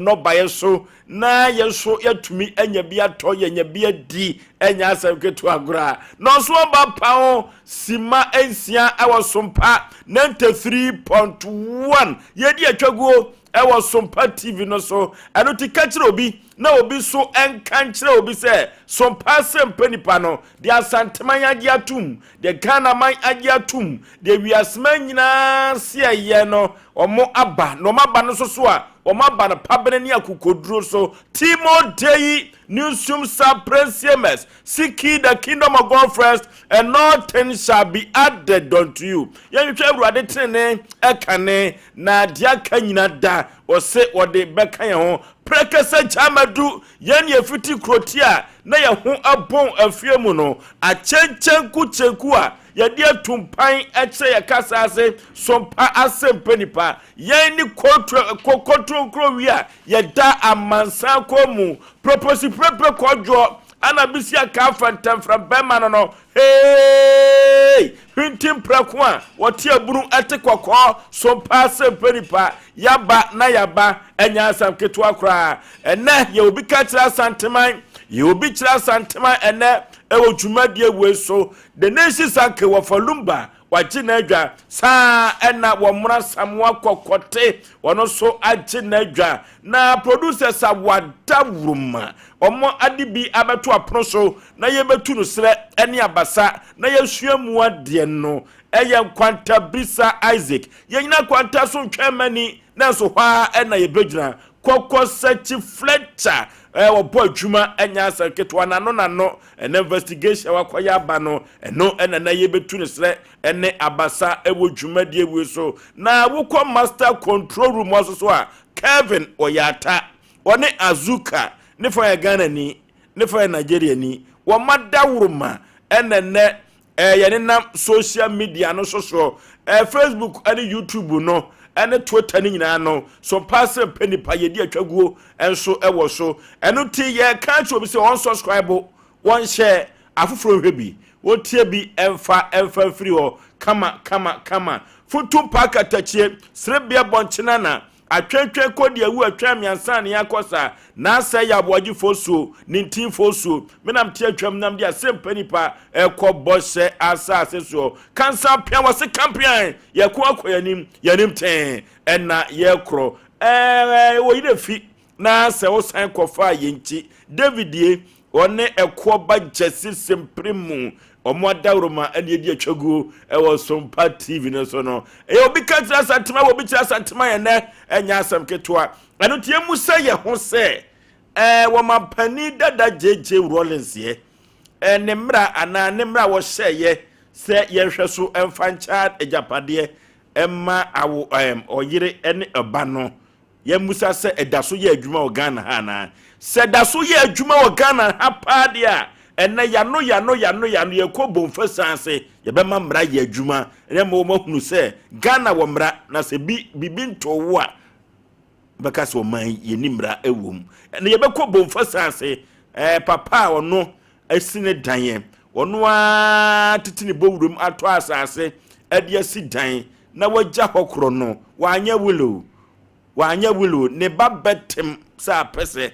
Nnɔbaeɛ so na yɛn nso yɛatumi anya bi atɔ, yɛanya bi adi, ɛnyɛ asɛm ketewa koraa. Nɔnso aba paho sima 6 ɛwɔ Sompa 93.1. Yɛdi atwaguo ɛwɔ Sompa TV no so. Ɛno ti ka kyerɛ obi na obi nso nka nkyerɛ obi sɛ Sompa asɛmpa nipa no deɛ Asanteman agye atum, deɛ Ghanaman agye atum, deɛ wiaseman nyinaa se ɛyɛ no, wɔn aba na wɔn aba no nso so a wɔn aba no pabene ne akokoduro so. Timo Dei Newsum sa Prensiemers, seek ye the kingdom of God first and all things shall be added unto you. Yɛnhwehwɛ Awurade tenene ɛkane na deɛ aka nyina da ɔse wɔde bɛka yɛn ho. Prɛkɛsɛ Gyamadu, yɛn yɛfiti kuroti a na yɛn ho abɔn afie mu no, akyɛnkyɛnku kyenku a yɛde atumpan kyerɛ yɛ kasa ase sompa asɛmpa nipa, yɛn ne kotonkuro wi a yɛda amansan kɔn mu, proposi prepre kɔdwoɔ ana bisi aka fɛntɛmfrɛ bɛrima no no, hey, hwinti mprɛko a wɔte abunu ɛte kɔkɔɔ sompa asɛmpa nipa, yaba na yaba, ɛnyɛ asɛm ketewa koraa. Ɛnɛ yɛ obi ka kyerɛ Asanteman, yɛ obi kyerɛ Asanteman ɛnɛ ɛwɔ dwumadie wei so. The Nation Sanke wɔfa Lumba wagye n'adwa saa, ɛna wɔmmra Samoa kɔkɔte wɔno nso agye n'adwa, na producers a wada wuruma wɔn ade bi abɛto apono so na yɛbɛtu no serɛ ne abasa na yɛsua mu adeɛ no ɛyɛ Nkwanta Bisa Isaac. Yɛnyina Nkwanta so ntwɛn mani na nso hɔ a ɛna yɛbɛgyina Kɔkɔ Sɛkyi Fletcher wɔbɔ adwuma, ɛnyɛ asɛm ketewa. N'ano n'ano ɛna investigation wakɔyɛ aba no, ɛno ɛna na yɛbɛtu no serɛ ɛne abasa ɛwɔ dwumadie wei so. Na wokɔ master control room hɔ so a, Kevin Ɔyata wɔne Azuka ne fa yɛ Ghana ni, ne fa yɛ Nigeria ni, wɔma daworoma ɛna nnɛ yɛne nam social media no so soɔ, Facebook ɛne YouTube no ɛne Twitter no nyinaa no so mpa sɛ mpɛ nipa yɛdi atwaguo nso ɛwɔ so. Ɛno ti yɛka kyerɛ obi sɛ wɔn subscribe, wɔn hyɛ afoforɔ, nhwɛ bi, wɔtie bi, ɛmfa ɛmfa mfiri hɔ kama kama kama. Funtum pa katakyie serebea bɔnkyena na atwɛntwɛn kɔdi awu atwɛn mmiɛnsa ne akɔ saa n'asɛ yɛ aboagyefoɔ suo ne ntinfoɔ suo menam te atwam nam de asɛmpa nipa ɛkɔ bɔhyɛ asase soɔ kansa pia wɔse kampian yɛko akɔ yɛnim yɛnim tɛn ɛna yɛkorɔ ɛɛ wɔ yi fi na sɛ wosan kɔfa yɛn nkyi. David ye ɔne ɛkoɔ ba gyesi sempere mu ɔmo adaworoma ɛne edi atwaguo ɛwɔ Sompa TV no so no, ɛyɛ obi ka kyerɛ Asantema wɔ obi kyerɛ Asantema yɛn nɛ, ɛnyɛ asɛm ketewa. Ɛno tie mu sɛ yɛ ho sɛ wɔmampanin dada JJ Rawlings yɛ ne mmra anaa ne mmra a wɔhyɛeɛ sɛ yɛnhwɛ so ɛmfa nkyɛn agyapadeɛ ɛma awo ɔyere ne ɔba no, yɛmmusa sɛ ɛda so yɛ adwuma wɔ Ghana ha anaa? Sɛ ɛda so yɛ adwuma wɔ Ghana ha paa deɛ a, ɛnɛ yano yano yano yano yɛkɔ bomfa san ase, yɛbɛma mmara yɛ adwuma ɛnɛ ma wɔn ahunu sɛ Ghana wɔ mmara, na sɛ bi bibi ntoo wo a bɛka sɛ ɔman yɛni mmara ɛwɔ mu. Ɛnɛ yɛbɛkɔ bomfa san ase papa a ɔno asi ne dan yɛ ɔno ara tete ne bɔwuram atɔ asase ɛde asi dan na wagya hɔ korɔ no, wanyɛ will, wanyɛ will, ne ba bɛtem sɛ apɛ sɛ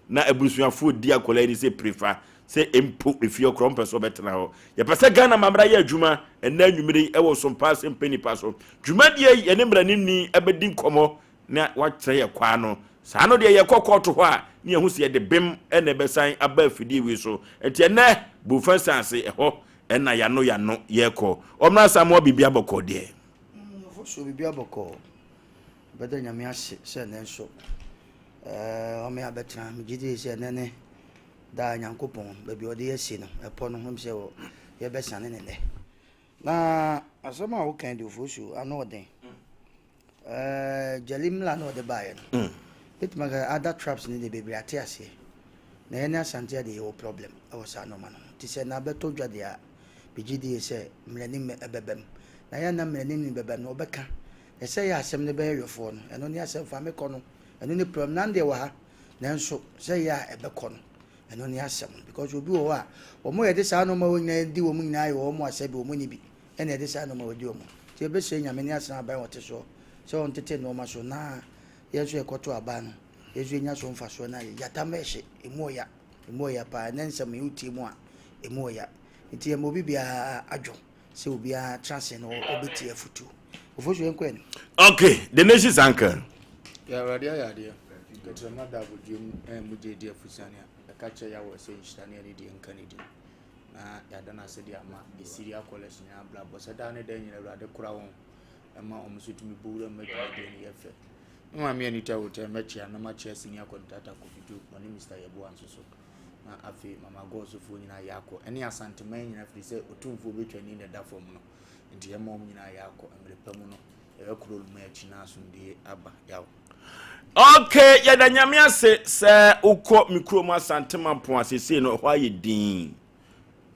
na abusuafoɔ di akwadaa yi sɛ prefa sɛ mpo efie ɔkorɔ mpɛ sɛ ɔbɛtena hɔ. Yɛpɛ sɛ Ghana mamra yɛ adwuma. Ɛnɛ anwummere yi ɛwɔ Sompa ase mpɛ nipa so dwumadie yi, yɛne mmaranimni ɛbɛdi nkɔmmɔ na wakyerɛ yɛ kwaa no saa no deɛ yɛkɔ kɔɔto hɔ a ne yɛho sɛ yɛde bem ɛna ɛbɛsan aba afidie wei so. Nti ɛnɛ Bomfa Nsanse ɛhɔ ɛna yano yano yɛkɔ ɔmmra Samoa biribi abɔkɔ deɛ. So biribi abɔkɔ, bɛda Nyame ase sɛ ɛnɛ nso ɔme abɛtena. Megye di sɛ ɛnɛ ne daa Nyankopɔn baabi a ɔde yɛsi no ɛpɔ no ho sɛ yɛbɛsane ne nnɛ. Na asɛm a woka de Ofosu ano ɔden gyali mmla na ɔde baeɛ no, bɛtumi aka other tribes no de bebree ate aseɛ, na yɛne Asante adeɛ yɛwɔ problem ɛwɔ saa nɔɔma no ho. Nti sɛ na bɛtɔ dwa deɛ a, megye die sɛ mmaranim ɛbɛbɛm na yɛna mmaranim bɛbɛm no ɔbɛka na sɛ yɛ asɛm no bɛyɛ yɔfoɔ no, ɛno ne asɛm fa mekɔ no, ɛno ne problem nan deɛ wɔ ha. Nanso sɛ yɛ a ɛbɛkɔ no, ɛno ne asɛm no, because obi wɔ hɔ a wɔn yɛde saa nneɛma wɔ nyinaa di wɔn nyinaa yɛ wɔn asɛ bi wɔn ni bi ɛna yɛde saa nneɛma wɔ di wɔn. Nti yɛbɛsrɛ Nyame ne asena aban wɔte soɔ sɛ wɔn tete nneɛma so na yɛn nso yɛkɔto aba no. Yɛn nso yɛnya so mfasoɔ na gyata mɛhye, ɛmu ɔya, ɛmu ɔya paa. Ɛnɛ nsɛm yi wotie mu a, ɛmu ɔya. Nti yɛma obi biara adwo sɛ obiara tra ase na ɔbɛtie afotuo. Ofosu yɛnkɔ anim. Okay, the nation's anchor. Yɛ Awurade ayɛ adeɛ. Tɛkyerɛma da abodwoɔ mu ɛɛ mogya edi afusiane a ɛka kyerɛ Yahweh sɛ nhyira ne anidie nka ne din. Na yɛada no ase de ama Asiria College nyinaa abrabɔ sɛ daa ne daa nyinaa Awurade kora wɔn ɛma wɔn nso tumi bɔ wura mu adwumadie no yɛ fɛ. Me maame Anita Hotel mɛkyea na makyea senior contractor Kofi Job ɔne Mr. Yeboah nso so. Na afei Mama Gɔɔsofoɔ nyinaa yɛakɔ ɛne Asanteman nyinaa firi sɛ Otumfoɔ bɛtwani na ɛda fam no nti yɛma wɔn nyinaa yɛakɔ mmerɛ pa mu no yɛbɛkɔ Oluma akyi na asomdue aba yaw. Okay, yɛda nyame ase sɛ wokɔ me kurom Asante Mampong a seesei no ɛhɔ ayɛ din.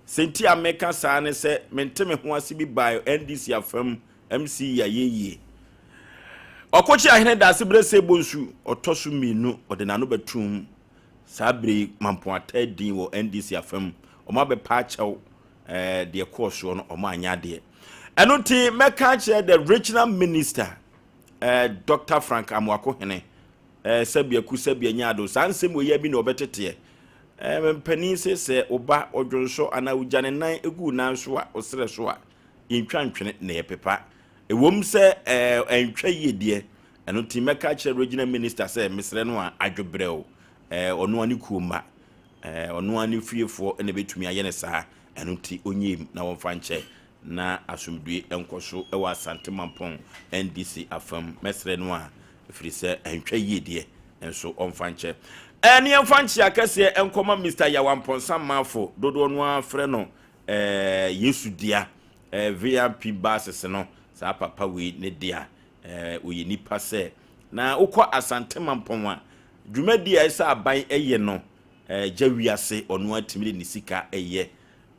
Sɛ nti a meka saa ne sɛ mente me ho ase bi bae NDC afam MC yi ayɛ yie. Ɔkokye ahene daase berɛ sɛ bonsu ɔtɔ so mmienu ɔde n'ano bɛtum saa bere yi Mampong ataa din wɔ NDC afam. Wɔn abɛpa akyɛw eh, deɛ kɔɔ soɔ no wɔn anyɛ adeɛ. Ɛno nti mɛka akyerɛ the regional minister eh, Dr. Frank Amoako Hene eh, sɛbiaku sɛbia nyaado saa nsɛm wei bi na ɔbɛteteɛ eh, mpanin se sɛ ɔba ɔdwonsɔ anaa ɔgya ne nan gu nan so a ɔserɛ so a yɛntwa ntwene na yɛpepa ɛwom sɛ eh, ɛntwa yie deɛ ɛno nti mɛka kyerɛ regional minister sɛ mesrɛ no a adwobrɛw eh, ɔno ane kuo mma eh, ɔno ane fiefoɔ na ɛbɛtumi ayɛ no saa ɛno nti ɔnyɛ na wɔmfa nkyɛ na asomdue nkɔ so wɔ Asante Mampong NDC afam. Mɛsrɛ no a, ɛfiri sɛ ɛntwa yie deɛ, nso ɔmfa nkyɛ. Ɛɛ ne yɛmfa nkyea kɛseɛ nkɔma Mister Yaw Amponsah Marfo, dodoɔ no ara frɛ no ɛɛ Yesu dea, ɛɛ VIP buses no, saa papa wei ne dea. Ɛɛ ɔyɛ nipa sɛ. Na wokɔ Asante Mampong a, dwumadie a ɛsɛ aban yɛ no, ɛɛ gya wiase, ɔno ara tumi de ne sika yɛ.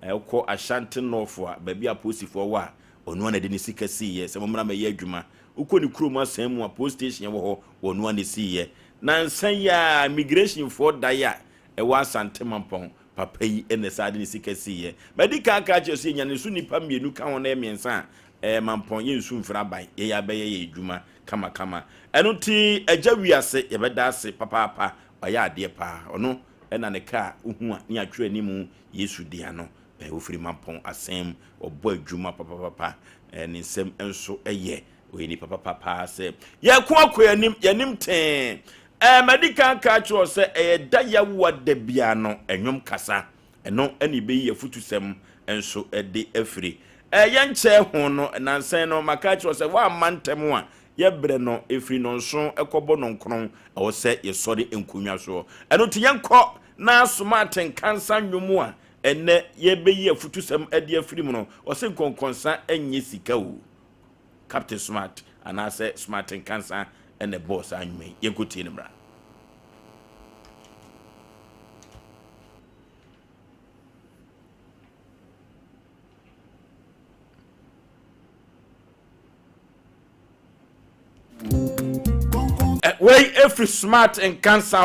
Wokɔ Ashanti North a, baabi a apolisifoɔ wɔ a, ɔno ara na ɛde ne sika siiɛ sɛ mommra mmɛyɛ adwuma. Wokɔ ne kurom asan mu a, police station wɔ hɔ, ɔno ara na ɛsiiɛ. Nansa yi ara, immigrationfoɔ dan a ɛwɔ Asante Mampɔn, papa yi na ɛsan de ne sika siiɛ. Madi kan aka akyerɛ sɛ yɛnya ne so nnipa mmienu ka ho na ɛyɛ mmiɛnsa a, ɛɛ Mampɔn yɛnsu mfiri aban, yɛyɛ abɛyɛ yɛn adwuma kamakama. Ɛno nti, Agya Wiase, yɛbɛda ase papaapa, wayɛ adeɛ paa. Ɔno na ne kaa wohu a ne yɛatwerɛ anim Yesu dea no, ɔfiri Mampɔn asan mu, ɔbɔ adwuma papapapa, ne nsam nso yɛ, ɔyɛ nipa papa paa sɛ yɛko akɔ yɛn anim, yɛn anim tee. Ɛɛ madi kan ka akyerɛ wo sɛ ɛyɛ da yawoa da biara no ɛnwom kasa, ɛno ɛna ɛbɛyi afutusɛm nso de afiri. Ɛɛ yɛnkyɛɛ ho no, nansa yi no maka akyerɛ wo sɛ woamma ntɛm a yɛbrɛ no ɛfiri nɔnson kɔbɔ nɔnkron, ɛwɔ sɛ yɛsɔre nkonnwa soɔ. Ɛno nti yɛnkɔ na soma atenkansa nnwom a ɛnnɛ yɛbɛyi afutusɛm de afiri mu no, ɔse nkɔnkɔnsa nyɛ sika o. Captain Smart anaasɛ Smart Nkansa na ɛbɔɔ saa nnwuma yi. Yɛnkɔtie no mmra. Wei efiri Smart Nkansa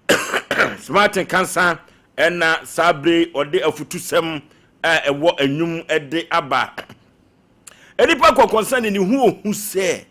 hɔ. Smart Nkansa ɛna saa bere ɔde afutusɛm a ɛwɔ anwum de aba. Nnipa kɔkɔnsa ne ne ho ohu sɛ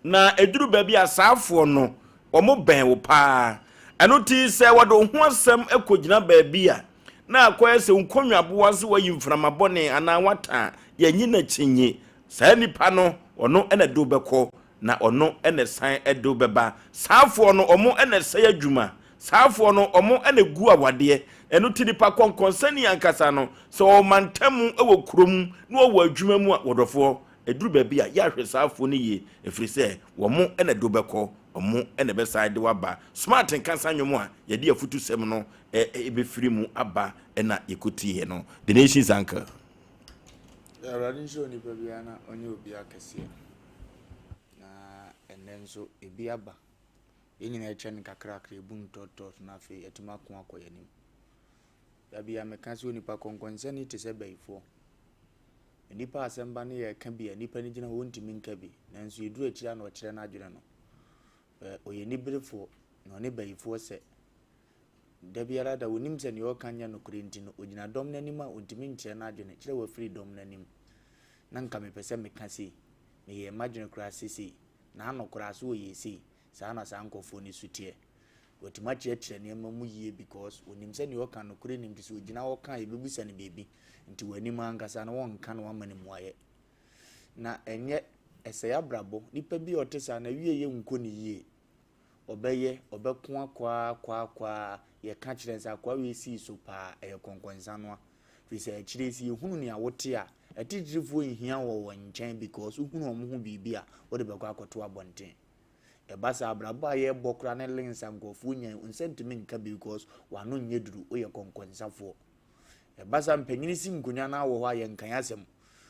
na eduru baabi a saafoɔ no wɔn bɛn wo paa. Ɛno ti sɛ wɔde wo ho asɛm kɔgyina baabi a na akɔyɛ sɛ nkonnwaboa sɛ wayi mframa bɔne anaa wata a yɛnyi no akyinnye. Saa nipa no ɔno na de wo bɛkɔ na ɔno na ɛsan de wo bɛba. Saafoɔ no, wɔn na ɛsɛe adwuma. Saafoɔ no, wɔn na ɛgu awadeɛ. Ɛno nti nipa kɔnkɔnsani ankasa no, sɛ ɔwɔ mantam wɔ kurom na ɔwɔ adwuma mu a, wɔdɔfoɔ, ɛduru baabi a, yɛ ahwɛ saafoɔ no yie, ɛfiri sɛ wɔn na ɛde wo bɛkɔ, wɔn na ɛbɛsan de wo aba. Smart Nkasa nnwom a yɛde afutusɛm no bɛfiri mu aba na yɛkɔtieɛ no. The Nation's Uncle. Awurade nhyira onipa biara na ɔnyɛ obiara kɛseɛ. Na ɛnnɛ nso, ebi aba. Yɛn nyinaa kyɛ no kakrakra, ebu no tɔɔtɔɔt na afei yɛatumi ako akɔ yɛn anim. Da biara meka sɛ onipa kɔnkɔnsani te sɛ bayifoɔ. Nnipa asɛm ba ne yɛreka bi a, nnipa no gyina hɔ wɔntumi nka bi. Nanso yɛduru akyiri a na ɔkyerɛ n'adwene no. Ɔyɛ niberefoɔ na ɔne bayifoɔ sɛ. Da biara da ɔnim sɛ nea ɔreka nyɛ nokorɛ nti no, ɔgyina dɔm no anim a ɔntumi nkyerɛ n'adwene, kyerɛ wafiri dɔm no anim. Na nka mepɛ sɛ meka sei. Meyɛɛ m'adwene koraa sɛ sei. N'ano koraa so ɔyɛɛ sei. Saa na saa nkorɔfoɔ no su teɛ. Watumi akyerɛkyerɛ nneɛma mu yie because onim sɛ nea ɔka nokorɛ nim nti sɛ ogyina hɔ ka a yɛbɛbisa no biribi nti w'anim ankasa no wɔnka na wama no mmuaeɛ. Na ɛnyɛ ɛsɛe abrabɔ. Nipa bi a ɔte saa no awieeɛ nkɔ ne yie. Ɔbɛyɛ, ɔbɛko akɔ ara akɔ ara akɔ ara, yɛka kyerɛ no sɛ akoa wei sii so paa, ɛyɛ kɔnkɔnsanoa. Firi sɛ akyire yi sɛ yɛhunu nea wote a, atitirifoɔ nhia wɔ wɔn nkyɛn because wohunu wɔn ho biribi a, wode bɛkɔ akɔto abɔnten. Ɛba saa abrabɔ a yɛrebɔ koraa ne links a nkurɔfoɔ nya yi, wo nsa ntumi nka bi because w'ano nyɛ duru, woyɛ kɔnkɔnsafoɔ. Ɛba saa mpanyini si nkonnwa no wɔ hɔ a yɛnkan asɛm.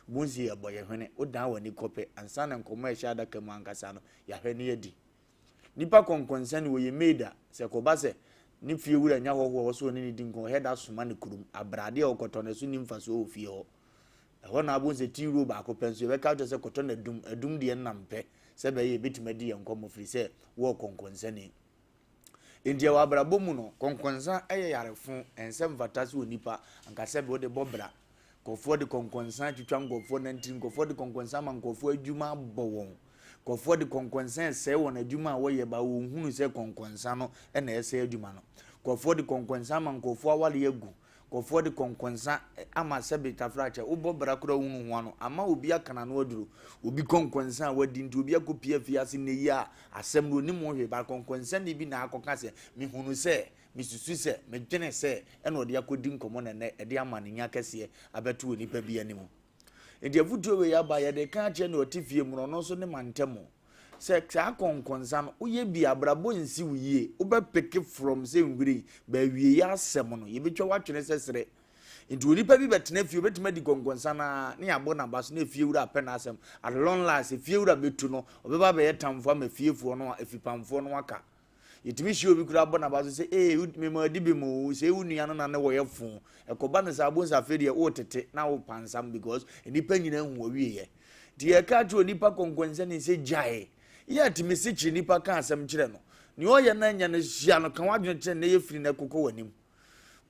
Wobɛhu sɛ yɛbɔ yɛn hwene, wodan w'ani kɔ pɛ, ansa na nkɔmmɔ a ɛhyɛ adaka mu ankasa no, yɛahwɛ na yɛadi. Nipa kɔnkɔnsa ni, ɔyɛ maid a, sɛ ɛkɔba sɛ ne fie wura nya hɔhoɔ a ɔwɔ sɛ ɔne no di nkɔmmɔ, ɔhɛ da soma no kurom, abrade a ɔkɔtɔ no ɛso nni mfasoɔ wɔ fie hɔ. Ɛhɔ na abom sɛ tea roll baako pɛ nso yɛbɛka akyerɛ sɛ kɔtɔ no adum, adum deɛ nna mpɛ sɛ ɛbɛyɛ yɛbɛtumi adi yɛn nkɔmmɔ firi sɛ wowɔ kɔnkɔnsani. Enti ɛwɔ abrabɔ mu no, kɔnkɔnsa yɛ yarefo, ɛnsɛ mfata sɛ onipa anka sɛbe wode bɔ bra. Nkurɔfoɔ de kɔnkɔnsa twitwa nkurɔfoɔ nantiri, nkurɔfoɔ de kɔnkɔnsa ma nkurɔfoɔ adwuma abɔ wɔn. Nkurɔfoɔ de kɔnkɔnsa ɛsɛe wɔn adwuma a wɔyɛ ba wɔnhunu sɛ kɔnkɔnsa no na ɛsɛe adwuma no. Nkurɔfoɔ de kɔnkɔnsa ma nkurɔfoɔ awareɛ agu. Nkurɔfoɔ de kɔnkɔnsa ama sɛbe tafrakyɛ, wobɔ bra koraa wohunu ho ano, ama obi aka n'ano aduro. Obi kɔnkɔnsa a wadi nti obi akɔpie afiase nnɛ yi a asɛm no ɔnim ho hwee, but kɔnkɔnsani bi na akɔka sɛ mehunu sɛ, mesusu sɛ, medwene sɛ, ɛna ɔde akɔdi nkɔmmɔ na ɛnnɛ ɛde amanenya kɛseɛ abɛto onipa bi anim. Nti afotuo wei aba yɛde ka akyerɛ nea ɔte fie mu no, ɔno nso ne mantam sɛ saa kɔnkɔnsa no woyɛ bi abrabɔ nsi wo yie wobɛpeke from sɛ nhwiren baawie yɛ asɛm no yɛbɛtwa woatwene sɛ serɛ nti onipa bi bɛtena fie obɛtumi adi kɔnkɔnsa no a ne yɛabɔ n'aba so na efie wura apɛ n'asɛm at long last efie wura bɛtu no ɔbɛba abɛyɛ tamfo ama efiefoɔ no a efipamfoɔ no aka Yɛtumi hyia obi koraa bɔ n'aba so sɛ ee mema adi bi mu sɛ wo nua no na ne wɔyɛ fo. Ɛkɔba no saa bohu sɛ afei deɛ woretete na wopansam because nnipa nyinaa hu wɔwieɛ. Nti yɛka kyerɛ onipa kɔnkɔnsani sɛ gyae. Yɛ atumi sekyere nipa ka asɛm kyerɛ no. Nea ɔyɛ no anya no hyia no ka w'adwene kyerɛ no na ɛyɛ firi na ɛkokɔ w'anim.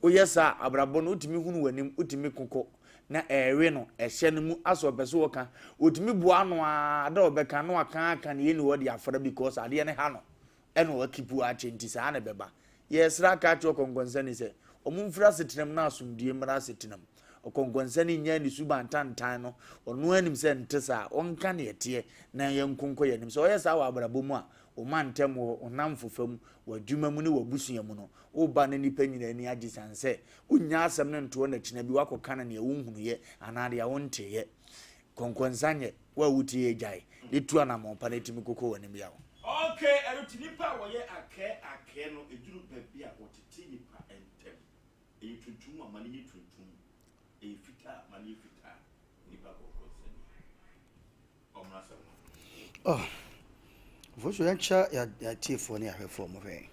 Woyɛ saa a abrabɔ no wotumi hunu w'anim wotumi kokɔ na ɛrewe no ɛhyɛ no mu asɛ ɔpɛ so ɔka otumi boa ano ara da ɔbɛka na waka aka ne yɛni hɔ de afra because adeɛ no ha no ɛna wakipu akyɛ nti saa na ɛbɛba. Yɛsrɛ aka akyerɛ ɔkɔnkɔnsani sɛ wɔn mfiri asetenam na asomdue mmra asetenam. Ɔkɔnkɔnsani nyɛ ne suban tantan no, ɔno ara nim sɛ nte saa, ɔnka nea ɛteɛ na yɛnko nkɔ yɛn anim. Sɛ ɔyɛ saa wɔ abrabɔ mu a, wo mantam hɔ, wo nnamfofa mu, w'adwuma mu ne w'abusua mu no, wo ba ne nnipa nyinaa ani agye sane sɛ wonnya asɛm no ntoɔ na kyena bi woakɔka no nea wonhunuiɛ anaa deɛ wonteeɛ. Kɔnkɔnsa nyɛ. Wo a wotie yɛ gyae na tu anammɔn pa na tumi kokɔ w'anim yaw. Ok, ɛno nti nnipa a wɔyɛ akɛɛ akɛɛ no ɛduru baabi a wɔtete nnipa ntɛm. Ɛyɛ tuntum a ma no nyɛ tuntum, ɛyɛ fitaa a ma no nyɛ fitaa. Nnipa kɔkɔɔ sɛdeɛ ɔmmra asɛm no. Oh, mfomso yɛnkyɛ yɛatiefoɔ ne yɛahwɛfoɔ a wɔhwɛ yɛn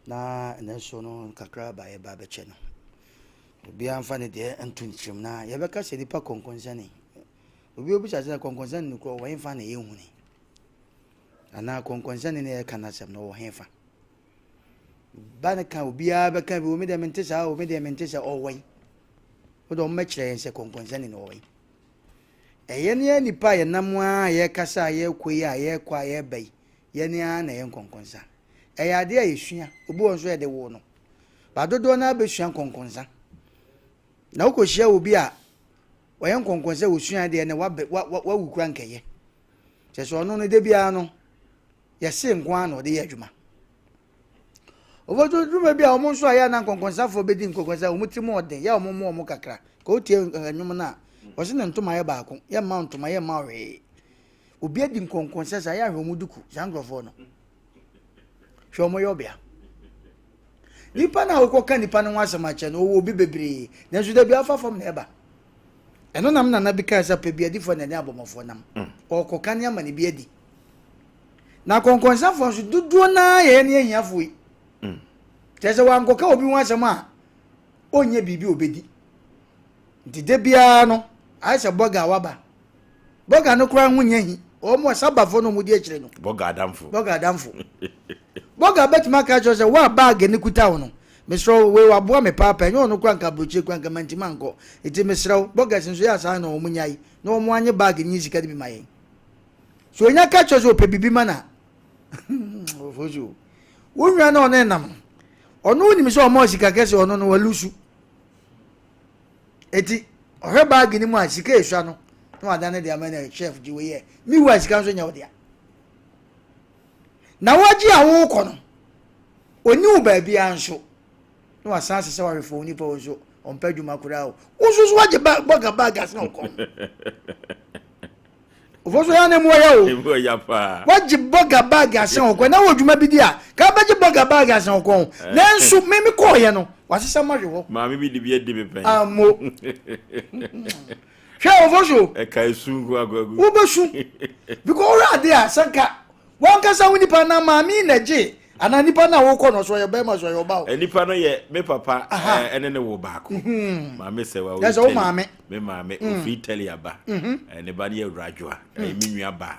na ɛnɛ nso no kakra ba yɛba bɛkyɛ no obiara mfa ne deɛ nto ne tirim na yɛbɛka sɛ nipa kɔnkɔnsani Obi obisa sɛ kɔnkɔnsani no kura ɔwɔ hefa na yɛnhu ni? Anaa kɔnkɔnsani na yɛka n'asɛm no ɔwɔ hefa? Ba no ka obiara bɛka bi, omi deɛ mente saa, omi deɛ mente saa, ɔwɔ yi. Wode wɔn mɛkyerɛ yɛn sɛ kɔnkɔnsani no ɔwɔ yi. Ɛyɛ ne yɛn nipa a yɛnam a yɛkasa a yɛkɔ yi a yɛkɔ a yɛba yi, yɛne ara na yɛn nkɔnkɔnsa. Ɛyɛ adeɛ a yɛsua, obi wɔ nso yɛde woo no. Ba dodoɔ no ara bɛsua nkɔnkɔnsa. Na wokɔhyia obi a Ɔyɛ nkɔnkɔn sɛ osua deɛ na wabɛ wa wa wawu kura nkɛyɛ. Kyerɛ sɛ ɔno no da biara no yɛse nko ara na ɔde yɛ adwuma. Ɔfɔto dwuma bi a wɔn nso a yɛ na nkɔnkɔnsafoɔ bɛdi nkɔnkɔnsa wɔn tirim ɔden yɛ wɔn mo wɔn kakra. Ka wotie nnwom no a wɔse ne ntoma yɛ baako yɛ mma ntoma yɛ mma hwee. Obi adi nkɔnkɔnsa saa yɛ ahwɛ wɔn duku saa nkurɔfoɔ no. Hwɛ wɔn yɛ ɔbea. Nipa no a wokɔka nipa no ho asɛm akyerɛ no, ɔwɔ obi bebree, nanso da bi afa fam na ɛba. Ɛno nam nana bi kae sɛ pɛ bi adifoɔ na ɛne abɔmmɔfoɔ nam. Ɔrekɔka ne ama ne bi adi. Na akɔnkɔnsafoɔ nso dodoɔ no ara yɛyɛ ne ahiafoɔ yi. Kyerɛ sɛ wankɔka obi ho asɛm a, ɔnyɛ biribi a ɔbɛdi. Nti da biara no, ayɛ sɛ bɔga a waba. Bɔga no koraa ho nyɛ hi. Wɔn a sabafoɔ no wɔn di akyire no. Bɔga adamfo. Bɔga adamfo. Bɔga bɛtumi aka akyerɛ sɛ wo a baage no kuta wo no, mesrɛ wo, wei waboa me paapa, ɛnyɛ ɔno koraa nka aburokyire koraa nka mantumi ankɔ. Nti mesrɛ wo, bɔgas nso yɛ asaa na wɔn nyae na wɔn anye baage no nye sika no bi ma yɛn. So onya ka kyerɛ sɛ ɔpɛ biribi ma no a, Ofosu. Wo nua na ɔne nam no. Ɔno wonim sɛ ɔma sika kɛse ɔno no walusu. Eti ɔhwɛ baagi no mu a sika esua no na wada ne de ama no chef gye wei yɛ. Mi wu a sika nso nyɛ wo dea. Na wagye a wokɔ no ɔni wo baabiara nso na wasan asesa wahwefo wo nipa wo nso ɔmpɛ adwuma koraa o. Wo nso so wagye bɔga baagi asena wokɔ. Ofo so ya na emu ɔya o. Emu ɔya paa. Wagye bɔga baagi asen ɔkɔ na wɔ dwuma bi di a ka bɛgye bɔga baagi asen ɔkɔ ho. Eh. Nanso me me kɔɔyɛ no wasesa ma hwe hɔ. Maame bi de bi adi me pɛn. Amo. Hwɛ ofo so. Ɛka esu nko aguagu. Wobɛsu. Because wohwɛ ade a sɛ nka Wankasa wo nipa anaa maame yi na ɛgye anaa nipa no a wokɔ no so ɔyɛ bɛrima so ɔyɛ ɔba o. Eh, nipa no yɛ me papa ɛne ne wo baako. Mhm. Maame sɛ wa wo wo maame. Me maame mm. ofiri Italy aba. Mhm. Eh, ne ba no yɛ Awuradwoa. Ɛyɛ mm. me nua ba.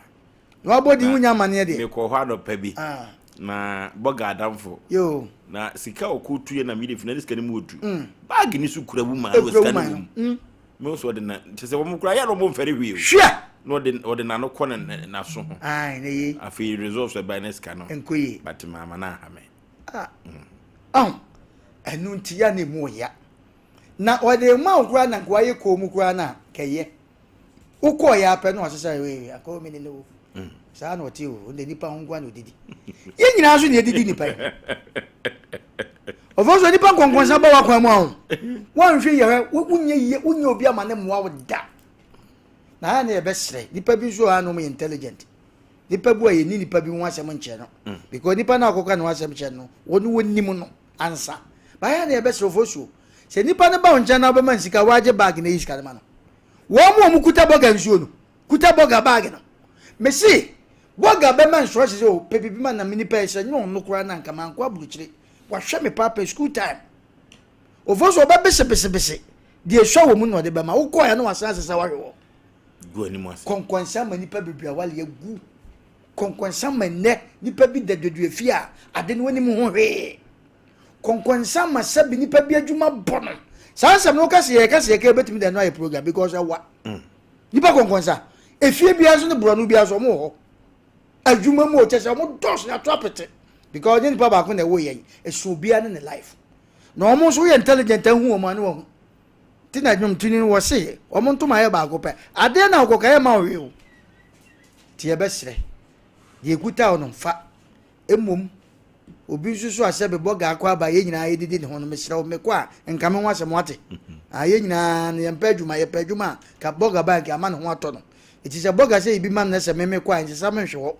Na wabɔ din wonya amaneɛ deɛ. Mekɔ hɔ anɔpa bi. Ah. Na bɔga adamfo. Yo. Na sika ɔkɔ tu yɛ na mede fi na ne sika no mu otu. Mm. Baagi ni so kura wu maa no sika no wɔ mu. Me nso ɔde na kyɛ sɛ wɔn kura yɛ na wɔn mfɛre hwee o. Hwɛ. Na ɔde ɔde n'ano kɔ ne n'aso ho. Ayi ne ye. Afei results ɛba ne sika no. Nko yie. But maama na aha me. Ah. Ɔn ɛnu nti ya na emu ɔya. Na ɔde ma wo koraa na nka wayɛ kɔn mu koraa na kɛyɛ. Wokɔɔ yɛ apɛ na ɔsesa ee akɔɔ mi ne ne wo. Mm. Saa na ɔte o, ɔde nipa ho nkoa na ɔdidi. Yɛn nyinaa nso na yɛdidi nipa yi. Ɔfɔ so nipa nkɔnkɔnsa ba w'akwan mu aho. Wɔnhwɛ yɛ hɛ, wonyɛ yie, wonyɛ obi ama ne mmoa wo da. Na ayɛ na yɛbɛsrɛ nipa bi nso a na wɔn yɛ intelligent. Nipa bi a yɛni nipa bi ho asɛm nkyerɛ no. Mm. Because nipa no akɔka ne ho asɛm kyerɛ no, wɔn wɔnim no ansa. Ba ayɛ na yɛbɛsrɛ ɔfɔ so. Sɛ nipa no ba wo nkyɛn na wobɛma nsika, wagye bag na eyi sika no ma no. Wɔn mu a wɔkuta bɔga nsuo no, kuta bɔga bag no. Mese bɔga bɛma instruction sɛ o pɛ biribi ma na me nipa yi sɛ nyɛ ɔno koraa na nka mankɔ aburukyire. Wahwɛ me paapa school time. Ofo so ɔbɛ bese bese bese. Deɛ esua wɔ mu na ɔde bɛma. Wokɔɔ ya na wasan asesa wahwɛ wɔ. Gu anim ase. Kɔnkɔnsa ma nipa bebree awale agu. Kɔnkɔnsa ma nnɛ nipa bi da dwadua fie a ade no anim ho hwee. Kɔnkɔnsa ma sɛbi nipa bi adwuma bɔ no. Saa nsɛm no woka sɛ yɛka sɛ yɛka yɛbɛtumi de ɛno ayɛ program because ɛwa. Mm. Nipa kɔnkɔnsa. Efie biara nso ne borɔno biara nso ɔmo wɔ hɔ. Adwuma mu o kyɛ sɛ ɔmo dɔɔso yɛato apete because ɔnyɛ nipa baako na ɛwɔ yɛn. Ɛso obiara ne ne life. Na ɔmo nso woyɛ intelligent ahu wɔn ano ahu. Ti na nnwomtoni no wɔ se ɔmo ntoma yɛ baako pɛ. Adeɛ na ɔkɔka yɛ ma ɔhwee o. Ti yɛbɛsrɛ. Deɛ ekuta wo no fa. Mmom obi nso so a sɛ bebɔ gaa kɔ aba yɛn nyinaa yɛdidi ne ho no mesrɛ wo mekɔ a nka me ho asɛm wate ah, yɛn nyinaa no yɛmpɛ adwuma yɛpɛ adwuma a ka bɔga ba nka ama ne ho atɔ no ɛti sɛ bɔga sɛ ebi ma no sɛ me mekɔ a nsesa menhwe hɔ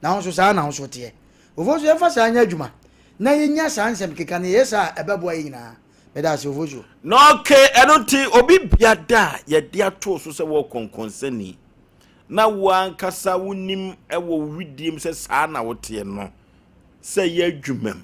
na wo nso saa na wo nso teɛ Ofosu yɛmfa saa nyɛ adwuma na yɛnya saa nsɛm keka no yɛyɛ saa a ɛbɛboa yɛn nyinaa meda ase Ofosu. Na okay, ɛno nti obi bia da a yɛde ato so sɛ wɔ kɔnkɔnsani na wo ankasa wonim wɔ wo wedeɛ mu sɛ saa na woteɛ no, sɛ ɛyɛ adwumam,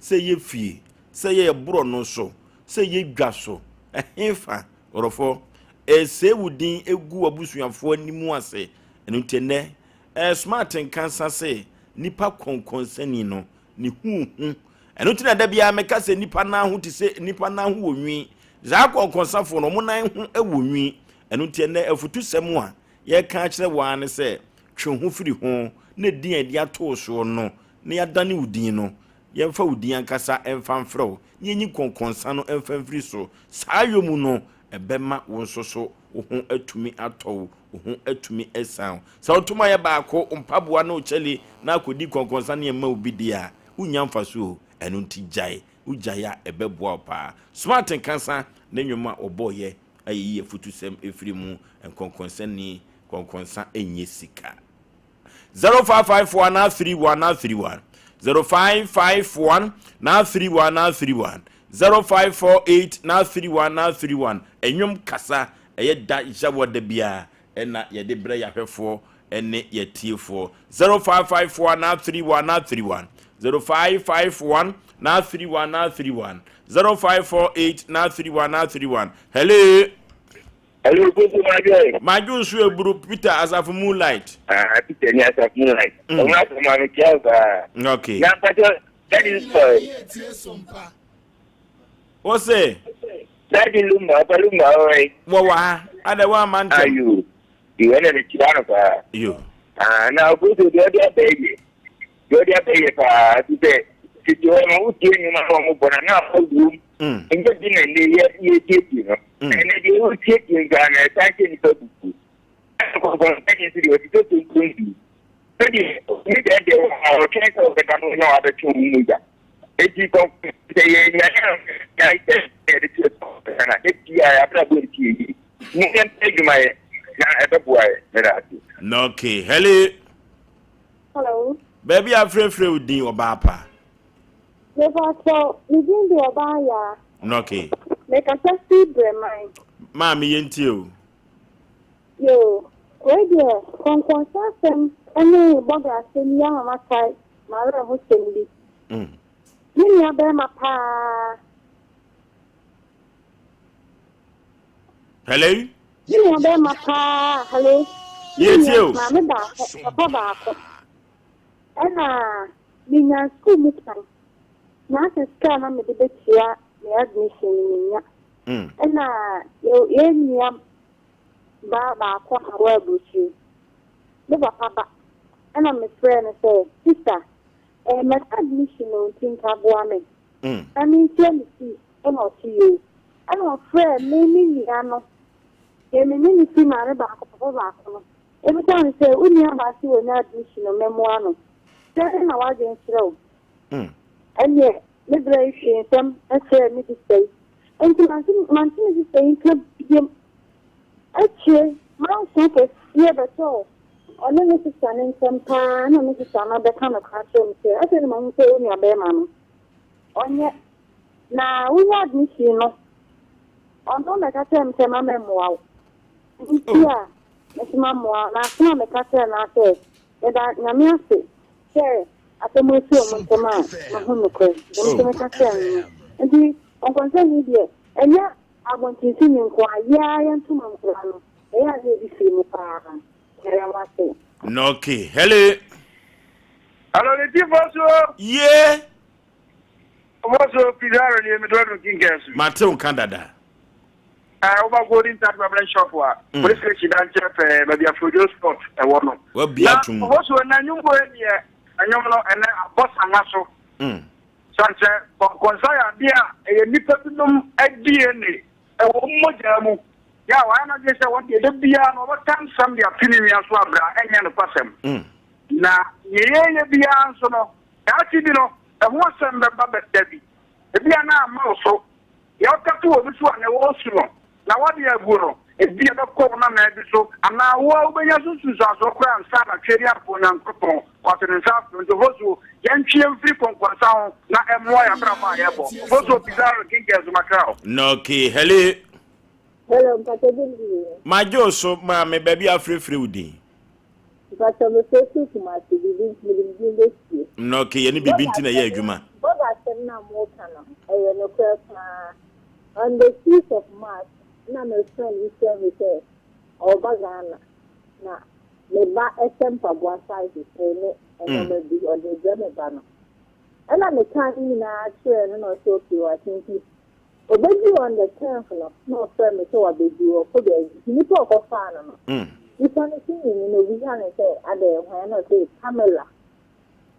sɛ ɛyɛ fie, sɛ ɛyɛ borɔno so, sɛ ɛyɛ dwa so, ɛhefa, ɔdɔfoɔ, ɛsɛe wo din gu w'abusuafoɔ anim ase. Ɛno nti ɛnnɛ, ɛyɛ smart nkansa se nipa kɔnkɔnsani no, ne ho hu. Ɛno nti na da biara meka sɛ nipa nan ho te sɛ nipa nan ho wɔ nwi. Saa kɔnkɔnsafoɔ no, wɔn nan ho wɔ nwi. Ɛno nti ɛnnɛ afutusɛm a yɛreka akyerɛ wo ara ne sɛ, twe ho firi ho na din a yɛde ato wo soɔ no, na yɛadane wo din no, yɛmfa wo din ankasa mfa mfrɛ wo, na yɛnyi nkɔnkɔnsa no mfa mfiri so. Saa yɔ mu no, ɛbɛma wo nso so wo ho atumi atɔ wo, wo ho atumi asiane wo. Sɛ wo ntoma yɛ baako, wo mpaboa ne wo kyɛle na akɔdi nkɔnkɔnsa ne ɛmma wo bi deɛ a, wonnya mfasoɔ o. Ɛno nti gyae. Wogyae a, ɛbɛboa wo paa. Smart Nkansah ne nnwom a ɔbɔeɛ a yɛyi afutusɛm firi mu, nkɔnkɔnsani, kɔnkɔnsa nyɛ sika. 0554 931 931 0551 931 931 0548 931 931 Ɛnwom kasa ɛyɛ da yawa da biara ɛna yɛde brɛ yɛahwɛfoɔ ɛne yɛtiefoɔ 0554 931 931 0551 931 931 0548 931 931 Hello. Hello, Koko Madwo. Madwo nso eburu Peter Asafo Moonlight. Ah, Peter ni Asafo Moonlight. Ɔmo asafo maame tia wo paa. Okay. Na mpatsɔ, daddy nsɔre. Wo se? Daddy Lumba, Papa Lumba ɔwɔ yi. Wɔwɔ ha, ada wɔn ama ntɛm. Ayo, ìwé na mekyia no paa. Yo. Ah, na obodo deɛ ɔde aba yi deɛ. Deɛ ɔde aba yɛ paa nti sɛ tete hɔ no wotie nnwom a na wɔbɔ no na aba wom. Ɛnyɛ bi na nnɛ yɛ yɛtietie no. Ɛnɛ deɛ wotietie nso a na ɛsan hyɛ nnipa abufuo. Ɛna kɔnkɔnsani nso deɛ ɔte sɛ tontontii. Sɛdeɛ obi dɛɛdɛɛ wo a ɔtwɛn sɛ ɔbɛda no na wabɛtwe wo mogya. Enti kɔnkɔnsani sɛ yɛnnyae a yɛgyae sɛ yɛde to ɛso a, ebia yɛn abrabɔ nti yɛ yie. Mo yɛmpɛ adwumayɛ na ɛbɛboa yɛn. Meda ase. Okay, hello. Hello. Baabi a frɛfrɛ wo din ɔbaa pa. Mepakyɛw, me din de ɔbaa yaa. Okay. Mekasa fi Breman. Maame yɛntie o. Yoo, wei deɛ kɔnkɔnsa asɛm ne bɔga asɛm yi ama makae m'awerɛhosɛm bi. Me nua bɛrima paa. Hello? Me nua bɛrima paa, hello. Me nua maame baako, papa baako. Ɛna menya sukuu mu kwan. Na asɛ sika a na mede bɛtua me admission no menya. Ɛna yɛn nua baa baako a ɔwɔ aburokyire, me papa ba, ɛna mefrɛɛ no sɛ, Sista, eh, manya admission o, nti nka boa me na mentua me fees. Ɛna ɔse yoo. Ɛna ɔfrɛɛ me me nua no, deɛ me ne no fi maame baako papa baako no, ɛbisaa no sɛ, wo nua baa se wanya admission o, mɛmoa no. Sɛn na w'adwene kyerɛ wo? Ɛnneɛ me berɛ yi hwee nsɛm kyerɛɛ me sista yi. Enti mante mante me sista yi nka biom. Akyire manso kɛseɛ bɛtɔɔ ɔne me sista no ntam paa na me sista no bɛka nokorɛ akyerɛ me sɛ afei na mahu sɛ wo nuabarima no ɔnyɛ na wonya admission no ɔno na ɛka kyerɛɛ me sɛ ma mɛmmoa wo nti a mese mammoa wo na asɛm a meka kyerɛɛ no ara sɛ meda Nyame ase sɛ asɛm asi wɔn ntam a mahu nokorɛ na me nso meka kyerɛɛ no no nti Nkɔnsɛnni deɛ, ɛnyɛ abɔntensini nko ara, yɛ ara yɛn ntoma nkura no, ɛyɛ a na ebi firi mu pa ara. Yɛda mo ase. Okay, hello. Hello, ne ti fɔ so. Ye. Fɔ so Pizarro ni mi dɔrɔ kinkɛ su. Mate wo nka dada. Ɛɛ woba Golden Touch Barbering Shop a, mm. police station da nkyɛn pɛɛ baabi Afrojo Sport ɛwɔ no. Wabi atum. Na fɔ so na nnwom wɔ deɛ nnwom no ɛnɛ abɔ sanga so. Mm. Sane sɛ kɔnkɔnsa yɛ adeɛ a ɛyɛ nnipa binom DNA, ɛwɔ wɔn mogyaa mu, yɛ a wɔayɛ no adwene sɛ wɔn deɛ da biara no wɔbɛka nsɛm de ato ne nua so abrɛ a ɛnyɛ nokwasɛm. Na nea yɛyɛ biara nso no, daakye bi no, ɛho asɛm bɛba bɛ da bi. Ebia na amma wo so. Deɛ woka to obi so a na ɛwɔ su no, na woade agu no, ebia ɛbɛkɔ wo nana bi so, anaa wo ara wobɛnya so nsunsuansoɔ koraa ansa na Tweaduafoɔ Onyankopɔn wato ne nsa afrɛ wo. Nti Ofosuo, yɛntwe yɛn mfiri kɔnkɔnsa ho na ɛmmoa yɛn abrabɔ a yɛbɔ. Ofosuo Pizarro Kinkel Zumakra o. Okay, hello. Hello, mpakyɛ good evening. Magye wo so maame, baabi a afrɛfrɛ wo din. Mpakyɛ mefrɛ firi Kumasi, biribi nti mede me din bɛsie. Okay, yɛne biribi nti na ɛyɛ adwuma. Bɔga asɛm no a moka no, ɛyɛ nokorɛ paa. On the 6th of March, na me friend bi frɛ me sɛ ɔreba Ghana, na me ba hyɛ mpaboa size three ne nneɛma bi, ɔde rebrɛ me ba no. Ɛna mekaa ne nyinaa kyerɛɛ no na ɔsɛ okay, wate nti Obeduu on the tenth no na ɔfrɛɛ me sɛ wabedu ɔkɔ baabi nti nipa a ɔkɔfaa no no nipa no so nim no na obisa no sɛ adɛn hwan na ɔse Pamela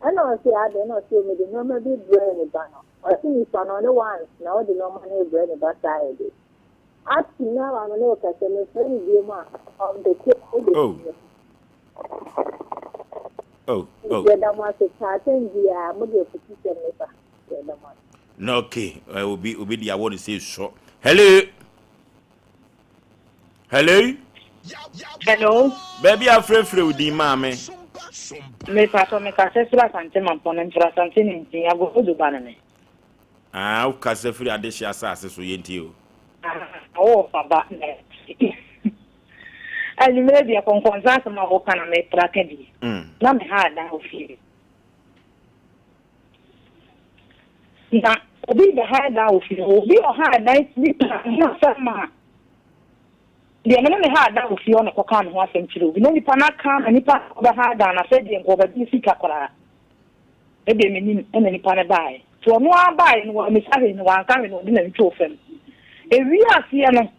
ɛna ɔse adɛn na ɔse mede nneɛma bi brɛɛ ne ba no ɔse nipa no ɔne once na ɔde nneɛma no rebrɛ ne ba saa yɛ de up to now a me ne wo kasa mefrɛ no bio mu a ɔmpeke Oh. Oh, oh. Yɛda mo ase paa tɛm biara mode afutusɛm no ba yɛda mo ase. Na okay, eh, obi obi di awɔ ne sɛ sɔ. Hello. Hello. Hello. Baabi afrɛfrɛ wo din maame. Me pastor me kasa firi Asante Mampɔn mfiri Asante ne ntin agogodo ba ne me. Ah, wo kasa firi adehye asase so yɛntie o. Ah, wo fa ba na Anwummerɛ deɛ kɔnkɔnsa asɛm a woka na mepra ka bi. Na me ha adan ofie. Na obi bɛha dan wɔ fie hɔ. Obi a ɔha dan tumi ka ne ho asɛm ma deɛ me ne ne ha dan wɔ fie hɔ na ɔkɔka ne ho asɛm kyerɛ obi. Na nipa no aka ama nipa no ɔbɛha dan no afei deɛ nka ɔbɛgye ne sika koraa. Me deɛ menim ɛna nipa no baeɛ. Nti ɔno ara baeɛ no wammisa hwee na wanka hwee na ɔde n'ani too fam. Ewie aseɛ no,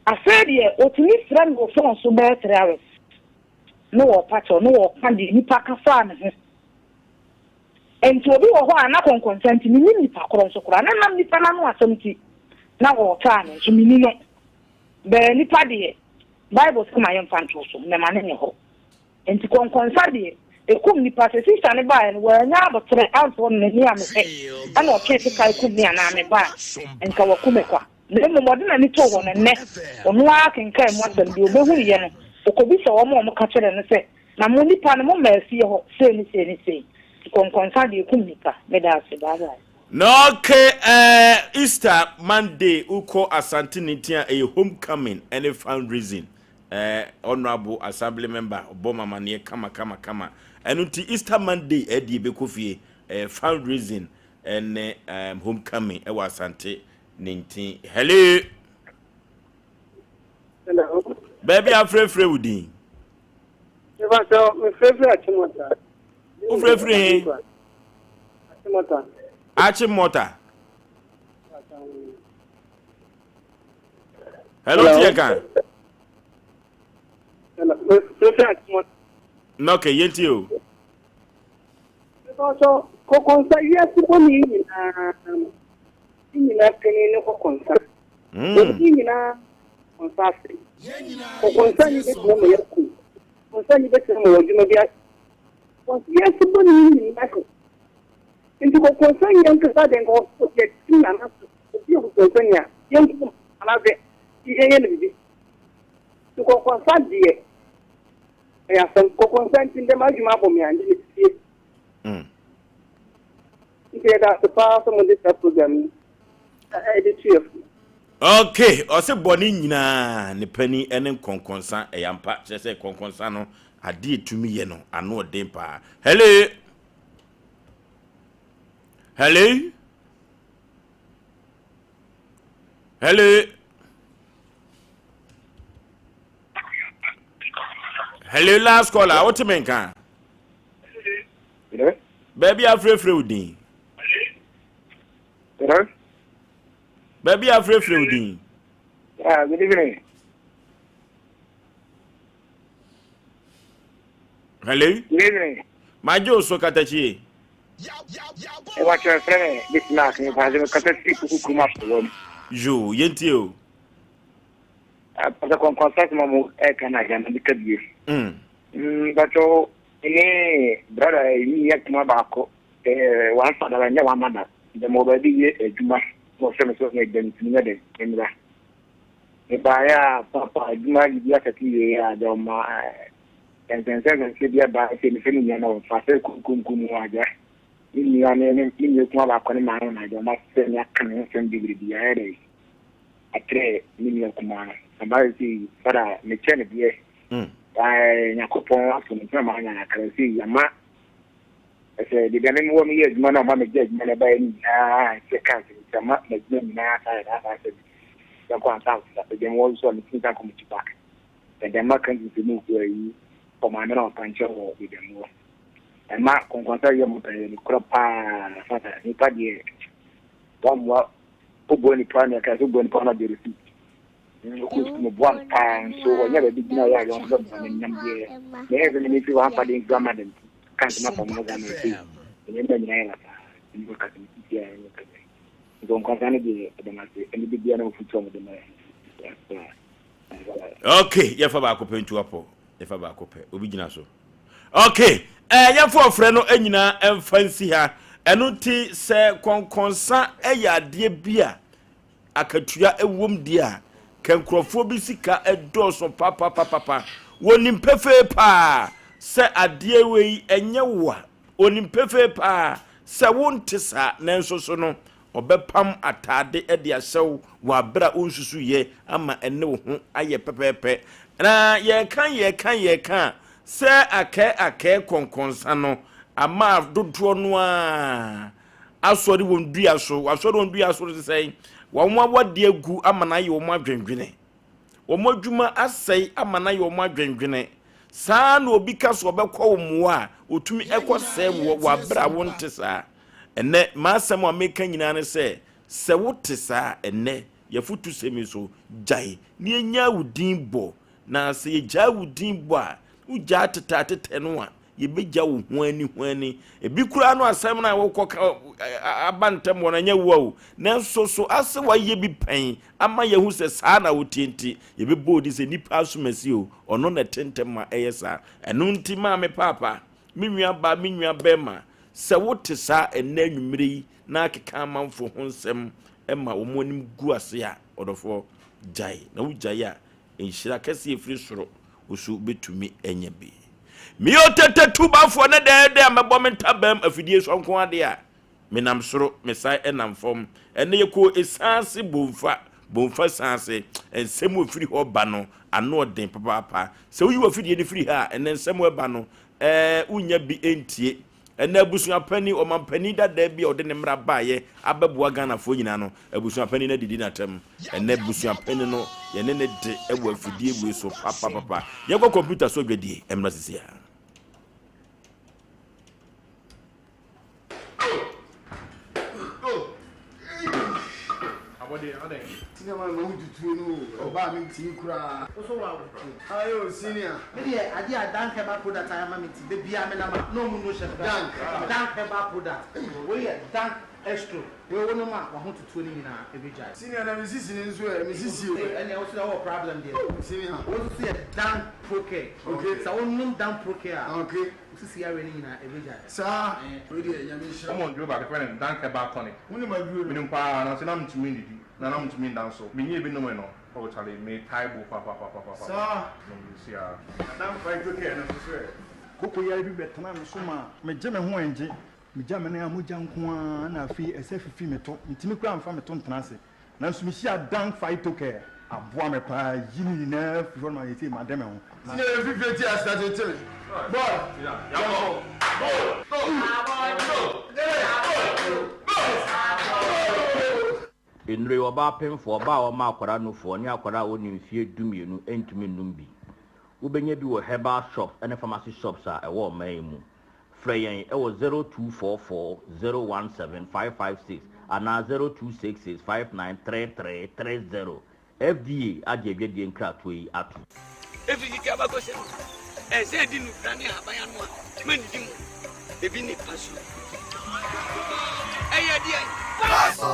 afei deɛ ɔtumi frɛ me wɔ phone so bɛyɛ 3 hours na ɔrepa kyɛw na ɔreka deɛ nipa ka faa ne ho. Enti obi wɔ hɔ a na kɔnkɔnsa nti mennim nipa korɔ nso koraa, na nam nipa no ano asɛm nti na wɔretaa me nso menni no. Bɛɛ nipa deɛ, Bible sɛ ma yɛmfa nto so, na ma no nyɛ hɔ. Enti kɔnkɔnsa deɛ, ɛkum nipa. Sɛ sista no baeɛ no, wannya aboterɛ amfa n'ani ammɛhwɛ ɛna ɔtwee sekan kum me anaa me ba a, nka waku me kwa. Na mmom ɔde n'ani too hɔ no, nnɛ, ɔno ara kenkan mu asɛm, deɛ ɔbɛhunuiɛ no, ɔkɔbisa wɔn a wɔka kyerɛɛ no sɛ, Na mo nnipa no, mommaa fie hɔ sei ne sei ne sei. Nkɔnkɔnsa deɛ, ɛkum nnipa. Meda ase. Bye bye. Na okay eh, Easter Monday wokɔ Asante Nintin a ɛyɛ homecoming ɛne fundraising eh, honorable assembly member ɔbɔ mamaneɛ kama kama kama ɛno nti Easter Monday ɛdeɛ bɛkɔ fie ɛyɛ fundraising ɛne um, homecoming ɛwɔ Asante Nintin. Hello. Hello. Baabi afrɛfrɛ wo din. Mepakyɛw, mefrɛfrɛ Achimota. Wofrɛfrɛ he? Achimota. Achimota. Hello, tiɛ kan. Hello, mefrɛfrɛ Achimota. Na okay, yɛntie o. Mepakyɛw, kɔkɔnsa wiase bɔne nyinaa no, ne nyinaa panyin ne kɔkɔnsa. Ne nyinaa kɔkɔnsa ase. Kɔkɔnsa nyi bɛtumi ama yɛaku. Kɔkɔnsa nyi bɛtumi ama w'adwuma bi ase. Wiase bɔne yi nyinaa ka. Nti kɔkɔnsa nyi ankasa deɛ nka ɔsɛ yɛkyi no anaasɛ obi yɛ kɔkɔnsa nyi a yɛnku no anaasɛ yɛnyɛ no biribi. Nti kɔkɔnsa deɛ ɛyɛ asɛm. Kɔkɔnsa nti ndɛ m'adwuma abɔ me a ndɛ mete fie. Nti yɛda ase paa sɛ mode saa program yi ɛde tu yɛ fo. Ok, ɔse bɔne nyinaa ne pani ne nkɔnkɔnsa, ɛyɛ ampa, kyerɛ sɛ kɔnkɔnsa no adeɛ ɛtumi yɛ no ano ɔden paa. Hello, hello, hello, hello, last caller, wote me nka? Baabi a afrɛfrɛ wo din. Baabi a afrɛfrɛ wo din. Yeah, good evening. Hello. Good evening. Magye wo so katakyie. Ɛwɔ kyerɛ frɛ me Bismarck me paase me kasa firi kuku kurom afɔwɔ mu. Yo, yɛntie o. Pasa kɔnkɔnsa sɛ mo ɛka na agya na meka bie. Mpakyɛw me ne brada yi yɛ adwuma baako eh, one father ɛnyɛ one mother. Dɛm wɔ baabi yɛ adwuma na ɔfrɛ me sɛ ɔnyɛ adwuma nti menyɛ dɛn memmra. Mebaeɛ a papa adwuma biribi asɛte wie a deɛ ɔma nsɛnsɛnsɛnsɛ bi aba sɛ mefɛ me nua na ɔmfa sɛ kumkumkum mu agya. Me nua ne me nua kuma baako ne maame na agya ɔma sɛ me aka me ho nsɛm bebrebe ayɛ dɛ akyerɛ me nua kumaa no. Aba sɛ fada mekyɛ ne deɛ Ɛɛ Nyankopɔn aso me ntina ma anya kakra sei ama ɛsɛ baabi a mewɔ meyɛ adwuma na ɔma megya adwuma no ɛbaeɛ no nyinaa nhyɛ ka nti nti ama m'adwuma nyinaa saa yɛ saa sɛ yɛnkɔ ansa ansa baabi a mewɔ nso a metumi san kɔ m'akyi back ɛdɛm ma ka nti sɛ mu ayi ɔmaame na ɔpa nkyɛ wɔ baabi a mewɔ ɛma kɔnkɔnsa yɛ mo pɛyɛ no korɔ paa fata nipa deɛ wammoa wobɔ nipa na ɛka sɛ wobɔ nipa na deɛ receipt Ɔkɔɔ sukuu no boa no paa nso ɔnya baabi gyina ɔyɛ a yɔnko bɛboa no nam deɛ na ɛyɛ sɛ mene firi wamfa de mfiri ama dɛm ka ntoma fa mu Ghana ɛsei nneɛma nyinaa yɛ basaa ɛne kɔ kasa ne sisi a ɛne kasa nso nkwansa no deɛ ɛdɛm ase ɛne bibia na ɔfutu ɔmo de ma ok yɛfa baako pɛ ntu apɔ yɛfa baako pɛ obi gyina so ok ɛɛ yɛfa ɔfrɛ no nyinaa ɛmfa nsi ha ɛno nti sɛ kɔnkɔnsa ɛyɛ adeɛ bi a akatua wom deɛ a, ka nkurɔfoɔ bi sika dɔɔso papapapapa. Wɔnim pefee paa sɛ adeɛ wei ɛnyɛ wo a, ɔnim pefee paa sɛ wonte saa, nanso so no, ɔbɛpam ataade de ahyɛ wo wɔ aberɛ a wonsusuiɛ ama ɛne wo ho ayɛ pɛpɛɛpɛ. Na yɛreka yɛreka yɛreka a, sɛ akɛɛ akɛɛ kɔnkɔnsa no ama dodoɔ no ara asɔre wɔn dua so. Wɔasɔre wɔn dua so no te sɛn? Wɔn awadeɛ agu ama no ayɛ wɔn adwendwene. Wɔn adwuma asɛe ama no ayɛ wɔn adwendwene. Saa na obi ka so ɔbɛkɔ wo mmoa a, otumi ɛkɔ sɛe wɔ wɔ abere a wonte saa. Ɛnɛ, m'asɛm a meka nyinaa ne sɛ, sɛ wote saa ɛnɛ, yɛfotu sɛm yi so, gyae na yɛnyaa wo din bɔ. Na sɛ yɛgyaa wo din bɔ a, wogyaa tetaatetɛ no a, Yɛbɛgya wo hwani hwani. Ebi koraa no asɛm no a wokɔ ka aba ntɛm wɔ no ɛnyɛ wo o. Nanso so asɛ wayɛ bi pɛn ama yɛahu sɛ saa na woteɛ nti, yɛbɛbɔ wo din sɛ nipa asomasi o, ɔno na ɛte ntɛm ma ɛyɛ saa. Ɛno nti maame paapa, me nua baa, me nua bɛɛma, sɛ wote saa ɛnnɛ anwummere yi na akeka amanfoɔ ho nsɛm ma wɔn anim gu ase a, ɔdɔfoɔ, gyae. Na wogyae a, Nhyira kɛseɛ ɛfiri soro wo so wobɛtumi anya bi. Meyɛ otete tubafoɔ ne dɛɛdɛɛ a mɛbɔ me ntaban afidie so nko adeɛ a menam soro mesan nam fam. Ɛnɛ yɛkɔɔ ɛsan ase Bomfa, Bomfa san ase. Nsɛm a ɛfiri hɔ ba no ano ɔden papaapa. Sɛ woyi w'afidie no firi ha a ɛnɛ nsɛm a ɛba no ɛɛ wonnya bi ntie. Ɛnnɛ abusuapanin, ɔmanpanin dadaa bi a ɔde ne mmara baeɛ abɛboa Ghanafoɔ nyinaa no, abusuapanin no adidi n'atɛm. Ɛnnɛ abusuapanin no, yɛne no de wɔ afidie wei so papapapa. Yɛnkɔ kɔmputa so adwadie mmra sisi ara. Senior man ma wo tutuo no o, ɔbaa me ntimi koraa. Wo so wa wo tuo. Aye o senior. Me deɛ adeɛ a Dank herbal product ayɛ ama me nti da biara me nam a na ɔmo nu hyɛ me Dank. Dank herbal product wei yɛ Dank Estro wei wo nom a waho tutuo no nyinaa ɛbɛ gyae. Senior na me sisi no nso ɛ, me sisi o. Ɛneɛ wo so deɛ wowɔ problem deɛ. Senior. Wei nso so yɛ Dank Procare. Okay. Sɛ wo nom Dank Procare a. Okay. Wo sisi yareɛ no nyinaa ɛbɛgyae. Saa! Wei deɛ Nyame nhyira wo. Wɔn duro baako yɛfrɛ no Dank Herbal Tonic. Wonim aduro no? Menim paa nanso na mentumi nnidi na na mentumi nda nso. Menyɛɛ bi nomee no oh charlie metae bo papapapapapa Saa! nom bi siaa. Na Dank Phyto Care no nso so ɛ? Koko yare bi bɛtenaa me so maa megye me ho ɛngye. Megya me nan a mogya nko ara na afei ɛsɛ fifi me to. Mentumi koraa mfa me to ntena ase. Nanso mihyiaa Dan Phytocare, aboa me paa, yi ne nyinaa firi hɔ no ma seesei made me ho. Na. Senior yɛ fifire ti asena tete me boy yɛnkɔ Nnuro yi, ɔbaa pemfoɔ, ɔbaa a ɔma akwadaa nufoɔ, ne akwadaa a ɔnni mfeɛ dumienu ntumi nnom bi. Wobɛnya bi wɔ herbal shops ne pharmacy shops a ɛwɔ ɔman yi mu. Frɛ yɛn wɔ 0244 017 556 anaa 0266 5933 30. FDA agye adwadie nkratoɔ yi atom. Ɛfiri tete abakɔsɛm mu, ɛsɛ ɛdi nnubena ne ahaban ano a mannidi mu ebi ne paso. Ɛyɛ deɛn? Paso!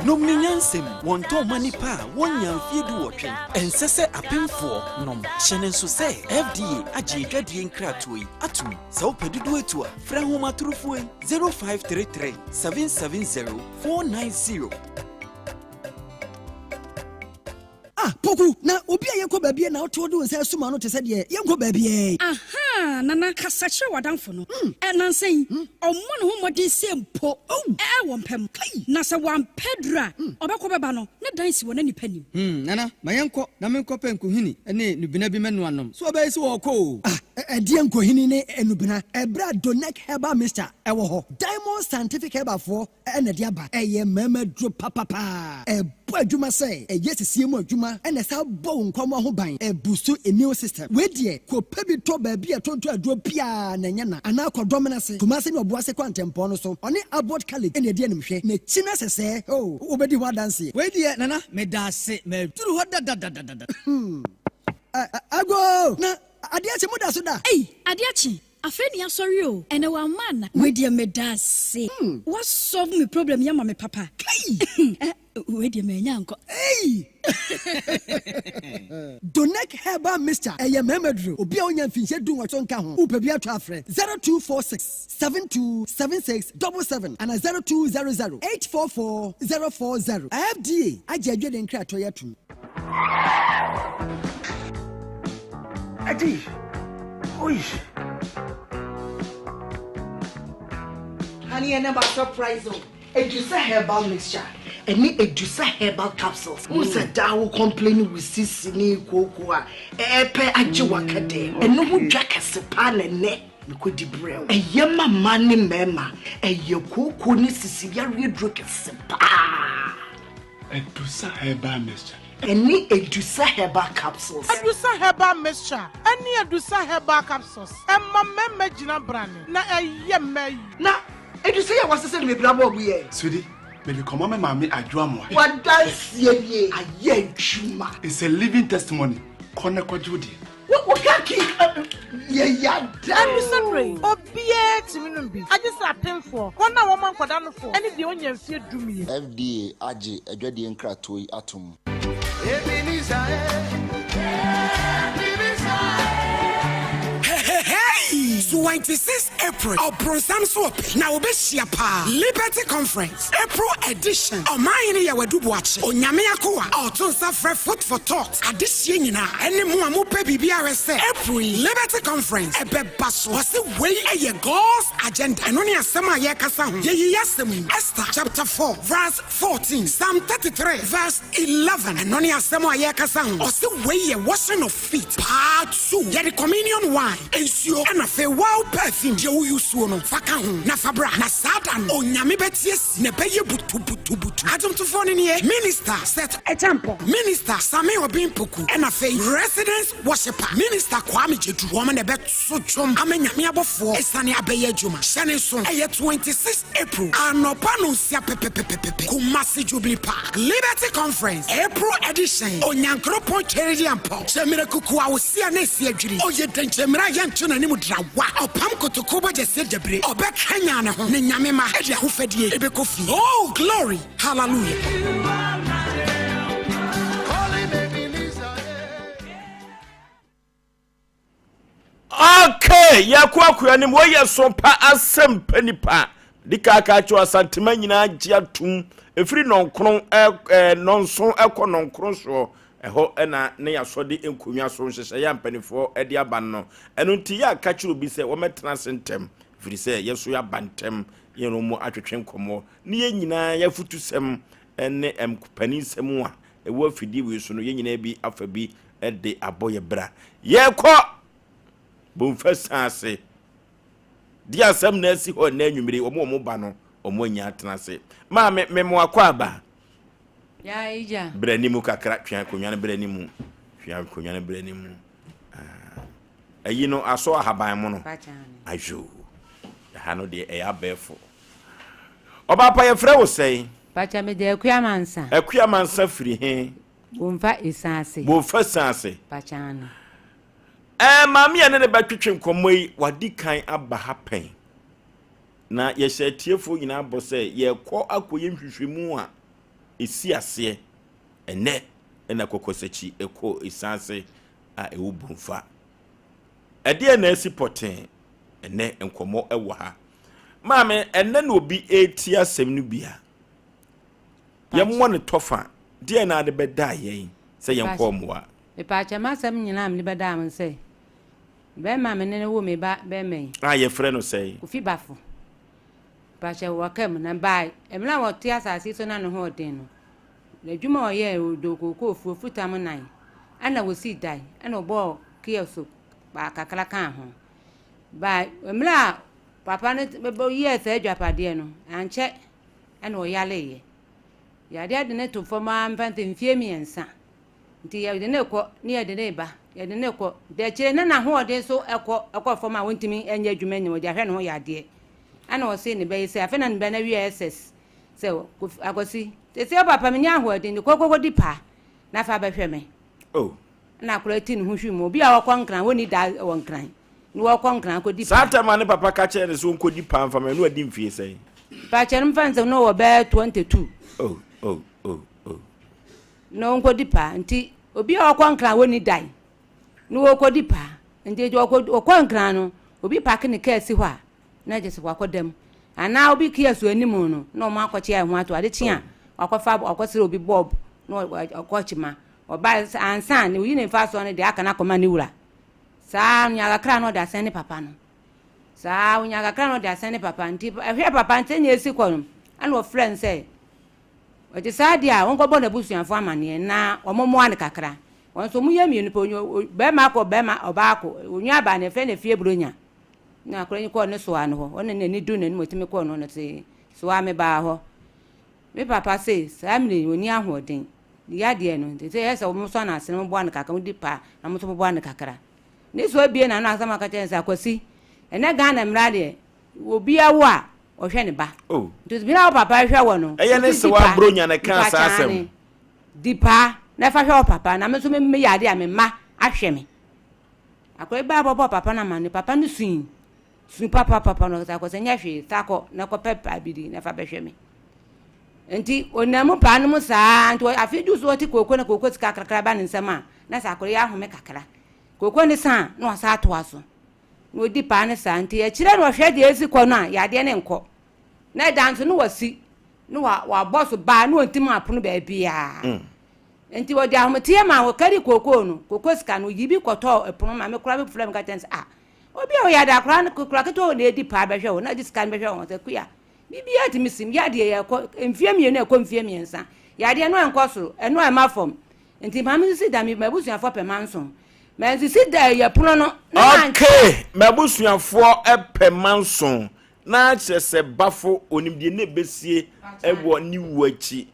Nom ne nyansam, wɔntɔn mma nnipa a wɔnnya mfeɛ duwɔtwe. Ɛnsɛ sɛ apemfoɔ nom. Hyɛ no nso sɛ FDA agye adwadie nkratoɔ yi atom. Sɛ wopɛ dodoɔ atu a, frɛ ahomatorofoɔ yi, 0533 770 490. Ah Poku, na obi a yɛnkɔ baabiara na wote wode wo nsa asum ano te sɛ deɛ yɛnkɔ baabiara yi. Ahaa, Nana, kasa kyerɛ w'adamfo no. Ɛ, nnansa yi, ɔmmɔ ne ho mmɔden sɛ mpo ɛ, wɔ mpa mu. Na sɛ wampɛ aduru a, ɔbɛkɔ bɛba no, ne dan si wɔ na nnipa nnim. Hmm, Nana, ma yɛnkɔ na menkɔpɛ nkohini ne nnubena bi mɛnoa nom. So ɔbɛyɛ sɛ wɔrekɔ o. Ah, ɛdeɛn nkohini ne nnubena? Ɛberɛ a Donec Herbal Mixture wɔ hɔ. Diamond Scientific Herbalfoɔ na ɛde aba. Ɛyɛ mmarima aduro papapaa. Ɛbɔ adwuma sɛ ɛyɛ sisie mu adwuma na ɛsan bɔ wo nkwammoa ho ban. Ɛbusu immune system. Wei deɛ kɔpɛ bi tɔ baabi a yɛtontɔn aduro biara na ɛnyɛ na anaa kɔ Dɔmena ase, Kumase ne Ɔboase kwantempɔn no so. Ɔne Abbot College na ɛdi animhwɛ. N'akyi no sɛsɛɛ oh, wobɛdi ho adanseɛ. Wei deɛ Nana medaase maduru hɔ dadadadada. Hmm. Agoo! Na adeɛ akye moda so da? Ei adeɛ akye Afei ne asɔre o ɛnɛ wamma ana. Wei deɛ medaase wa solve me problem yi ama me papa Kai! Eh wei deɛ manya ankɔ Ei! Donec Herbal Mixture ɛyɛ mmarima duro obi a onya mfinhyia dunwɔtwe nka ho wopɛ bi atɔ afrɛ 0246 72 76 77 ana 0200 844 040 FDA agye adwene nkratoɔ yi atum. Adi! Oi! Honey, ɛnɛ ma surprise o. Edusa herbal mixture ɛne Edusa herbal capsules. Wohu sɛ daa wo complain wo sisi ne kooko a ɛɛpɛ agye waka dɛm. Ɛno ho dwa kɛse paa na ɛnɛ. Mekɔdi brɛ wo. Ɛyɛ ma mmaa ne mmarima. Ɛyɛ kooko ne sisi yareɛ duro kɛse paa. Adusa herbal mixture. Ɛne Adusa herbal capsules. Adusa herbal mixture ɛne Adusa herbal capsules ɛma mmarima gyina brane na ɛyɛ mmaa yi. Na Adusa yi a wɔasesa no bebree abɔ ɔbo yɛ. Sweetie, mede kɔma me maame Adwo Amoah. W'adanseɛ nie, ayɛ adwuma. It's a living testimony, kɔ na kɔgye wo deɛ. Wo wo kaki yɛ yada o. Ɛno yi, obiara tumi nom bi, agye sɛ apemfoɔ, wɔn a wɔma nkwadaa nofoɔ, ne deɛ ɔnnya mfeɛ dumienu. FDA agye adwadie nkratoɔ yi atom. Heheheii 26 April ɔbronsam so ɔpɛ na wɔbɛhyia paa Liberty Conference April edition Ɔmanhene Yaw Adu Boakye Onyame akoa a ɔto nsa frɛ Foot for Thought Adehyeɛ nyinaa ɛne mo a mopɛ biribi ahwɛ sɛ April yi Liberty Conference ɛbɛba so. Ɔse wei ɛyɛ God's agenda. Ɛno ne asɛm a yɛrekasa ho. Yɛyi asɛm yi Esther chapter 4 verse 14, Psalm 33 verse 11. Ɛno ne asɛm a yɛrekasa ho. Ɔse wei yɛ washing of feet part 2. Yɛde communion wine, nsuo ɛna afei wow perfume deɛ wo use no fa ka ho na fa bra. Na saa da no Onyame bɛte asi na ɛbɛyɛ butubutubutu. Adwomtofoɔ no nie, Minister Seth Acheampong, Minister Sammy Obeng Poku, ɛna afei Residence Worshipper, Minister Kwame Gyedu. Wɔn na ɛbɛto dwom ama Nyame abɔfoɔ asiane abɛyɛ adwuma. Hyɛ ne nso, ɛyɛ 26 April anɔpa nonsia pɛpɛpɛpɛpɛ, Kumasi Jubilee Park, Liberty Conference, April edition, Onyankoropɔn Tweridiampɔ, Kyɛmire kuku a osia na esi adwiri, Oye dɛnkyɛmire a yɛnto n'anim drawa, Ɔpam kotokuo bɔgyɛseɛ dabire, Ɔbɛkanyan ne ho, ne Nyame mma de ahofadie bɛkɔ fie. Oh glory! Hallelujah. Okay, yɛkɔ akua no mu wɔyɛ so pa asɛm pɛ nipa de kaaka kyerɛ asantema nyinaa gye atum ɛfiri nɔnkron nɔnson ɛkɔ nɔnkron soɔ ɛhɔ ɛna ne yɛasɔde nkonnwa so nhyehyɛeɛ a mpanimfoɔ de aba no ɛno nti yɛ aka kyerɛ obi sɛ wɔmɛtena ase ntɛm ɛfiri sɛ yɛso yɛaba ntɛm yɛn mu atwetwe nkɔmmɔ ne yɛn nyinaa yɛafutusɛm ne mpaninsɛm a ɛwɔ afidie wei so no, yɛn nyinaa bi afa bi de abɔ yɛ bra. Yɛkɔ Bomfa san ase. Di asɛm na asi hɔ nnɛ anwummere, wɔn wɔn ba no, wɔn anya atena ase. Maame, memo akɔ aba. Ya ija. Brɛ ne mu kakra, twe akonnwa no brɛ ne mu. Twe akonnwa no brɛ ne mu. Ah. Ayi no asɔ ahaban mo no. Ayo. Ɛha no deɛ ɛyɛ abɛɛfo. Ɔbaapa yɛfrɛ wo sɛn? Pakyɛ mede Akua Mansa. Akua Mansa firi he? Bomfa Esan ase. Bomfa Esan ase. Pakyɛ ano. Ɛɛ maame a ne ne bɛtwetwe nkɔmmɔ yi wadi kan aba ha pɛn. Na yɛhyɛ atiefoɔ nyinaa bɔ sɛ yɛrekɔ akɔyɛ nhwehwɛmu a ɛsi aseɛ ɛnɛ ɛna kɔkɔsakyi ɛkɔ Esan ase a ɛwɔ Bomfa. Ɛdeɛn na asi pɔtee? Ɛnnɛ nkɔmmɔ wɔ ha. Maame, ɛnnɛ na obi retie asɛm no bi a, yɛmmɔ no tɔfa. Deɛn na ade bɛdaa yɛn sɛ yɛnkɔ mmoa? Mepaakyɛ m'asɛm nyinaa a mede bɛdaa mo sɛ, bɛrima a me ne no woo me ba bɛrima yi. A yɛfrɛ no sɛn? Kofi Bafo. Mepaakyɛ wɔka mu na baa mmerɛ a wɔte asase so na ne ho ɔden no, n'adwuma a ɔyɛɛ ɔdɔ kookoo fuo futam nan, ɛna wɔsii dan, ɛna ɔbɔɔ kiosk baa kakra kaa ho. Ba mmerɛ a papa no yɛɛ saa adwapadeɛ no, ankyɛ ɛna ɔyareeɛ. Yadeɛ de no to fam ara mfa sɛ mfeɛ mmiɛnsa. Nti yɛde no rekɔ ne yɛde no reba, yɛde no rekɔ. Nti akyire na n'ahoɔden so kɔ kɔ fam a ɔntumi nyɛ adwuma nyɛ, ɔde ahwɛ ne ho yadeɛ. Ɛna ɔse ne ba yi sɛ, afei na ne ba no awie SS sɛ, Akwasi, seesei wo papa menni ahoɔden, kɔ kɔkɔdi paa na fa bɛhwɛ me. Oh. Na akwadaa ti ne ho hwim. Obi a ɔkɔ Nkran, wɔnni da wɔ Nkran. Na wɔkɔ Nkran kɔdi Saa paa. tam a ne papa ka kyerɛɛ no sɛ ɔnkɔdi paa mfa ma no, na wadi mfeɛ sɛn? Mpakyɛ no mfa nsɛm na ɔwɔ bɛyɛ 22. Oh, oh, oh, oh. Na ɔnkɔdi paa. Nti obi a ɔkɔ Nkran wɔnni dan. Na wɔkɔdi paa. Nti ɔkɔ ɔkɔ Nkran no, obi pake ne kaa si hɔ a, na kyerɛ sɛ wakɔ dam. Anaa obi kia so anim no, na wɔn akɔkyea ɛho ato. Ade kye a, wakɔfa wakɔsrɛ obi bɔɔb na ɔkɔ kyima. Ɔbae sɛ ansa na oyi ne mfasoɔ no deɛ aka no akɔma ne wura. Saa ara onya kakra na ɔde asɛn ne papa no. Saa ara onya kakra na ɔde asɛn ne papa. Nti ɛhwɛ papa no sɛnea esi kɔ no, ɛna ɔfrɛ no sɛ ɔte saa deɛ a wɔnkɔbɔ n'abusuafoɔ amaneɛ na wɔmmoa no kakra. Wɔn nso wɔyɛ mmienu pɛ, barima kɔ barima ɔbaa kɔ. Onua baa no yɛfrɛ no Afie Buronya. Na akwadaa yi kɔɔ ne soa no hɔ, ɔne n'ani du n'anim ɔtumi kɔɔ no no se soa me baa hɔ. Me papa se saa mmerɛ yi ɔnni ahoɔden, ne yadeɛ no nti sɛ ɛyɛ sɛ wɔsɔ no ase na wɔboa no kakra, wɔdi paa na mo nso moboa no kakra. Ne soa bie n'ano asɛm aka kyerɛ no sɛ Akwasi, ɛnɛ Ghana mmara deɛ obiara wo a ɔhwɛ ne ba. Oh. Nti bere a wo papa hwɛ wɔ no, Ɛyɛ ne wosi sɛ di paa, waboro nya na ɛkaa nipa saa kyaa asɛm. ne, di paa na fa hwɛ wo papa na me nso me meyɛ adeɛ a me mma ahwɛ me. Akwadaa bi baa bɛbɔɔ papa no amanneɛ. Papa no sui. Su papapapa na ɔkasa kɔ sɛ nyɛ hwee, sa kɔ na kɔpɛ paa bi di na fa bɛhwɛ me. Nti ɔnam mu paa no mu saa nti afei du so ɔte kooko na kooko sika kakra ba ne nsam a na sɛ akwadaa yi ahome kakra. Kooko ne sa a na wasa atoa so. Na ɔdi paa no saa nti akyire na ɔhwɛ deɛ ɛsi kɔ no a yadeɛ no nkɔ. Na ɛda nso na wasi na wabɔ so baa na ɔntim apono baabiara. Enti wɔde ahometeɛ maa wɔkarii kookoo no, kooko sika no, wɔyii bi kɔtɔɔ ɛpono ma me koraa me frɛɛ me ka kyerɛɛ me sɛ, ah, obi a ɔyɛ ade akora no kora ketewa wɔ na ɛdi paa bɛhwɛ wo na ɛde sika no bɛhwɛ wɔn sɛ kuya biribiara tumi sim yadeɛ yɛkɔ mfeɛ mmienu ɛkɔ mfeɛ mmiɛnsa yadeɛ no ɛnkɔ soro ɛno ɛma fam nti maame nso si da me m'abusuafoɔ pɛ manso mansisi da ɛyɛ pono no na Okay, m'abusuafoɔ pɛ manso Na kyerɛ sɛ bafo onim deɛ na ɛbɛsie wɔ ne wuo akyi.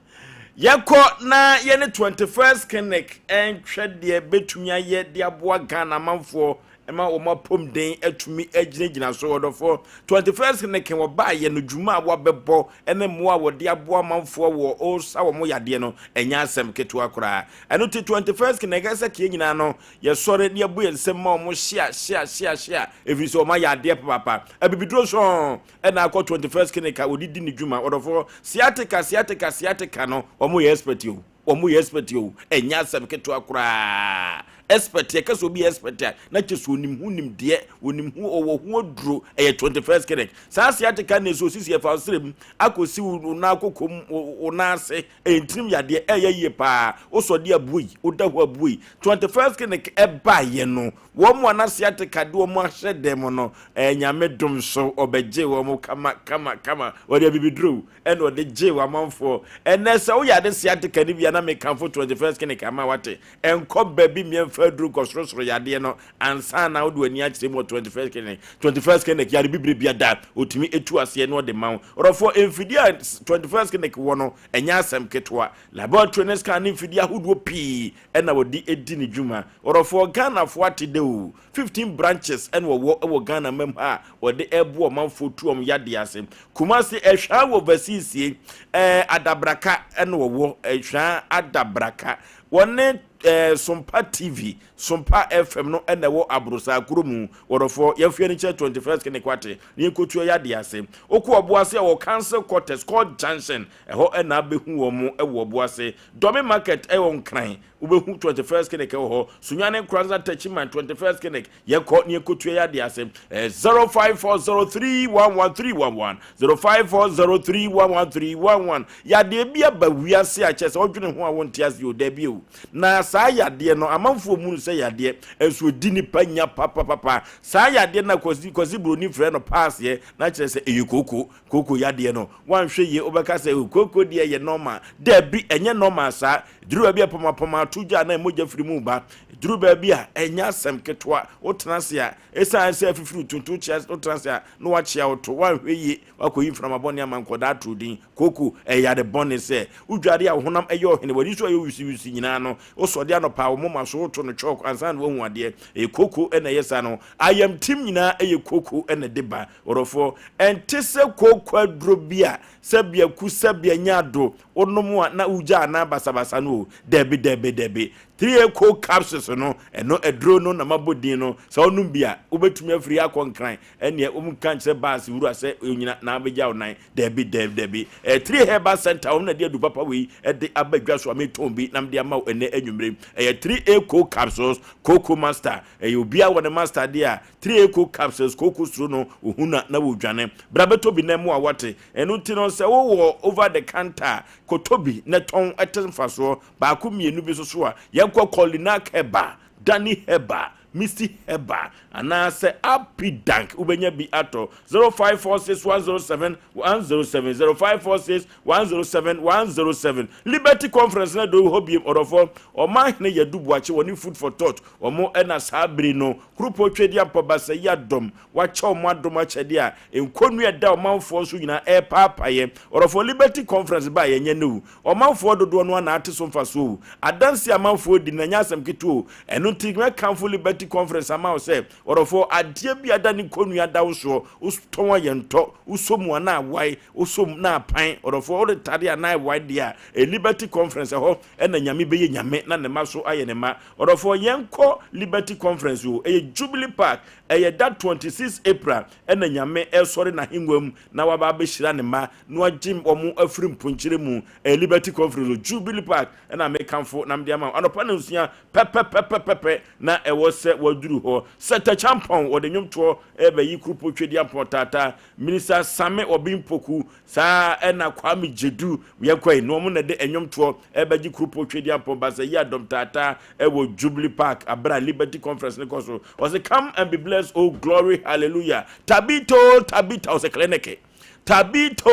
Yɛkɔ na yɛne 21st Clinic nhwɛ deɛ bɛtumi ayɛ de aboa Ghana amanfoɔ ma wɔn apɔmuden atumi agyinagyina so. Ɔdɔfoɔ, 21st Clinic wɔbaayɛ no dwuma a wɔabɛbɔ ne mmoa a wɔde aboa amanfoɔ wɔ ɔresa wɔn yadeɛ no ɛnyɛ asɛm ketewa koraa. Ɛno ti 21st Clinic ɛsɛ keɛ nyinaa no Yɛsɔre na yɛbɔ yɛn nsam ma wɔn hyea hyea hyea hyea ɛfiri sɛ wɔn ayɛ adeɛ papaapa. Abibiduro sɔn ɛna akɔ 21st clinic a wɔde di ne dwuma. Wɔdɔfoɔ sciatica sciatica sciatica no wɔn yɛ expert o. Wɔn yɛ expert o. Ɛnyɛ asɛm ketewa koraa. Expert yɛka sɛ obi yɛ expert a na kyɛ sɛ onim ho nimdeɛ, onim ho ɔwɔ ho aduro. Ɛyɛ 21st clinic. Saa sciatica na ɛsɛ osisi ɛfa ɔsrɛ mu akɔsi wo nan akoko mu wo nan ase. Ɛyɛ ntirim yadeɛ, ɛyɛ yie paa. Wosɔ de abuei, woda hɔ abuei. 21st clinic ɛbaeɛ no, wɔn a na sciatica de wɔn ahyɛ dɛm no, ɛɛ Nyame dom so, ɔbɛgyee wɔn kama kama kama. Ɔde abibiduro ɛna ɔde gyee wɔn amanfoɔ. Ɛnɛ sɛ woyɛ ade sciatica no bi a na mekamfo 21st clinic ama wate. Ɛnkɔ baabi mmea mfa aduro nkɔsorosoro yadeɛ no ansa na wode w'ani akyerɛ mu wɔ 21st clinic. 21st clinic yare bibire bia da ɔtumi ɛtu aseɛ na ɔde ma wo. Ɔdɔfoɔ, mfidie a 21st clinic wɔ no ɛnyɛ asɛm ketewa. Laboratory ne scan ne mfidie ahodoɔ pii ɛna wɔde di ne dwuma. Ɔdɔfoɔ, Ghanafoɔ ate dɛ o. 15 branches ɛna wɔwɔ wɔ Ghana mam ha a wɔde ɛboa ɔmanfoɔ tu wɔn yadeɛ ase. Kumasi, Ɛhwaa wɔ Vasisie, ɛɛ Adabraka ɛna wɔwɔ, Ɛhwaa Adabraka. Wɔne ɛɛ Sompa TV, Sompa FM no na ɛwɔ Aborosaa kuro mu. Wɔdɔfoɔ, yɛmfa yɛn ani nkyerɛ 21st Clinic wate, na yɛnkɔtua yɛn adeɛ ase. Wokɔ Ɔboase a, wɔ Council Quarters, Court Junction, ɛhɔ na abɛhu wɔn wɔ Ɔboase. Dɔme Market ɛwɔ Nkran, wobɛhu 21st Clinic wɔ hɔ. Sunyani Nkoranza Techiman, 21st Clinic, Yɛkɔ ne yɛkɔtua yɛ adeɛ ase. 0540311311 0540311311 Yadeɛ bi aba wiase a kyerɛ sɛ wodwene ho a wonte aseɛ o, dabi o. Na saa yadeɛ no amanfoɔ mu no sɛ yadeɛ nso ɛdi nipa nya papapapa. Saa yadeɛ no a Kwasi, Kwasi Buroni frɛ no paaseɛ na kyerɛ sɛ ɛyɛ kooko, kooko yadeɛ no. Woanhwɛ yie wobɛka sɛ oh, kooko deɛ yɛ normal. Dabi, ɛnyɛ normal saa. Ɛduru baabi a pɔmapɔma ato gya na mogya firi mu ba. Ɛduru baabi a ɛnyɛ asɛm ketewa. Wotena ase a, ɛsiane sɛ afifiri tuntum kyea, wotena ase a na wakyea wo to. Woanhwɛ yie, woakɔyi mframa bɔne ama nkɔdaa ato din. Kooko, ɛyɛ yare bɔne sɛ wodware a wo honam yɛ ɔhene, w'ani so ayɛ wisiwisi nyinaa no, wosɔde anɔpa a wo moma so woto no chalk ansa na woahu adeɛ. Ɛyɛ kooko na ɛyɛ saa no. Ayamtim nyinaa ɛyɛ kooko na ɛde ba. Ɔdɔfoɔ, ɛnte sɛ kooko aduro bi a sɛbea ku sɛbea nya ado, wonom a na wogya anaa basabasa no o. Dabi, dabi, dabi. 3A Coke capsules no, ɛno aduro no na mabɔ din no. Sɛ wonom bi a, wobɛtumi afiri akɔ Nkran. Ɛnneɛ wonka nkyerɛ baase wura sɛ onyina na abɛgya wo nan. Dabi, dabi, dabi. Ɛyɛ 3 Herbal Center, wɔn na de adu papa wei de aba dwa so a metɔn bi na mede ama wo ɛnnɛ anwummere. Ɛyɛ 3A Coke capsules, Cocoa Master. Ɛyɛ obiara wɔ ne master deɛ a, 3A Coke capsules, Cocoa suro no, ohunu a na wɔdwane. Bra bɛtɔ bi na mmoa woate. Ɛno nti no, sɛ wowɔ over the counter a, kɔtɔ bi na tɔn te mfasoɔ. Baako mmienu bi nso so a, yɛnkɔ Kolinak Herbal, Danny Herbal. Misty Herbal anaasɛ Apidank wobɛnya bi atɔ 0546 107 107 0546 107 107 Liberty Conference na do hɔ biem ɔdɔfoɔ Ɔmanhene Yadu Boakye wɔne Food for Thought wɔn ɛna saa bere no Kuropɔn Twedeampɔ Basayi Adɔm wakyɛ wɔn adom akyɛdeɛ a nkɔnnua ɛda ɔmanfoɔ so nyinaa ɛrepaapaeɛ ɔdɔfoɔ Liberty Conference ba a yɛnyɛ no Ɔmanfoɔ dodoɔ no ara na ate so mfasoɔ o. Adanseɛ a amanfoɔ di no, ɛnyɛ asɛm ketewa o. Ɛno nti, mɛkamfo Liberty Conference ama wo sɛ, ɔdɔfoɔ, adeɛ bi a ada ne kɔnnua da wo soɔ, wotɔn a yɛntɔ, wosɔ mu a na awae, wosɔ mu na apan, ɔdɔfoɔ, wode tare a na awae deɛ a, ɛyɛ Liberty Conference, ɛhɔ na Nyame bɛyɛ Nyame na Ne mma so ayɛ Ne mma. Ɔdɔfoɔ, yɛnkɔ Liberty Conference o, ɛyɛ Jubilee Park, ɛyɛ da 26 April na Nyame resɔre N'ahengua mu na waba abɛhyira Ne mma na wagye wɔn afiri mponkyerɛ mu. Ɛyɛ Liberty Conference wɔ Jubilee Park ɛna mekamfo na mede ama wo. Anɔpa nnɔnsia pɛpɛpɛpɛpɛ na ɛwɔ sɛ waduru hɔ. Sɛtɛ Kyampɔn wɔde nnwomtoɔ ɛrebɛyi Kurupo Twedeampɔn Taataa, Minister Same Obeng Poku, saa ɛna Kwame Gyedu yɛkɔe na wɔn na ɛde nnwomtoɔ ɛrebɛgye Kurupo Twedeampɔn Basayi Adɔm Taataa ɛwɔ Jubilee Park abere a Liberty Conference no kɔ so. Ɔse come and be blessed oh glory hallelujah. Tabito Tabita ɔse clinic. Tabito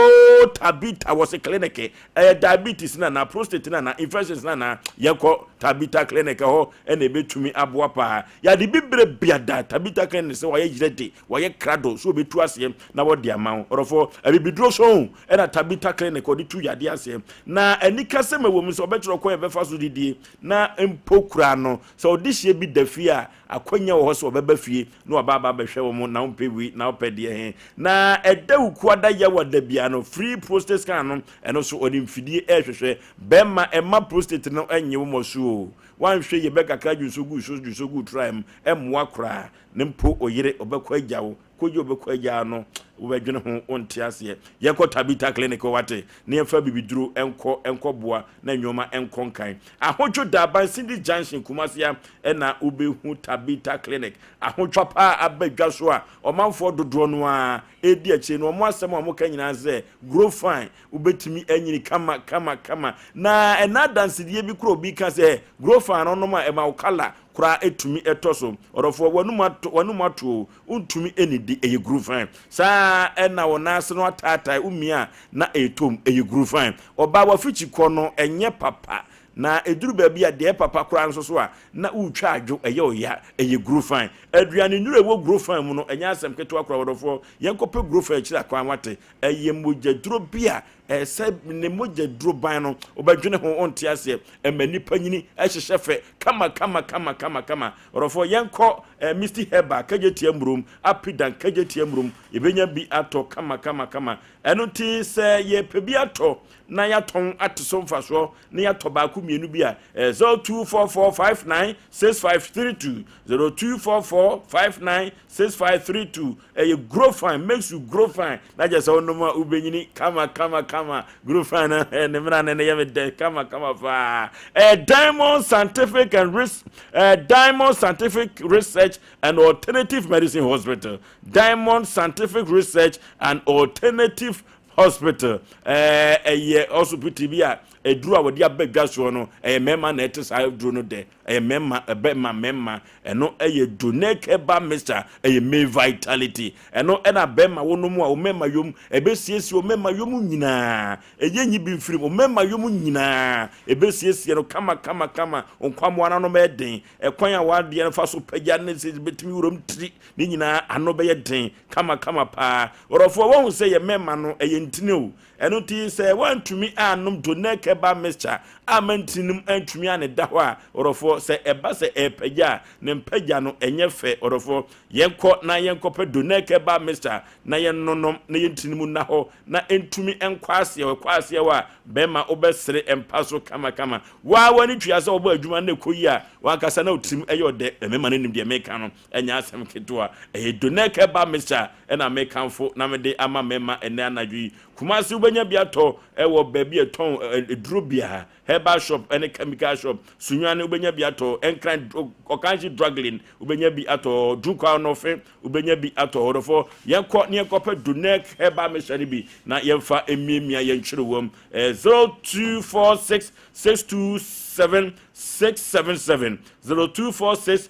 Tabita wɔse clinic ɛyɛ diabetes na na prostate na na infections na na yɛkɔ Tabita clinic hɔ ɛna ebetumi aboa paa yade bibire biada Tabita clinic sɛ wɔyɛ yerɛ de wɔyɛ krado so obetu aseɛ na wɔde ama wo ɔdɔfo abibiduro so ɛna Tabita clinic ɔde tu yade aseɛ na anikasɛm ɛwɔ mu sɛ ɔbɛkyerɛ kwan ɛbɛfa so didie na mpo kura no sɛ ɔde hyɛ bi da fie a Akwanya wɔ hɔ sɛ wɔbɛba fie na wɔaba aba abɛhwɛ wɔn na wompɛ wei na wopɛ deɛ he. Na ɛda Wukuada Yawa da biara no, free prostate scan no, ɛno nso wɔde mfidie ɛrehwehwɛ. Bɛrima, mma prostate no nnye wo mmɔ so o. Woanhwɛ yie bɛkakra dwonso gu so, dwonso gu trae mu, ɛmmoa koraa. Ne mpo wo yere, ɔbɛkɔ agya wo. Kogye ɔbɛkɔ agya no, wobɛdwene ho, wonte aseɛ. Yɛnkɔ Tabitha clinic hɔ wate, na yɛmfa bibiduro nkɔ nkɔboa na nnoɔma nkɔ nkan. Ahodwo Daban Cindy Junction Kumasi ha na wobɛhu Tabitha clinic. Ahodwa paa aba dwa so a ɔmanfoɔ dodoɔ no ara redi akyire no, wɔn asɛm a wɔka nyinaa ne sɛ grow fine, wobɛtumi anyini kama kama kama. Na ɛna adansedie bi koraa obi ka sɛ grow fine no nom a ɛma wo colour koraa ɛtumi ɛtɔ so. Ɔdɔfoɔ w'anum ato w'anum ato o, wontumi nnidi, ɛyɛ guru fine. Saa ara na wo nan ase no ataatae, womia a na ɛretɔ mu, ɛyɛ guru fine. Ɔbaa w'afikyi kɔ no, ɛnyɛ papa. Na ɛduru baabi a deɛ ɛyɛ papa koraa nso so a, na woretwa adwo, ɛyɛ ɔya, ɛyɛ guru fine. Aduane nnuro a ɛwɔ guru fine mu no, ɛnyɛ asɛm ketewa koraa, ɔdɔfoɔ. Yɛnkɔpɛ guru fine akyiri akwan, woate? Ɛyɛ mogyaduro bi a ɛsɛ ne mogyaduro ban no, wobɛdwene ho, wonte aseɛ. Ɛma nnipa nyini hyehyɛ fɛ kama kama kama kama kama. Ɔdɔfoɔ, yɛnkɔ eh, Misty Herbal, Kagyetia Mmurom, Apidan, Kagyetia Mmurom, yɛbɛnya bi atɔ kama kama kama. Ɛno nti sɛ yɛpɛ bi atɔ na yɛatɔn ate so mfasoɔ na yɛatɔ baako mmienu bi a, eh, 0244596532, 0244596532, ɛyɛ grow fine, makes you grow fine, na kyerɛ sɛ wonom a wobɛnyini kama kama kama. Grow fine no, eh, ne mmara no ne yɛ me dɛ kama kama paa. Eh, Diamond Scientific and Res eh, Diamond Scientific Research and Alternative Medicine Hospital, Diamond Scientific Research and Alternative Hospital, eh, ɛyɛ hospital bi a aduru a wɔde aba dwa soɔ no, ɛyɛ mmarima na ɛte saa aduro no dɛ. Ɛyɛ mmarima, ɛbɛma mmarima. Ɛno ɛyɛ Donec Herbal Mixture, ɛyɛ May Vitality. Ɛno ɛna bɛrima wonom a, wo mmarima yom, ɛbɛsiesie wo mmarima yom nyinaa. Ɛyɛ nyi bi mfirim, wo mmarima yom nyinaa, ɛbɛsiesie no kama kama kama. Wo nkwammoa no ano bɛyɛ den. Ɛkwan a w'adeɛ no fa so pagya ne sɛ bɛtumi wuram tiri, ne nyinaa ano bɛyɛ den kama kama paa. Ɔdɔfoɔ, woahu sɛ yɛ mmarima no, ɛyɛ ntini o. Ɛno nti, sɛ woantumi annom Donec Herbal Mixture amma ntini no mu antumi anneda hɔ a, ɔdɔfoɔ, sɛ ɛba sɛ ɛrepagya a, ne mpagya no ɛnyɛ fɛ. Ɔdɔfoɔ, yɛnkɔ na yɛnkɔpɛ Donec Herbal Mixture na yɛnnonom na yɛn ntini mu nna hɔ na ɛntumi nkɔ aseɛ. Ɛkɔ aseɛ hɔ a, bɛrima wobɛsere mpa so kamakama. Wo ara w'ani tua sɛ wobɔ adwuma na ɛkɔ yie a, w'ankasa na wo tirim yɛ ɔdɛ. Mmarima no nim deɛ mereka no. Ɛnyɛ asɛm ketewa. Ɛyɛ Donec Herbal Mixture na mekamfo na mede ama mmarima ɛnnɛ anadwo yi. Kumasi wobɛnya bi atɔ wɔ baabi a ɛtɔn aduro biara, herbal shop ne chemical shop. Sunyani wobɛnya bi atɔ, Nkran Ɔkanhye Drug Lane wobɛnya bi atɔ, Dunkwa Ɔnɔfe wobɛnya bi atɔ. Ɔdɔfoɔ, yɛnkɔ na yɛnkɔpɛ Donec Herbal Mixture no bi na yɛmfa mmiamia yɛn kyerewam. 0246 627 677, 0246.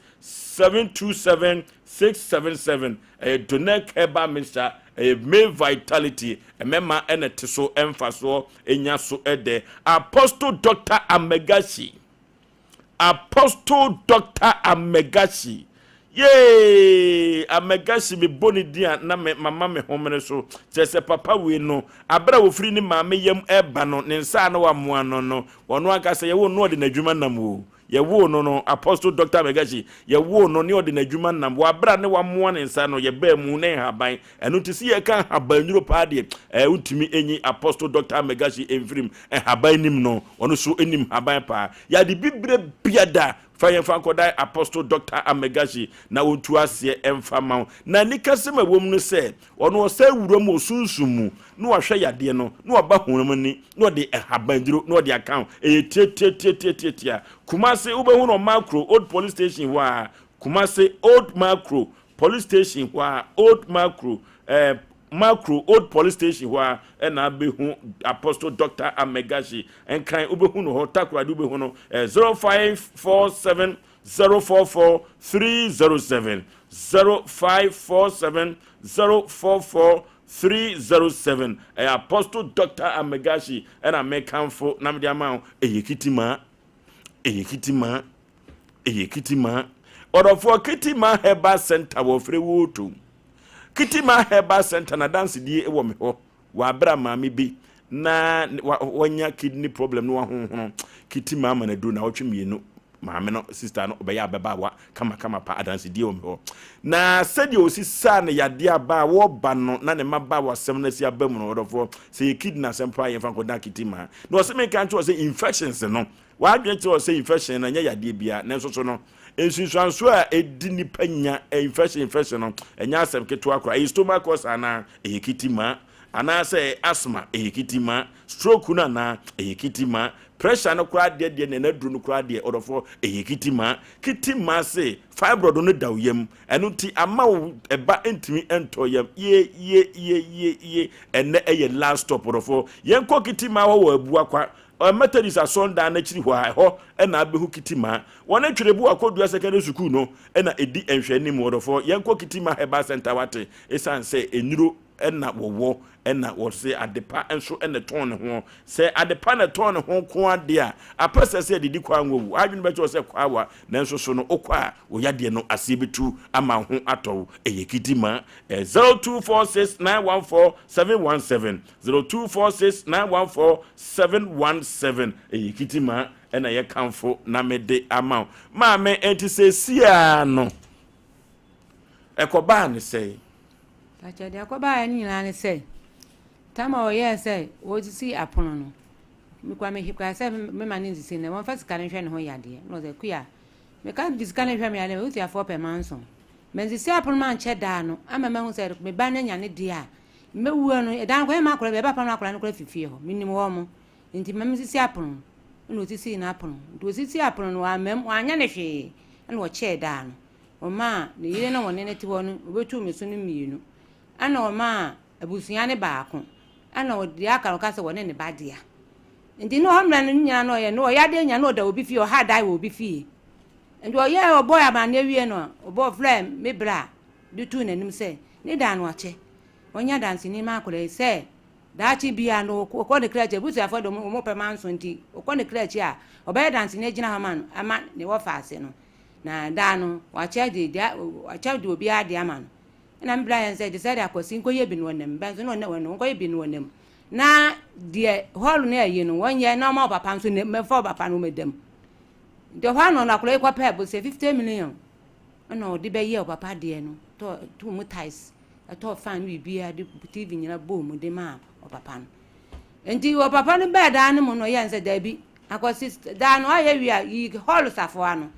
727 677. Ɛyɛ Donec Herbal Mixture, ɛyɛ May Vitality, mmarima na ɛte so mfasoɔ nya so dɛ. Apostle Doctor Amegashi. Apostle Doctor Amegashi. Yee! Amegashi mebɔ ne din a na me mama me homene so. Kyerɛ sɛ papa wei no, abere a wɔfiri ne maame yam ɛreba no, ne nsa a na wamoa no no, ɔno ankasa yɛwo no ɔde n'adwuma nam o. Yɛwoo no no, Apostle Doctor Amegashi, yɛwoo no ne ɔde n'adwuma nam. Wɔ abere a ne wamoa ne nsa no, yɛbaa mu ne nhaban. Ɛno nti sɛ yɛka nhaban nnuro paa deɛ, ɛɛ wontumi nyi Apostle Doctor Amegashi mfirim. Nhaban nim no, ɔno nso nim nhaban paa. Yɛade bibire biada fa yɛn fa nkɔdan Apostle Doctor Amegashi na ɔntu aseɛ mfa ma wo. Na anikasɛm a ɛwɔ mu no sɛ, ɔno ɔsɛ wura mu wɔ sunsum mu na wahwɛ yadeɛ no na waba honam ani na ɔde nhabanduro na ɔde aka ho. Ɛyɛ tiatiatiatiatiatia. Kumase wobɛhu no Ɔmakro Old Police Station hɔ a, Kumase Old Makro Police Station hɔ a, Old Makro eh, Makro Old Police Station hɔ a ɛna abɛhu Apostle Doctor Amegashi. Nkran wobɛhu no hɔ, Takoradi wobɛhu no eh, 0547 044 307 0547 044 307. Ɛyɛ Apostle Doctor Amegashi ɛna mekamfo na mede ama wo. Ɛyɛ kitimaa, ɛyɛ kitimaa, ɛyɛ kitimaa. Ɔdɔfoɔ, Kitimaa Herbal Center wɔ Frewooto. Kitimaa Herbal Center na dansedie wɔ me hɔ. Wɔ abere a maame bi na wanya kidney problem na wahonhono kitimaa ama no aduru na ɔtwe mmienu, maame no sister no ɔbɛyɛ ababaawa kamakama pa. Adansedie wɔ me hɔ. Na sɛdeɛ ɔsi saa no yadeɛ aba a wɔba no na ne mmabaawa asɛm no asi aba mu no, ɔdɔfoɔ, sɛ yɛ kidney asɛm paa yɛmfa nkɔda kitimaa. Na ɔsɛ menka nkyerɛ sɛ infections no, w'adwene kyerɛ sɛ infection no ɛnyɛ yadeɛ biara, nanso so no nsunsuansoɔ a ɛdi nipa nya infection no ɛnyɛ asɛm ketewa koraa. Ɛyɛ stomach ulcer anaa ɛyɛ kitimaa, anaasɛ ɛyɛ asthma ɛyɛ kitimaa, stroke no anaa ɛyɛ kitimaa, pressure no koraa deɛ deɛ na ɛnaduro no koraa deɛ, ɔdɔfoɔ, ɛyɛ kitimaa. Kitimaa se fibroid no da wo yam, ɛno nti ama wo ɛba ntumi ntɔ yam. Ye ye ye ye ye, ɛnɛ ɛyɛ last stop. Ɔdɔfoɔ, yɛnkɔ kitimaa hɔ wɔ Abuakwa Methodist asɔndan no akyiri hɔ a, ɛhɔ na abɛhu Kitima. Wɔne Twerebu Akodua Secondary Sukuu no na ɛdi nhwɛanim. Ɔdɔfoɔ, yɛnkɔ Kitima Herbal Centre wate, ɛsiane sɛ nnuro na wɔwɔ na wɔse adepa nso na ɛtɔn ne ho. Sɛ adepa na ɛtɔn ne ho nko ara deɛ a, apɛ sɛ sɛ adidi kɔ a nwawu. W'adwene bɛkyerɛ wo sɛ kɔ awa, nanso so no wokɔ a, wo yadeɛ no aseɛ bɛtu ama wo ho atɔ wo. Ɛyɛ Kitima. 0246 914 717. 0246 914 717. Ɛyɛ kitima ɛna yɛ kamfo na mede ama wo maame. Ɛnti sɛsiaa no ɛkɔbaa ne sɛe? Pakyɛ, deɛ ɛkɔbaeɛ no nyinaa ne sɛ, tam a ɔyɛɛ sɛ wɔsisi apono no, mekura mekura sɛ mema no nsisi no, wɔmfa sika no nhwɛ ne ho yadeɛ. Na ɔsɛ kuya, meka de sika no hwɛ me yadeɛ, wotuafoɔ pɛ manso. Mansisi apono mankyɛ daa no, ama mahu sɛ me ba no anya ne deɛ a, Mɛwu no, ɛda no koraa mma akwadaa bi, ɛba pam no akwadaa no koraa fi fie hɔ. Menim wɔn mo. Nti ma mesisi apono. Ɛna ɔsisii n'apono. Nti ɔsisii apono no, wammam, wanyɛ no hwee. Ɛna ɔkyɛɛ daa no. Ɔmaa ne yere na wɔne no te hɔ no, ɔbɛtuu me so no mmienu. Ɛna ɔmaa abusua no baako. Ɛna deɛ aka no, ɔka sɛ wɔne ne ba dea. Nti na ɔmmerɛ no nyinaa na ɔyɛ no, ɔyɛ adeɛ nyinaa na ɔda obi fie, ɔha dan wɔ obi fie. Nti ɔyɛɛ ɔbɔɔ amanneɛ wie no, ɔbɔɔ frɛɛ me bra de too n'anim sɛ ne da no akyɛ. Ɔnyɛ danseni ma akwadaa yi sɛ daakye biara no ɔkɔ ne kra akyi, abusuafoɔ de wɔn pɛ manso nti ɔkɔ ne kra akyi a ɔbɛyɛ danseni agyina hɔ ama no ama ne wɔfa ase no. Na daa no wakyɛ de de wakyɛ de obiara de ama no. Ɛna me bra yɛn sɛ gye sɛ de akwasi nkɔyɛ bi no wɔnam bɛn so na ɔnam wɔn nkɔyɛ bi no wɔnam na deɛ hɔl no ayi no wɔnyɛ na ɔma ɔpapa nso ne mɛfa ɔpapa no mɛdam. Nti hɔ ano no akwadaa yi kɔpɛ bosea 50 million. Ɛna ɔde bɛyɛɛ ɔpapa deɛ no, tɔɔ too mu tiles, ɛtɔɔ fan ne biribiara de TV nyinaa bɔɔ mu de maa ɔpapa no. Nti ɔpapa no bɛɛ daa no mu no ɔyɛɛ no sɛ daabi, akɔsi daa no ayɛ wie a yi hɔl safoa no.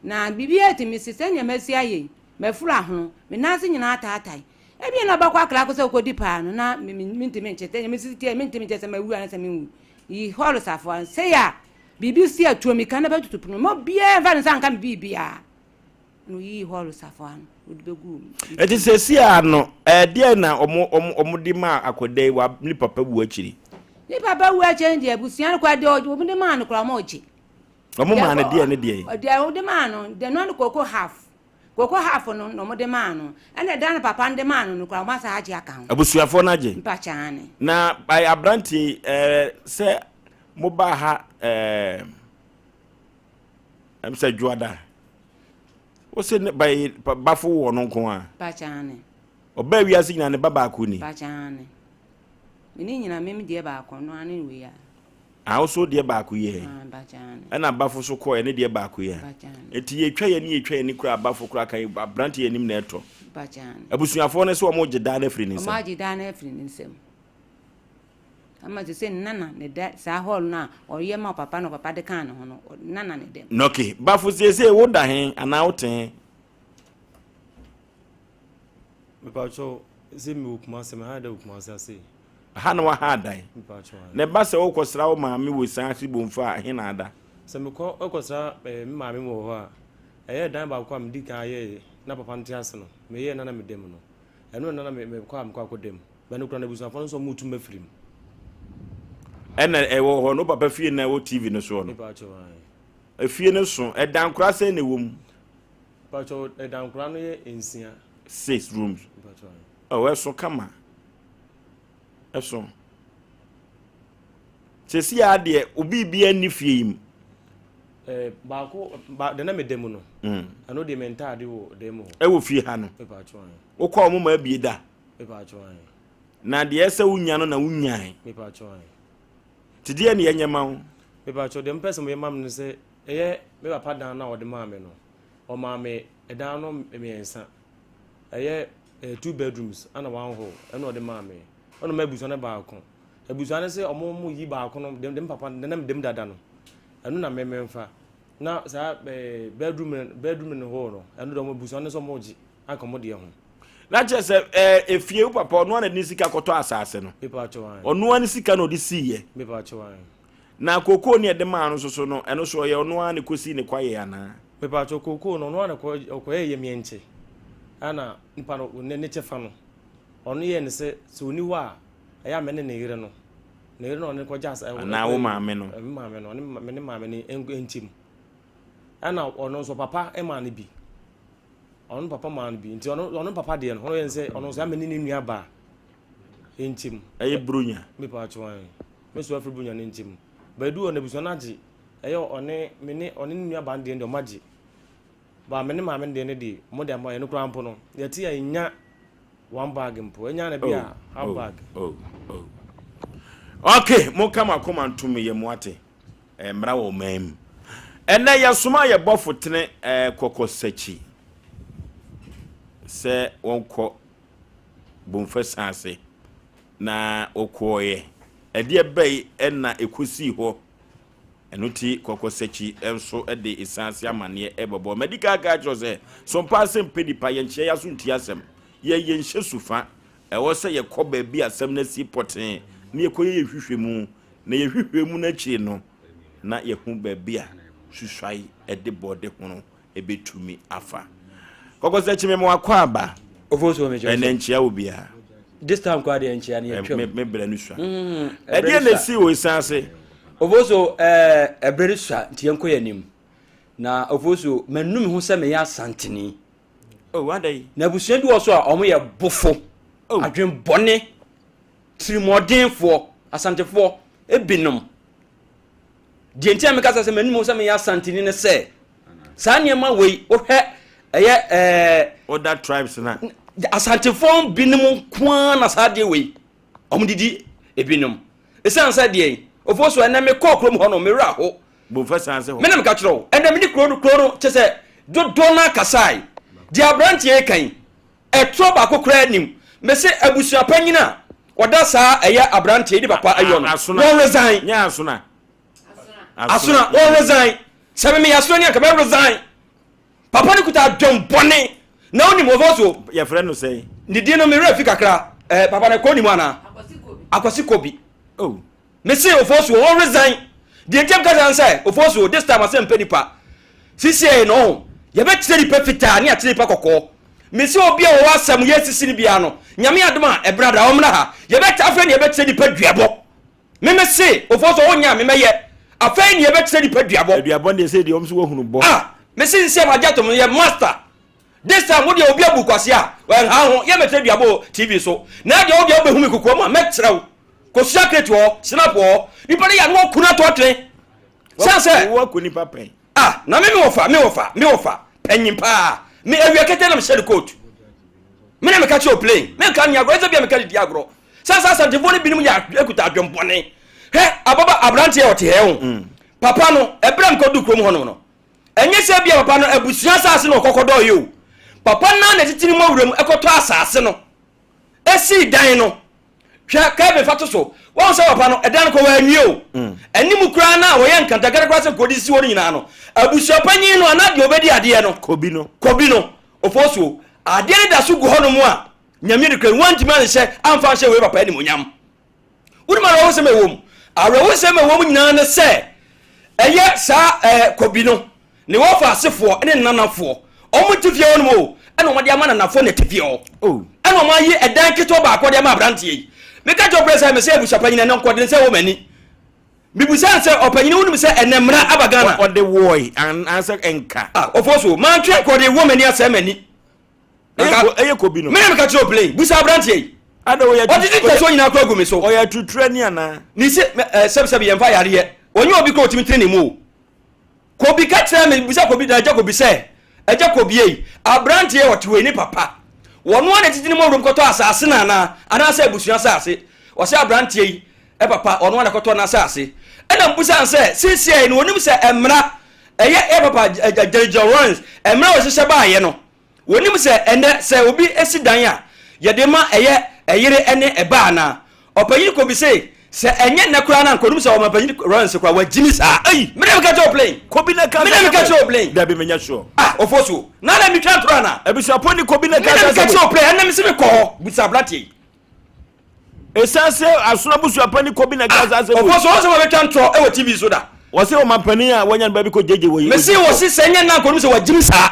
Na biribiara tumi si sɛnea masi ayɛ yi, mafuru ahono, me nan ase nyinaa ataatae. Ebia na ɔbɛkɔ akra akɔ sɛ ɔkɔdi paa no na mentumi nkyɛ sɛ mesisi tiɛ mentumi nkyɛ sɛ mawu anaasɛ menwu. Yi hɔl safoa no sei a biribi si a tuo mika na bɛtutu pono ma obiara mfa ne nsa nka me biribiara. Na oyii hɔɔlo safoa no, ɔde bɛguu mu. Eti sɛsi a no, ɛdeɛn na ɔmo ɔmo ɔmo de maa akwadaa yi wa ne papa wu akyiri? Ne papa wu akyiri no deɛ abusua no koraa deɛ ɔmo de maa no koraa ɔmo gye. Ɔmo maa no deɛ ne deɛ? Deɛ ɔmo de maa no, deɛ no ano koko half. Koko half no na wɔde maa no. Ɛna ɛdan no papa no de maa no no koraa wɔn asan agye aka ho. Abusuafoɔ no agye? Mpakyɛ aane. Na aberanteɛ yi ɛɛ sɛ mo baa ha ɛɛ ɛm sɛ dwoada. Wose ne ba yi bafo wɔ no nko a? Mpakyɛ aane. Ɔbaa wiase nyinaa ne ba baako ni? Mpakyɛ aane. Me ne nyinaa me deɛ baako no ano wei a. Ah, wo so deɛ baako yɛ. Ɛna abafo so kɔɛ ne deɛ baako yɛ. Eti yɛtwa yɛn ni yɛtwa yɛn ni kura abafo kura kan aberante yɛn anim na ɛtɔ. Abusuafoɔ no sɛ wɔn gye dan no afiri ne nsam. Wɔn agye dan no afiri ne nsam. Ama sɛ sɛ nana ne da saa hall no a ɔyɛ ma papa na papa de kan ne ho no nana ne dɛm. Nɔke bafo siesie wo da he anaa wo te he. Mepakyɛw, sɛ mewɔ Kumasi, me ha da wɔ Kumasi ase. Ha na waha adan. Na ɛba sɛ wokɔsra wo maame wɔ Siase Bomfa a, he na ada? Sɛ mekɔ kɔsra me maame wɔ hɔ a, ɛyɛ dan baako a medi kan yɛe na papa no te ase no, meyɛɛ na na meda mu no, ɛno na na mekɔ a mekɔ akɔda mu. But no kura no abusuafoɔ no nso wɔretu me afiri mu. Ɛna ɛwɔ hɔ no, wo papa fie na ɛwɔ TV no soɔ no? Mepakyɛw, ae. Efie no so, ɛdan koraa sɛn na ɛwɔ mu? Mpakyɛw, ɛdankoraa no yɛ nsia. Six rooms. Mpakyɛw. Oh, ɛso kama. Ɛso. Sɛsi a deɛ, obi bi nni fie yi mu. Eh, baako, ba, deɛ na meda mu no. Ɛno deɛ me ntaade wɔ dan mu hɔ. Ɛwɔ fie ha no. Mpakyɛw. Wokɔ wɔn ma abie da. Mpakyɛw. Na deɛ ɛsɛ wonya no na wonyae. Mpakyɛw. Te deɛ ne yɛnyɛ ma wo. Mpakyɛw, deɛ mpɛ sɛ moyɛ ma me no sɛ, ɛyɛ me papa dan no a ɔde maa me no. Ɔmaa me ɛdan no mmiɛnsa. Ɛyɛ eh, two bedrooms ɛna one hall ɛna ɔde maa me. Ɛna ɔma abusua no baako. Abusua no sɛ ɔmo mo yi baako no dem dem papa dem dem dada no. Ɛno na me memfa. Na saa eh, bedroom bedroom ne hall no ɛno de ɔmo abusua no sɛ ɔmo gye aka ɔmo deɛ ho. Na kyerɛ sɛ eh, efie wo papa ɔno ara na de ne sika kɔtɔ asase no. Mepa kyɛw ae. Ɔno ara ne sika na ɔde siiɛ. Mepa kyɛw ae. Na kookoo ne ɛde maa no nso so no, ɛno so ɔyɛ ɔno ara na ɛkɔsii ne kwaeɛ anaa? Mepakyɛw, kookoo no, ɔno ara na ɔkɔyɛɛ yamyɛnkye, ɛna nipa no, ne ne kyɛfa no, ɔno yɛɛ no sɛ, sɛ ɔnni hɔ a, ɛyɛ a me ne ne yere no, ne yere no a ɔne no kɔgye asa, Anaa wo maame no? Me maame no, ɔne me ne maame no nkyɛ mu. Ɛna ɔno nso, papa maa no bi. Ɔno papa maa no bi. Nti ɔno, ɔno papa deɛ no, ɔno yɛ no sɛ, ɔno nso, ɛyɛ a me ne ne nua baa nkyɛ mu. Ɛyɛ Buronya? Mepakyɛw, ae. Me so afiri Buronya no nkyɛ mu. Bɛdu hɔ no, abusua no agye. Ɛyɛ ɔne me ne ɔne ne nua baa no deɛ no deɛ ɔmo agye. But me ne maame no deɛ no deɛ ɔmo de ama yɛn koraa mpo no yɛte a yɛnya one bag mpo ɛnya na bi a half bag. Oh, oh. Okay, mo ka mo akoma ntom yɛ mo ate. Eh, mmara wɔ ɔman mu. Ɛnɛ yɛsoma yɛ bɔfo tene eh, kɔkɔ sakyi sɛ wɔnkɔ bomfa san ase na wɔkɔɔeɛ. Ɛdeɛ bɛyi na ɛkɔsii hɔ Ɛno nti kɔkɔsakyi nso de esiane ase amanneɛ rebɛbɔ. Madi kan aka akyerɛ wo sɛ, so mpa ase mpɛ nipa, yɛnkyea yɛn aso ntie asɛm. Yɛn yɛnhyɛ su fa. Ɛwɔ sɛ yɛkɔ baabi a asɛm no asi pɔtee na yɛkɔyɛ yɛn nhwehwɛmu. Na yɛn nhwehwɛmu no akyiri no, na yɛahu baabi a susuae de bɔde hono ebetumi afa. Kɔkɔsakyi me mo akɔ aba. Ofosuo me kyerɛ Ɛnɛ nkyia wo biara. This time koraa deɛ nkyia no yɛtwam. Me me brɛ no sua. Mm, Ɛdeɛ na esi wɔ esan ase. Ofosuo ɛɛ ɛbrɛ no sua nti yɛnkɔ yɛn anim. Na Ofosuo manu me ho sɛ meyɛ Asanteni. Oh, adɛn? Na abusua bi wɔ so a wɔn yɛ bofo. Oh. Adwenbɔne, tirimɔdenfoɔ, Asantefoɔ ebinom. Deɛ nti a meka sɛ sɛ m'anim sɛ meyɛ Asanteni ne sɛ saa nneɛma wei wohwɛ ɛyɛ ɛɛ. Other tribes na. Asantefoɔ binom nko ara na saa adeɛ wei wɔn didi ebinom esan sɛ deɛ yi ofo so ɛnɛ mekɔɔ kurom hɔ no me werɛ aho. Bomfa san se hɔ. Me na meka kyerɛ wo ɛnɛ me ne kuro no kuro no kyɛ sɛ dodoɔ no akasae deɛ aberanteɛ yi kan Ɛtorɔ baako koraa nnim. Mese abusua panyin a ɔda saa ɛyɛ aberanteɛ yi ne papa ayɔ no, wɔn resign. Nyɛ asona. Asona, wɔn resign. Sɛ me meyɛ asona ni anka mɛ resign. Papa no kuta adwen bɔne. Na wonim wɔfɔ so. Yɛfrɛ no sɛn? Ne din no me werɛ fi kakra. Eh, papa no kɔ nim anaa? Akwasi Kobi. Oh. Me se Ofosuo wɔn resign. Deɛ nti a meka saa ne sɛ Ofosuo this time asɛm mpɛ nipa. Sisiei no ho yɛbɛkyerɛ nipa fitaa ne akyerɛ nipa kɔkɔɔ. Me se obi a ɔwɔ asɛm yɛ sisi no biara no Nyame adom a ɛbra da ɔmmra ha. Yɛbɛ afei ne yɛbɛkyerɛ nipa duabɔ. Me me se Ofosuo wo nyɛ a me mɛyɛ. Afei ne yɛbɛkyerɛ nipa duabɔ. Aduabɔ deɛ sɛ deɛ wɔn nso wɔhunu bɔ. Ah me se nsɛm agye atom no yɛ master. This time wo deɛ obi abu kwase a ɛnha ho yɛ mɛkyerɛ duabɔ wɔ TV so na deɛ wo deɛ wobɛhu me kokoa mu a mɛkyerɛ wo kosua crate wɔ hɔ snap wɔ hɔ nipa no yɛ ano ɔku no atɔ atwene sɛ sɛ wɔku nipa pɛn ah na me me wɔfa me wɔfa me wɔfa panyin paa me awia kɛtɛ na mehyɛ no coat me na meka kyerɛ o plane me nka ni agorɔ ɛsɛ bia meka didi agorɔ sɛ sɛ asantefoɔ no binom yɛ akuta adwembɔne hɛ ababa aberanteɛ ɔte hɛ ho mm. papa no ɛberɛ mekɔdu kurom hɔ no no Ɛnyɛ sɛ ebia papa no abusua asase na ɔkɔkɔdɔeɛ o. Papa no ara na ɛtete ne mu awura mu kɔtɔ asase no, sii dan no. Hwɛ, Kevin fa to so. Wahu sɛ papa no, ɛdan no kɔ wanwie o. Mm. Anim koraa no a wɔyɛ nkantankata koraa sɛ nkɔdi sisi hɔ no nyinaa no, abusua panyin no anaa deɛ ɔbɛdi adeɛ no, Kobi no. Kobi no, Ofosuo, adeɛ no da so gu hɔnom a, Nyame de kura wantumi anhyɛ amfa anhyɛ wei papa animuonyam. Wonim awerɛhosɛm a ɛwɔ mu? Awerɛhosɛm a ɛwɔ mu nyinaa ne sɛ ɛyɛ saa ɛɛ Kobi no, ne wɔfa asefoɔ ne nanafoɔ, wɔn te fie hɔ nom o, ɛna wɔde ama nanafoɔ na ɛte fie hɔ. Oh. Ɛna wɔn ayi ɛdan ketewa baako de ama aberanteɛ yi. Meka kyerɛ ɔpɛ sɛ mesɛ abusua panyin ɛnɛ nkɔden sɛ wɔ m'ani. Mibusa no sɛ ɔpanyin wonim sɛ ɛnɛ mmara aba Ghana? Ɔde wɔe anaasɛ nka. Ah, ɔfo so mantwe nkɔde wɔ m'ani asɛe m'ani. Ɛyɛ kobi no. Mena meka kyerɛ plane busa aberanteɛ yi. Ada ɔyɛ ɔde ne ntasuo nyinaa kora gu me so. Ɔyɛ atuturani anaa? Ne se sɛbsɛb yɛmfa yareɛ. Ɔnyɛ obi kora ɔtumi tene ne mu o. Kobi ka kyerɛ me busa kobi na agya kobi sɛ agya kobi ei aberanteɛ ɔte hɔ yi ne papa wɔno ara na titi ne mu awuram kɔtɔ asase no anaa anaasɛ abusua asase ɔsɛ aberanteɛ yi papa ɔno ara na kɔtɔ n'asase ɛna mbusa no sɛ seesei no onim sɛ mmara ɛyɛ ɛ papa Jerry John Rawlings mmara a ɔhyehyɛ baayɛ no Wɔnim sɛ ɛnnɛ sɛ obi si dan a, yɛde ma ɛyɛ ɛyere ne ɛba anaa? Ɔpanyin Kobi se, sɛ ɛnyɛ nnɛ koraa no a, anka ɔnim sɛ ɔmanpanyin Lawrence koraa wagyimi saa. Ei! Me na meka kyerɛ wo plane. Kobi na ɛka Me na meka kyerɛ wo plane. Dabi menya sure. Ah, Ofosuo. Na na metwa ntorɔ anaa? Abusuapɔn ni Kobi na Me ɛka na saa meka asɛm kyerɛ wei. wo plane, ɛnnɛ mese mekɔ hɔ. Bisa aberanteɛ yi. Ɛsiane sɛ asono abusuapɔn ni Kobi na ɛka saa asɛm wei. Ofosuo, wɔn sɛ wɔbɛtwa ntorɔ wɔ TV so da. Wɔse ɔmanpanin a wanya no baabi kɔ gyegye wɔ yi. Mese wɔse sɛ ɛnyɛ nnɛ a, anka ɔnim sɛ wagyimi saa.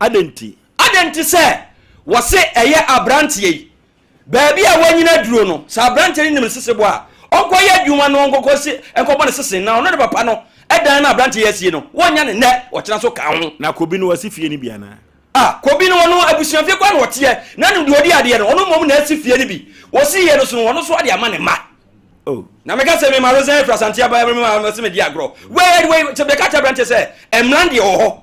Adɛn nti? Adɛn nti sɛ wɔse ɛyɛ aberanteɛ yi? Baabi a wanyini aduro no, sɛ aberanteɛ no nim ne sesebɔ a, ɔnkɔyɛ adwuma na ɔnkɔkɔ si, nkɔbɔ ne sese na ɔno ne papa no dan no a aberanteɛ yi asie no, wɔnnya no nnɛ, ɔkyena nso ka ho. Na Kobi no, wasi fie no bi anaa? Ah, Kobi no, ɔno abusuafie koraa na ɔteɛ, na nim deɛ ɔdi adeɛ no, ɔno mmom na asi fie no bi. Ɔsiiɛ no so no, ɔno nso ade ama ne mma. Oh. Na meka sɛ mema Rosen afiri Asante aba me ma sɛ medi agorɔ. Wei wei sɛ bɛka kyerɛ aberanteɛ sɛ mmara deɛ wɔ hɔ.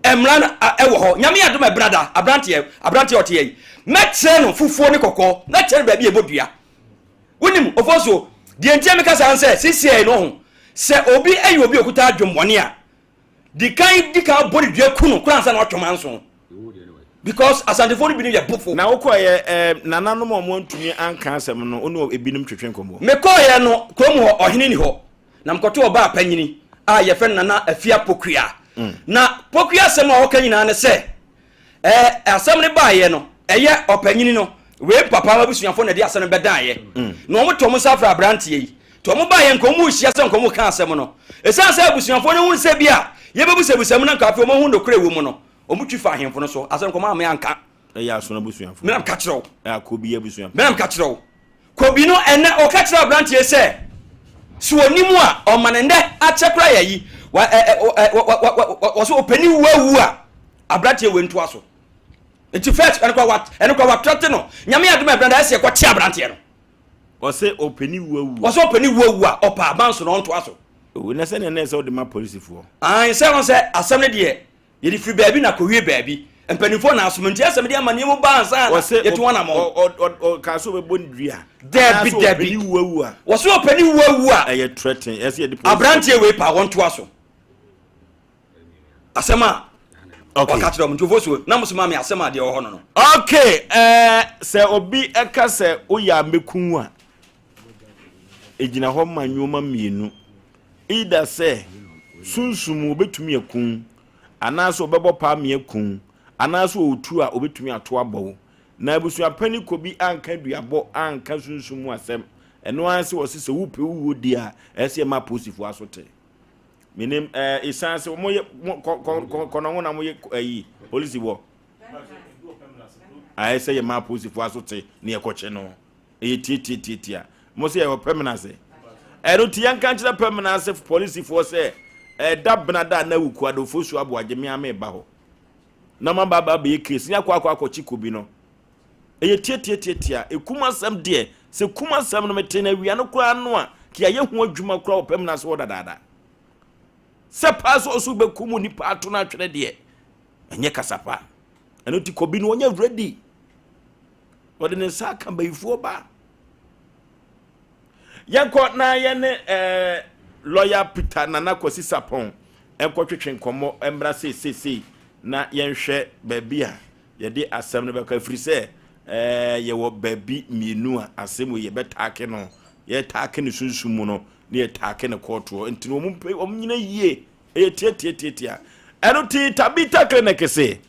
Mmara no ɛwɔ hɔ. Nyame adom ɛbena da aberanteɛ aberanteɛ ɔteɛ yi. Mɛkyerɛ no fufuo ne kɔkɔɔ. Mɛkyerɛ no baabi a ɛbɔ dua. Wonim Ofosuo deɛ nti a meka saa sɛ sisiɛ no ho sɛ obi ɛyɛ obi okuta adwemmɔne a di kan di kan bɔ ne dua ku no koraa ansa na watwe manso because asantefoɔ no binom yɛ bofo. Na wokɔeɛ ɛɛ nananom a wɔantumi anka asɛm no wo ne ebinom twetwe nkɔmmɔ. Mekɔeɛ no kurom hɔ ɔhene ni hɔ na mekɔto ɔbaa panyini a yɛfrɛ no Nana Afia Pokuya na Pokuya asɛm a ɔka nyinaa ne sɛ Ɛɛ, asɛm no baeɛ no, ɛyɛ ɔpanyini no, wei papa abusuafoɔ na ɛde asɛm no bɛdaeɛ. Mm. Na wɔn to wɔn nsa afrɛ aberanteɛ yi. To wɔn baeɛ nka wɔn rehyia sɛ nka wɔn reka asɛm no. Ɛsiane sɛ abusuafoɔ no hunu sɛ bi a yɛbɛbusabusa mu na nka afei wɔn ahu nokorɛ wɔ mu no, wɔn twi fa ahemfo no so. Asɛm nkɔmɔ ame anka. Ɛyɛ asono abusuafoɔ. Menam ka kyerɛ wo. Ɛyɛ akobi abusuafoɔ. Menam ka kyerɛ wo. Kobi no ɛnɛ ɔka kyerɛ aberanteɛ sɛ sɛ ɔnim a ɔma no nnɛ akyɛ koraa yɛ yi wa ɛ ɛ ɛ wɔ so ɔpɛ ne wu awu a aberanteɛ wei ntoa so nti first ɛno kora wa ɛno kora watrɛte no nyame adom a ɛbrɛ ɛsɛ ɛkɔ kye aberanteɛ no. Ɔsɛ ɔpɛ ne wu awu. Ɔsɛ ɔpɛ ne wu awu a ɔpɛ abanso na ɔntoa so. Owu na sɛnea na ɛsɛ ɔde ma polisifoɔ. Ayi sɛ wɔn sɛ asɛm no deɛ Yɛde firi baabi na kɔwie baabi. Mpanimfoɔ na asom nti asɛm de amanneɛ mu ba ansa na yɛtu wɔn anamɔn. Ɔkaa sɛ ɔbɛbɔ ne dua. Dabi dabi. Ɔpɛni wu awu a. Wɔsɛ ɔpɛni wu awu a. Ɛyɛ threaten. Ɛsɛ yɛde polisi. Aberanteɛ wei pa wɔn toa so. Asɛm a ɔka kyerɛ wɔn nti ofosuo na mo so maa mi asɛm a deɛ ɔwɔ hɔ no no. Okay ɛɛ sɛ obi ɛka sɛ oyɛ amekun a. Egyina hɔ ma nneɛma mmienu. Either sɛ sunsum obetumi aku anaasɛ ɔbɛbɔ paa me aku anaasɛ ɔretu a obetumi ato abɔ wo. Na abusuapanin kɔ bi anka duabɔ anka sunsum mu asɛm. Ɛno ara sɛ wɔse sɛ wopɛ wo wuo di a ɛsɛ sɛ yɛma apolisifoɔ aso te. Menim ɛɛ esan sɛ wɔyɛ kɔ kɔ kɔ kɔnɔngo na wɔyɛ ɛyi polisi wɔ. Ayɛ sɛ yɛma apolisifoɔ aso te na yɛkɔkye no. Ɛyɛ tiatiatiatia. Mo sɛ yɛwɔ pɛmena ase. Ɛno nti yɛnka nkyerɛ pɛmena ase polisifoɔ sɛ ɛda benada a na awuku adofo su aboagye me ame ba hɔ. na maba aba abɛyɛ case ne akɔ akɔ akɔkye kobi no. Ɛyɛ tiatiatiatia. Ɛkum asɛm deɛ, sɛ kum asɛm no mete no awia no koraa no a, ka yɛayɛ ho adwuma koraa wɔ pɛm no ase hɔ dadaada. Sɛ paa sɛ ɔso bɛkum nipa ato no atwene deɛ, ɛnyɛ kasa pa. Ɛno nti kɔbi no ɔnyɛ ready. Ɔde ne nsa aka bayifoɔ ba. Yɛnkɔ na yɛne eh, lawyer Peter Nana Kwasi Sapɔn nkɔtwetwe nkɔmmɔ mmra seeseesei na yɛnhwɛ baabi a yɛde asɛm no bɛkɔ ɛfiri sɛ eh, yɛwɔ baabi mmienu a asɛm wei yɛbɛtaake no yɛtaake no sunsum mu no na yɛtaake no kɔɔtoɔ nti no wɔn wɔn nyina yie Ɛyɛ tiatiatiatia. Ɛno ti Tabitha Clinic se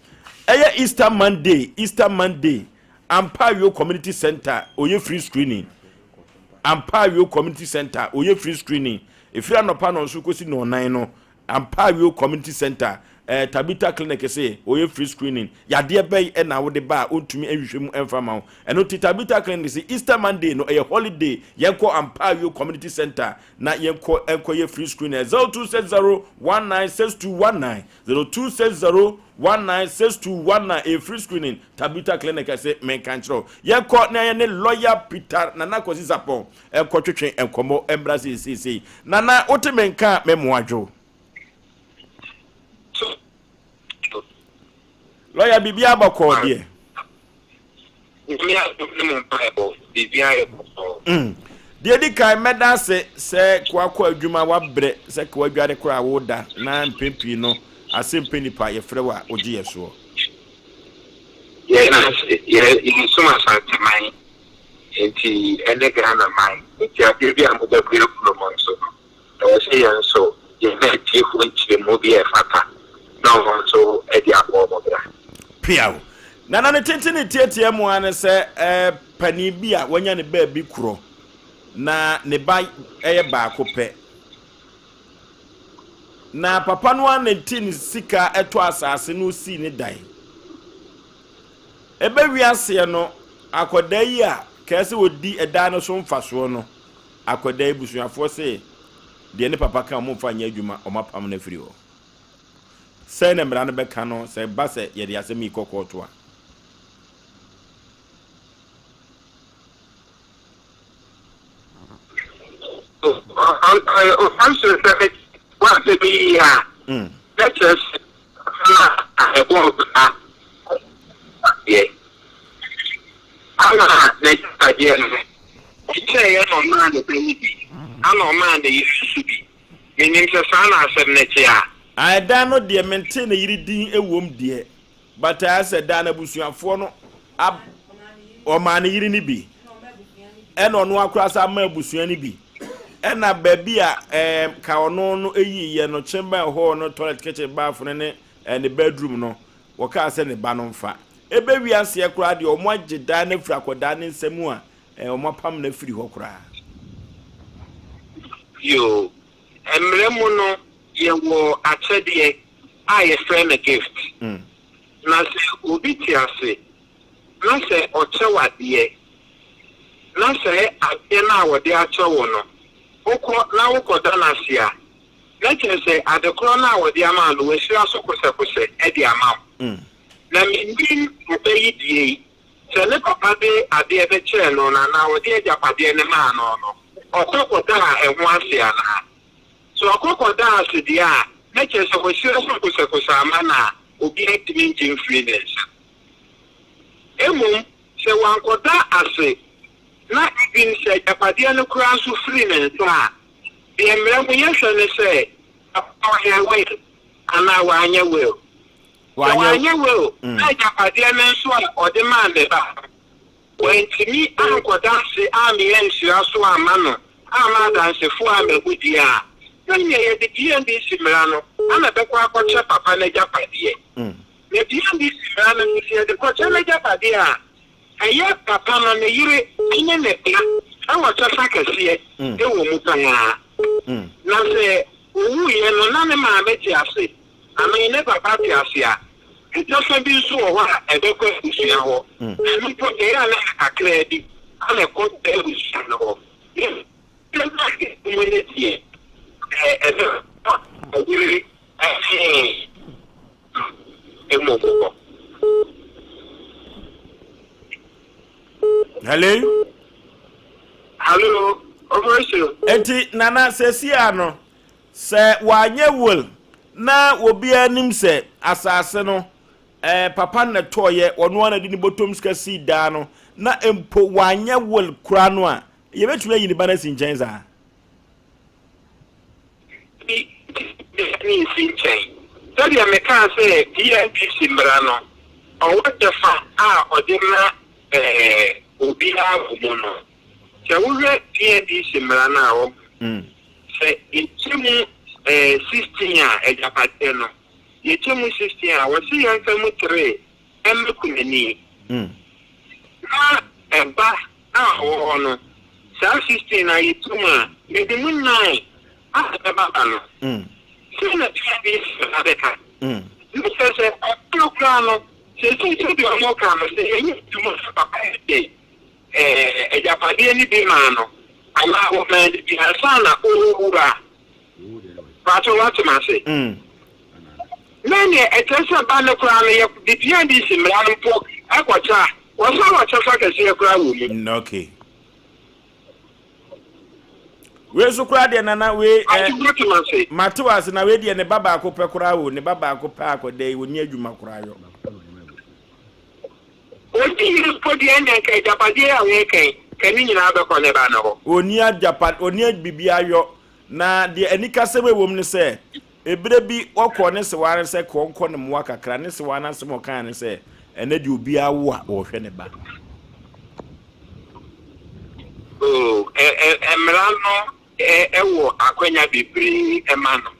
ɛyɛ Easter Monday, Easter Monday, Ampaawio Community Center ɔyɛ free screening. Ampaawio Community Center ɔyɛ free screening. Ɛfiri anɔpa nɔnso kɔsi nɔnnan no, Ampaawio Community Center, eh, Tabitha Clinic se ɔyɛ free screening. Yadeɛ bɛn ɛna wode ba a ɔntumi nhwehwɛ mu ɛmfa ma wo. Ɛno ti Tabitha Clinic se Easter Monday no ɛyɛ holiday. Yɛnkɔ Ampaawio Community Center na yɛnkɔ nkɔyɛ free screening 0260 196219 0260 196219 ɛyɛ free screening Tabitha Clinic ɛsɛ menka nkyerɛ wo yɛnkɔ na yɛne lawyer Peter Nana Kwasi Sapɔn nkɔtwetwe nkɔmmɔ mmra seeseesei Nana wote menka a memmoa dwo lawyer biribiara bɔkɔɔ deɛ Nyame adom ne mo mpaebɔ, biribiara yɛ bɔkɔɔ. Mm. Deɛ edi kan, mɛda ase sɛ koakɔ adwuma wabrɛ sɛ koadware koraa woda na mpɛn pii no ase mpɛ nipa yɛfrɛ wo a wogye yɛ soɔ. Yɛn ase, yɛ yɛsom Asanteman nti ɛne Ghana man nti adeɛ bi a mobɛbue kurom nso no Ɛwɔ sɛ yɛn nso yɛma atiefoɔ nkyerɛmu bi a ɛfata na wɔn nso de abɔ wɔn bra. Piaw. Nana ne tenten ne tiatia mu ara ne sɛ eh, panin bi a wanya ne baabi korɔ na ne ba yɛ baako pɛ. Na papa no ara na ɛte ne sika tɔ asase na ɔsii ne dan. Ɛbɛwie aseɛ no, akwadaa yi a kɛɛ sɛ ɔdi ɛdan no so mfasoɔ no, Akwadaa yi busuafoɔ se deɛ ne papa ka wɔn mfa nyɛ adwuma, wɔn apam no afiri hɔ. Sɛn na mmara no bɛka no sɛ ɛba sɛ yɛde asɛm yi kɔ kɔɔto a? Ɔfanhyɛ sɛ woasɛm yi yie a, na kyerɛ sɛ na ɛbɔ bra deɛ. Ana n'agyapadeɛ no, ɔkyɛeɛ na ɔmaa ne ba no bi, ana ɔmaa ne yere nso bi. Mennim sɛ saa na asɛm no te a. Ah ɛdan no deɛ mentee ne yere din wom deɛ but ayɛ sɛ dan no abusuafoɔ no ab ɔmaa ne yere no bi ɛna ɔno akora sa ama abusua no bi ɛna baabi a ɛɛm ka ɔno no eyi yɛ no chamber hall no toilet kitchen bath no ne ne bedroom no Wɔkaa sɛ ne ba no mfa. Ɛbɛwie aseɛ koraa deɛ wɔagye dan no afiri akwadaa no nsa mu a, wɔapam no afiri hɔ koraa. Yoo, mmara mu no yɛwɔ akyɛdeɛ a yɛfrɛ no gift. Na sɛ obi te ase na sɛ ɔkyɛ wo adeɛ, na sɛ adeɛ no a ɔde akyɛ wo no wokɔ na wokɔda no ase a, na kyerɛ sɛ ade korɔ no a wɔde ama wo no, wɔahyira so kosɛkosɛ de ama wo. Na mennim ɔba yi deɛ yi, sɛ ne papa de adeɛ bɛkyɛɛ no no anaa ɔde agyapadeɛ no maa no no, ɔkɔ kɔdaa ɛho ase anaa? Sɛ ɔkɔ kɔdaa ase deɛ a, na kyerɛ sɛ wɔahyira so kosɛkosɛ ama no a obiara ntumi ngye mfiri ne nsa. Mmom sɛ wankɔda ase na even sɛ agyapadeɛ no koraa nso firi ne nsa a, Deɛ mmara mu yɛhwɛ ne sɛ papa ɔyɛɛ will anaa wanyɛ will. Sɛ wanyɛ will na agyapadeɛ no nso a ɔde maa ne ba no, wantumi ankɔda ase ammea nhyira so amma no amma adansefoɔ ammɛhu deɛ a, sɛdeɛ yɛde PNDC mmara no na ɛbɛkɔ akɔkyɛ papa no agyapadeɛ. Na PNDC mmara no nso sɛ yɛde kɔkyɛ n'agyapadeɛ a, Ɛyɛ papa no, ne yere ne ne ba wɔ kyɛfa kɛseɛ wɔ mu pa ara. Na sɛ ɔwuiɛ no na ne maame te ase anaa ne papa te ase a, kyɛfa bi nso wɔ hɔ a ɛbɛkɔ abusua hɔ. Ɛno mpo deɛ ɛyɛ a na ɛyɛ kakraa bi na ɛkɔ saa abusua no hɔ. Kyɛfa a ɛwɔ mu no deɛ, ɛbɛkɔ ɔyere ne. mmom hɔ. Hello. Hello, Ofosu. Enti Nana seesei a no sɛ wanyɛ will na obiara nim sɛ asase no eh, papa no na ɛtɔɔyɛ ɔno ara na de ne bɔtɔm sika sii daa no na mpo wanyɛ will koraa no a yɛbɛtumi ayi ne ba no asi nkyɛn saa? Bi ne nsi nkyɛn. Sɛdeɛ mekaa sɛ PNPC mmara no, ɔwɔ kyɛfa a ɔde ma obiara wɔ mu no, sɛ wohwɛ PNPC mmara no a, ɔho, sɛ yɛkyɛ mu 16 a, agyapadeɛ no, yɛkyɛ mu 16 a, wɔse yɛmfa mu three mma kunani. Na ɛba a ɔwɔ hɔ no, saa 16 no a yɛtu mu a, yɛde mu nine a ɛbɛba ba no. Sɛn na PIBC ba bɛka? Ne kyerɛ sɛ ɔba no koraa no, seesei sɛdeɛ wɔka no, sɛ yɛyɛ adwuma sɛ papa yi de agyapadeɛ no bi maa no anaa wɔmaa no bi ansa na ɔrewu a, Paatwo wate m'ase? Na neɛ ɛkyerɛ sɛ ba no koraa no yɛ de PNDC mmara no mpo ɛkɔkyɛ a, wɔsan wɔ kyɛfa kɛseɛ koraa wɔ mu. Okay. Wei nso koraa deɛ nana wei ɛ. Paatwo wate m'ase? Mate w'ase na wei deɛ ne ba baako pɛ koraa o, ne ba baako pɛ akɔda yi, ɔnni adwuma koraa yɔ. Ɔnni yere mpo deɛ ɛnneɛ nka agyapadeɛ a yɛreka yi, nka ne nyinaa bɛkɔ ne ba no hɔ. Ɔnni agyapa, ɔnni biribiara yɔ. Na deɛ anikasɛm a ɛwɔ mu ne sɛ, ɛberɛ bi ɔkɔɔ ne sewaa no sɛ kɔ nkɔ ne mmoa kakra, ne sewaa no asɛm a ɔkaeɛ ne sɛ, ɛnɛ deɛ obiara wo a, ɔrehwɛ ne ba. Oh, ɛ, ɛ, mmara no ɛ, wɔ akwanya bebree ma no.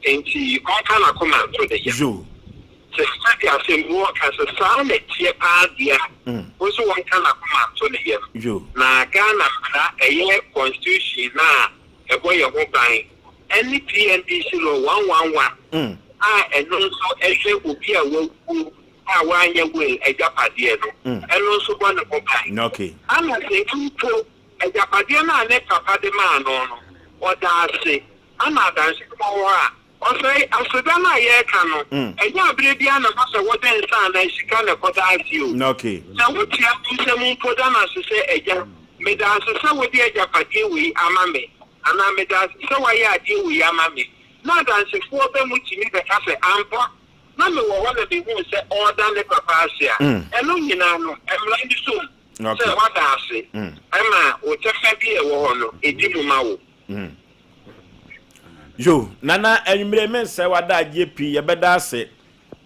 Enti ɔnka n'akoma nto ne yam. Sɛ sɛdeɛ asɛmbuo ka sɛ saa na ɛteɛ paa deɛ a, wo nso wɔnka n'akoma nto ne yam. Na Ghana mmara, ɛyɛ constitution no a ɛbɔ yɛn ho ban, ɛne PNDC law 111 a ɛno nso ɛhwɛ obi a wawuo a wanyɛ will agyapadeɛ no, ɛno nso bɔ ne ho ban. Ana sɛ mpo agyapadeɛ no a ne papa de maa no no, ɔda ase Ana adanse bi wɔ hɔ a ɔsɛe aseda no a yɛreka no? Ɛnyɛ abere biara na ɛwɔ sɛ wode nsa anaa sika na ɛkɔda ase o. Sɛ wokyia wo nsam mpo da no ase sɛ, Agya, meda ase sɛ wode agyapadeɛ wei ama me, anaa Meda ase sɛ woayɛ adeɛ wei ama me, na adansefoɔ ba mu tumi bɛka sɛ, Ampa, na mewɔ hɔ na mehuu sɛ ɔreda ne papa ase a, ɛno nyinaa no, mmara no som sɛ woada ase ma wo kyɛfa bi a ɛwɔ hɔ no, ɛdi mu ma wo. Mm. Yo, nana anwummere me nsɛ wada agyeɛ pii yɛbɛda ase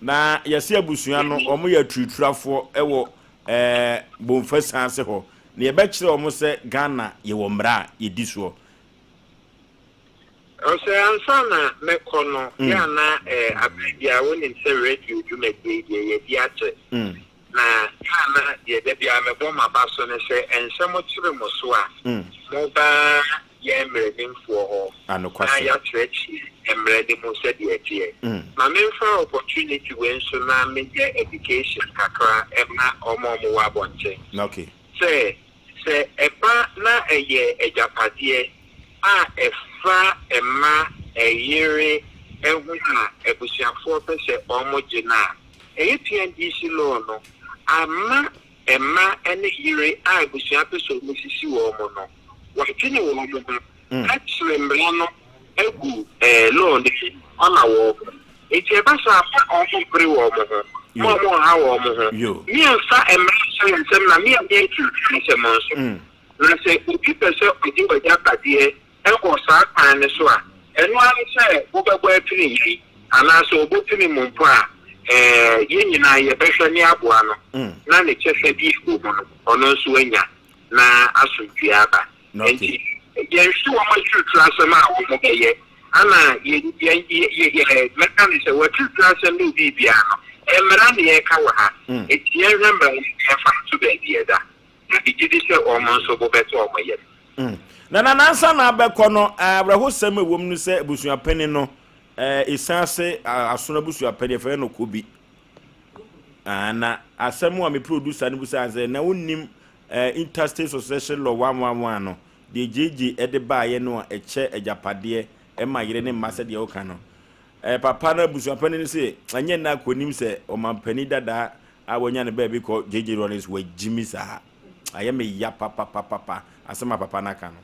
na yɛse abusua no wɔn yɛ aturiturafoɔ wɔ ɛɛ Bomfa san ase hɔ na yɛbɛkyerɛ wɔn sɛ Ghana yɛwɔ mmara a yɛdi soɔ. Ɔsɛ ansa na mɛkɔ no yɛ ana ɛɛ abere biara wonim sɛ radio dwumadie yi deɛ yɛdi akyɛ Na yɛ a na deɛ da biara mebɔ m'aba so ne sɛ, nsɛm kyere mo so a, moba yɛn mmaranimfoɔ hɔ na yɛakyerɛkyerɛ mmara no mu sɛdeɛ ɛteɛ. Ma memfa opportunity wei nso na menyɛ education kakra mma wɔn a wɔwɔ abɔnten sɛ, sɛ ɛba na ɛyɛ agyapadeɛ a ɛfa mma, ɛyere ho a abusuafoɔ pɛ sɛ wɔgye no a, Ɛyɛ PNDC law no ama mma ne yere a abusua pɛ sɛ wɔn sisi wɔn no, wɔadwene wɔn ho akyerɛ mmara no agu law no mu ama wɔn. Nti ɛba saa a, mma wɔn mpere wɔn ho, mma wɔn nha wɔn ho, meɛmfa mmara nhyɛ yɛn nsam na meɛnyɛ nturutuo nsɛm nso. Na sɛ obi pɛ sɛ ɔgye w'agyapadeɛ wɔ saa kwan no so a, ɛno ara ne sɛ wobɛbɔ apini yɛn, anaasɛ ɔbɔpini mo mpo a, ɛɛ, yɛn nyinaa yɛbɛhwɛ ne aboa no, na ne kyɛfa bi wɔ mu no, ɔno nso anya, na asomdwoeɛ aba. Enti, yɛnhwe wɔn aturutuo asɛm a wɔbɛyɛ, ana yɛ, yɛ, yɛ, yɛ, mɛka no sɛ, w'aturutuo asɛm ne wo biribiara no, mmara na yɛreka wɔ ha, enti yɛnhwɛ mmara no na yɛmfa nto baabi a ɛda. Na megye di sɛ wɔn nso bo bɛtɔ wɔn yam. Mm. Na na nansa na abɛkɔ no, awerɛhosɛm a ɛwɔ mu ne sɛ abusuapanin no, ɛsan ase asono abusuapanin, yɛfrɛ no Kobi. Ah, na asɛm a me producer no busaa sɛ, na wonnim Interstate Succession Law 111 no, deɛ JJ de baeɛ no a ɛkyɛ agyapadeɛ ma yere ne mma sɛdeɛ woka no. Eh, papa no abusuapanin no se ɛnyɛ nna kɔnim sɛ ɔmampanin dadaa a wanya ne baabi kɔ JJ Rawlings wagyimi saa. Ayɛ me ya papapapapa asɛm a papa no aka no.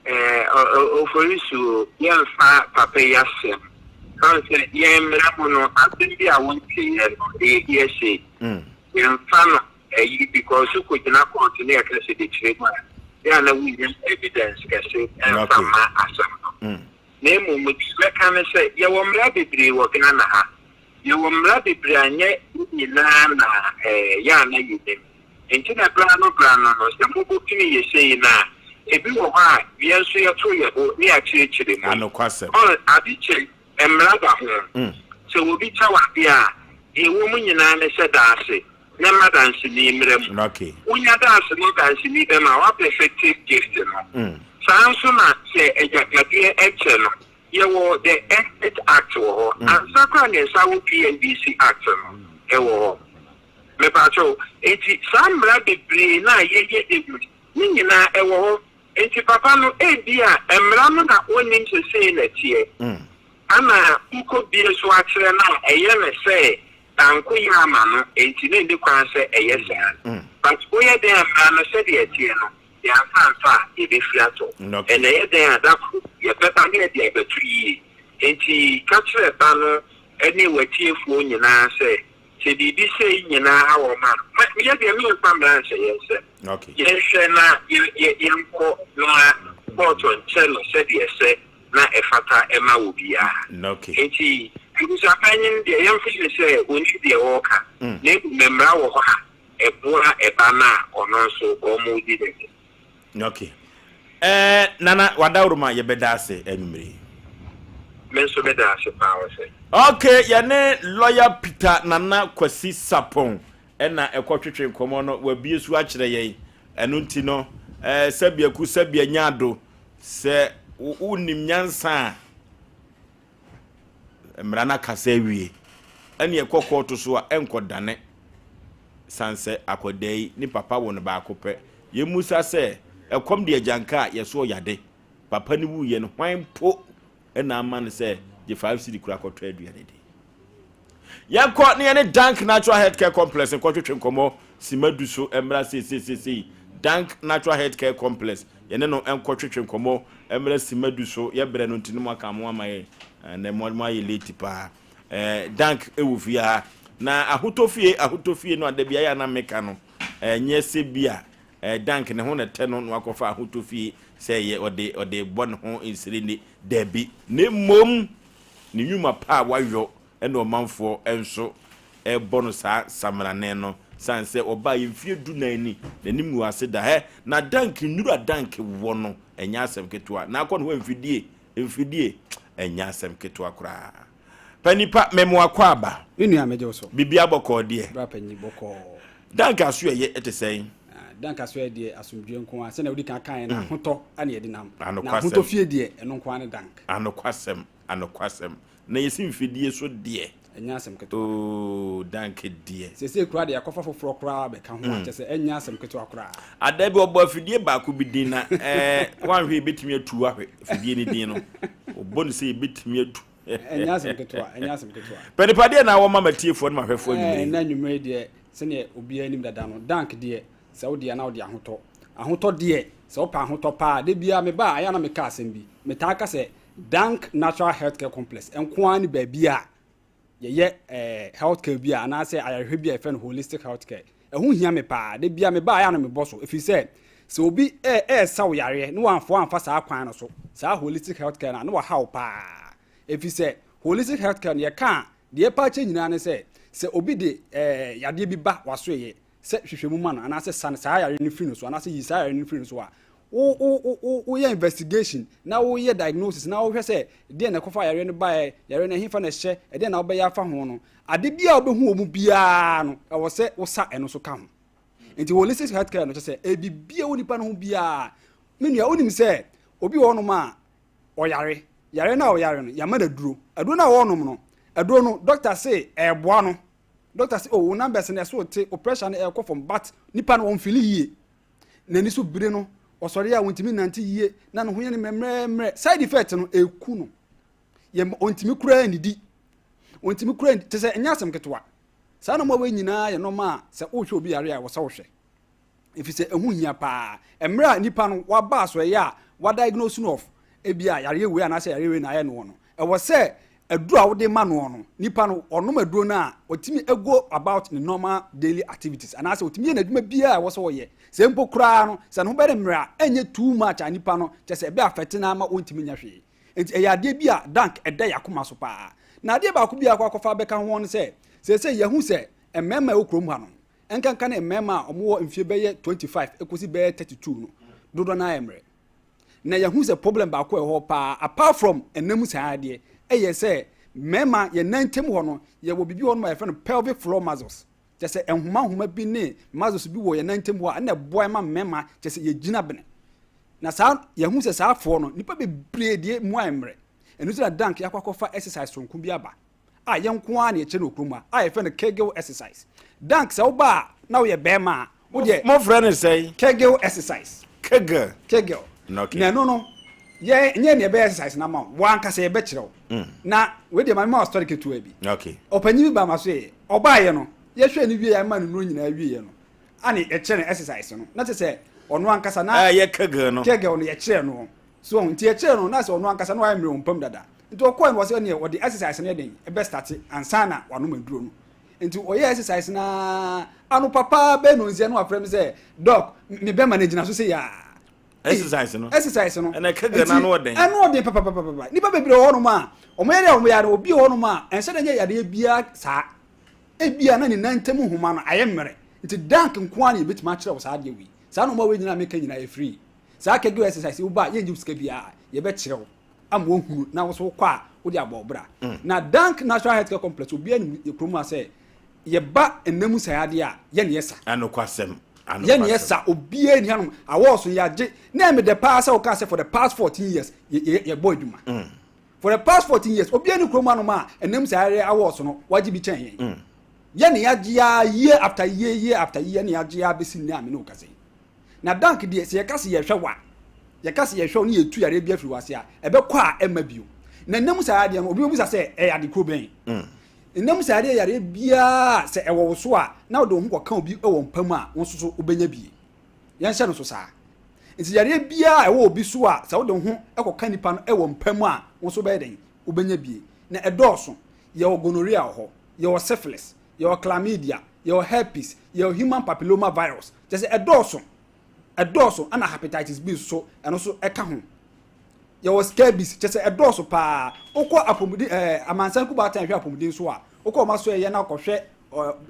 Eh, Oforisuo, yɛmfa papa yi asɛm. Ɛfiri sɛ yɛn mmara mu no, asɛm bi a wonteeɛ no, ɛyɛ hearsay. Yɛmfa no ayi because wokɔgyina kɔɔto ne yɛka sɛ bɛkyerɛ mu a, yɛ a na wonnya evidence kɛse ɛmfa mma asɛm no. Na mmom deɛ mɛka ne sɛ, yɛwɔ mmara bebree wɔ Ghana ha. Yɛwɔ mmara bebree a nyɛ ne nyinaa na ɛyɛ a na yɛnim. Nti na berɛ ano berɛ ano no, sɛ mobɔpini yɛ sei no a, ebi wɔ hɔ a yɛn nso yɛto yɛn bo ne yɛakyerɛkyerɛ mu. Anokwasɛm. Ɔn, ade kyɛ, mmara da ho. Sɛ obi kyɛ wo adeɛ a, deɛ ɛwɔ mu nyinaa ne sɛ da ase na ma danseni mmra mu. Wonya da ase na danseni bɛma a, woapɛfɛte gift no. Saa nso na sɛ agyapadeɛ kyɛ no, yɛwɔ the Estate Act wɔ hɔ. Ansa koraa na yɛsan wɔ PNDC Act no wɔ hɔ. Mepakyɛw, enti saa mmara bebree no a yɛyɛ dawur ne nyinaa ɛwɔ hɔ. Enti papa no ebia mmara no na onnim sɛ sei na ɛteɛ. Ana wokɔ bie so akyerɛ no a ɛyɛ no sɛ danko yɛ ama no enti na ɛnni kwan sɛ ɛyɛ saa. But woyɛ dɛn a mmara no sɛdeɛ ɛteɛ no yɛamfa amfa a yɛbɛfiri atɔ. And ɛyɛ dɛn a da koro yɛbɛba na yɛde abɛto yie. Enti ka kyerɛ ba no ne w'atiefoɔ nyinaa sɛ Sɛ biribi sei nyinaa ha wɔn a, ma, yɛ deɛ memfa mmara nhyɛ yɛn nsam. Yɛnhwɛ na yɛ, yɛ, yɛnkɔ na kɔɔto nkyɛ no sɛdeɛ ɛsɛ na ɛfata ma obiara. Enti, abusuapanyin deɛ, yɛmfa no sɛ ɔnim deɛ ɔreka, na mmom mmara wɔ hɔ a ɛboa ɛba no a ɔno nso wɔredi n'anim. Ok eh Nana wadaworoma yɛbɛda ase anwummere yi. Me nso meda ase paa ɔsɛ. Ok yɛne lawyer Peter Nana Kwasi Sarpong ɛna ɛkɔ twetwe nkɔmɔ no wabie so akyerɛ yɛn ɛno nti no eh, sɛbi aku sɛbi anya ado sɛ wonim nyansa a Mmara no akasa awie ɛne ɛkɔ kɔɔto so a ɛnkɔdane sane sɛ akwadaa yi ne papa wo no baako pɛ. Yɛmmusa sɛ ɛkɔm de agyanka a yɛso ɔyade. Papa no wuiɛ no hwan mpo na ama no sɛ gye 5 cedi koraa kɔtɔ aduane di. Yɛnkɔ na yɛne Dank Natural Healthcare Complex nkɔtwetwe nkɔmmɔ sima du so mmra seiseiseisei. Dank Natural Healthcare Complex, yɛne no nkɔtwetwe nkɔmmɔ mmra sima du so. Yɛbrɛ no nti no moaka mo ama yɛn. Ɛnɛ mo moayɛ late paa. Eh, Dank wɔ fie ha. Na ahotɔ fie, ahotɔ fie no a da biara yɛ a na meka no, ɛnyɛ sɛ bi a eh, Dank ne ho na ɛtɛ no na wakɔfa ahotɔ fie sɛ ɛyɛ ɔde ɔde bɔ ne ho nsirene. Dabi. Na mmom ne nnwuma pa a wayɔ na ɔmanfoɔ nso rebɔ no saa samrane no sane sɛ ɔbaeɛ mfeɛ dunan ni n'anim ngu ase da hɛ na dank nnuru a dank wɔ no ɛnyɛ asɛm ketewa na akɔ ne hɔ mfidie mfidie ɛnyɛ asɛm ketewa koraa panipa memoa kɔ aba Me nua megye wo so. biribi abɔkɔɔ deɛ Bra panyin bɔkɔɔ. dank aso ɛyɛ ɛte sɛn Ah, Dank aso yɛ deɛ asomdwoe nko ara sɛnea wodi kan kaeɛ no ahotɔ na yɛde nam. Na Anokwasɛm. ahotɔ fie deɛ ɛno nko ara ne dank. Anokwasɛm anokwasɛm Na yɛsi mfidie so deɛ. Ɛnyɛ asɛm ketewa. Oo danke deɛ. Seesei koraa deɛ yɛakɔfa foforɔ koraa abɛka ho a, kyerɛ sɛ ɛnyɛ asɛm ketewa koraa. Ada bi ɔbɔ afidie baako bi din na ɛɛ wanhwɛ yɛbɛtumi atu ahwɛ afidie no din no. Ɔbɔ no sɛ yɛbɛtumi atu. Ɛnyɛ asɛm ketewa, ɛnyɛ asɛm ketewa. Pɛnipa deɛ na wɔma matiefoɔ ne mahwɛfoɔ anwummerɛ yi. Ɛɛ na anwummerɛ yi deɛ sɛdeɛ obiara nim dada no, dank deɛ sɛ wo deɛ na wode ahotɔ. Ahotɔ deɛ sɛ wopɛ ahotɔ paa, da biara meba a ɛyɛ a na meka asɛm bi. Metaa ka sɛ Dank Natural Healthcare Complex nko ara ne baabi a yɛyɛ eh, healthcare bi a anaasɛ ayarehwɛ bi a yɛfrɛ no holistic healthcare. Ɛho hia me paa. Da bia meba a ɛyɛ a na mebɔ so ɛfiri sɛ sɛ obi ɛresa wo yareɛ na wamfa wamfa saa kwan no so, saa holistic healthcare no a, na waha wo paa. Ɛfiri sɛ holistic healthcare no yɛka a, deɛ ɛpa akyɛ nyinaa ne sɛ sɛ obi de eh, yadeɛ bi ba w'asoɛeɛ sɛ hwehwɛ mu ma no anaasɛ sane saa yare no firi no so anaasɛ yi saa yare no firi no so a, wo wo wo woyɛ investigation na woyɛ diagnosis na wohwɛ sɛ deɛ na ɛkɔfa yareɛ no baeɛ, yareɛ no ɛhefa na ɛhyɛ, ɛdeɛ na wobɛyɛ afa ho no, ade bi a wobɛhu wɔ mu biara no, ɛwɔ sɛ wosa ɛno so ka ho. Nti holistic health care no kyɛ sɛ ɛbibia wɔ nipa no ho biara. Me nua, wonim sɛ obi wɔ hɔnom a ɔyare, yare no a ɔyare no, yɛama no aduro. Aduro no a ɔrenom no, aduro no, doctor se ɛɛboa no. Doctor se oh wo numbers no ɛso te, wo pressure no ɛɛkɔ fam but nipa no ɔnfili yie. N'ani so bire no, ɔsɔre a ɔntumi nnante yie na ne ho yɛ no mmerɛmmerɛ. Side effect no ɛku no. Yɛ ɔntumi koraa nnidi. Ɔntumi koraa nni, kyerɛ sɛ ɛnyɛ asɛm ketewa. Saa nnoɔma wei nyinaa yɛ nnoɔma a sɛ wohwɛ obi yare a ɛwɔ sɛ wohwɛ. Ɛfiri sɛ ɛho hia paa. Mmerɛ a nipa no waba asoɛeɛ a wadiagnose no of ebi a yareɛ wei anaasɛ yareɛ wei na ayɛ noɔ no, ɛwɔ sɛ aduro a wode ma noɔ no, nipa no ɔnom aduro no a, ɔtumi go about ne normal daily activities anaasɛ ɔtumi yɛ n'adwuma biara a ɛwɔ sɛ ɔyɛ. Sɛ mpo koraa no, sɛ ne ho bɛyɛ no mmerɛ a, ɛnyɛ too much a nipa no kyerɛ sɛ ɛbɛ affect no ara ma ɔntumi nyɛ hwee. Enti ɛyɛ adeɛ bi a Dank ɛda yɛn akoma so paa. Na adeɛ baako bi a akɔ akɔfa abɛka ho ne sɛ, seesei yɛahu sɛ mmarima a ɛwɔ kurom ha no, ɛnkanka ne mmarima a wɔwɔ mfie bɛyɛ 25 kɔsi bɛyɛ 32 no, dodoɔ no ara yɛ mmerɛ. Na yɛahu sɛ problem baako a ɛwɔ hɔ paa, apart from ɛnna mu saa adeɛ, ɛyɛ sɛ mmarima yɛn nan ntam hɔ no, yɛwɔ biribi wɔ hɔ nom a yɛfrɛ no pelvic floor muscles. Kyerɛ sɛ nhoma nhoma bi ne muscles bi wɔ yɛn nan ntam hɔ a ɛna ɛboa ma mmarima kyerɛ sɛ yɛgyina bene. Na saa yɛhu sɛ saa afoɔ no nipa bebree deɛ mu ayɛ mmerɛ. Ɛno nti na Dank yɛakɔ akɔfa exercise soronko bi aba a yɛn nko ara na yɛkyerɛ no wɔ kurom ha a yɛfrɛ no Kegel exercise. Dank sɛ woba a na woyɛ bɛrima a wodeɛ. Mofrɛ no sɛn? Kegel exercise. Kegel. Kegel. Okay. Na ɛno no yɛ nyɛ nea ɛbɛyɛ exercise no ama wo wankasa yɛbɛkyerɛ wo. Na wei deɛ ma mema wo story ketewa bi. Okay. Ɔpanyin bi baa m'aso yɛ ɔbaayɛ no yɛhwɛɛ no wie yɛ ama no nnuro nyinaa wieɛ no ane yɛkyerɛ no exercise no na kyerɛ sɛ ɔno ankasa na ɛyɛ kegel no kegel no yɛkyerɛ no so nti yɛkyerɛ no na sɛ ɔno ankasa na wayɛ mmerɛ wɔn pam dada nti ɔkɔɛ no wɔsɛ ɛneɛ ɔde exercise no yɛ den ɛbɛ starte ansa na wanom aduro no nti ɔyɛ exercise na ano papa bɛɛ no nsia no wafrɛ me sɛ doc me bɛma no gyina so sɛ yaa exercise no exercise no ɛna kegel no ano ɔden ɛno ɔden papapapapa nipa bebree wɔ hɔnom a wɔn yɛ dɛ wɔn yɛ obi wɔ hɔnom a ɛnsɛ dɛ nyɛ yadeɛ biara saa Ebia na ne nan ntam nhoma no ayɛ mmerɛ, nti dank nko ara na yɛbɛtumi akyerɛ wo saa adeɛ wei. Saa nnoɔma wei nyinaa a meka nyinaa yɛ free. Saa Kegel exercise yi woba a yɛngye wo sika biara, yɛbɛkyerɛ wo ama woahunu na wo nso wokɔ a wode abɔ wo bra. Na Dank Natural Healthcare Complex obiara nim yɛ kurom ha sɛ yɛba nna mu saa adeɛ a yɛne yɛ sa. Anokwasɛm, Yɛne yɛ sa, obiara nni hanom. Awɔɔso yɛagye. Na ɛyɛ me dɛ paa sɛ wokaa sɛ for the past 14 years yɛbɔ adwuma. For the past 14 years, obiara ni kurom anom a ɛnam saa yare awɔ so no, wagye bi kyɛn yɛn. Mm. Yɛ ne yagye a year after year, year after year ne yagye a bɛsi nnɛ a me ne wo kasa yi. Na dank deɛ, sɛ yɛka sɛ yɛhwɛ wa, yɛka sɛ yɛhwɛ wo ne yɛtu yareɛ bi afiri wase a, ɛbɛkɔ a ɛmma bio. Na ɛnam saa adeɛ no, obi bɛbusa sɛ ɛyɛ ade kuro bɛn? Mm. Ɛnam saa adeɛ yareɛ biara sɛ ɛwɔ wo so a, na wode wo ho kɔka obi wɔ mpa mu a, wo nso so wobɛnya bie. Yɛnhyɛ no so saa. Nti yareɛ biara a ɛwɔ obi so a sɛ wode wo ho kɔka nipa no wɔ mpa mu a, wo nso wobɛyɛ dɛn? Wobɛnya bie. Na ɛdɔɔso. Yɛwɔ gonorrhea wɔ hɔ, yɛwɔ syphilis, yɛwɔ chlamydia, yɛwɔ herpes, yɛwɔ human papilloma virus. Kyerɛ sɛ ɛdɔɔso. Ɛdɔɔso. Ɛna hepatitis B nso, ɛno nso ɛka ho. Yɛwɔ scabies, kyerɛ sɛ ɛdɔɔso paa. Wokɔ apɔmuden ɛɛ amansan kubaatan hwɛ apɔmuden so a, wokɔ wɔn asoɛeɛ na kɔhwɛ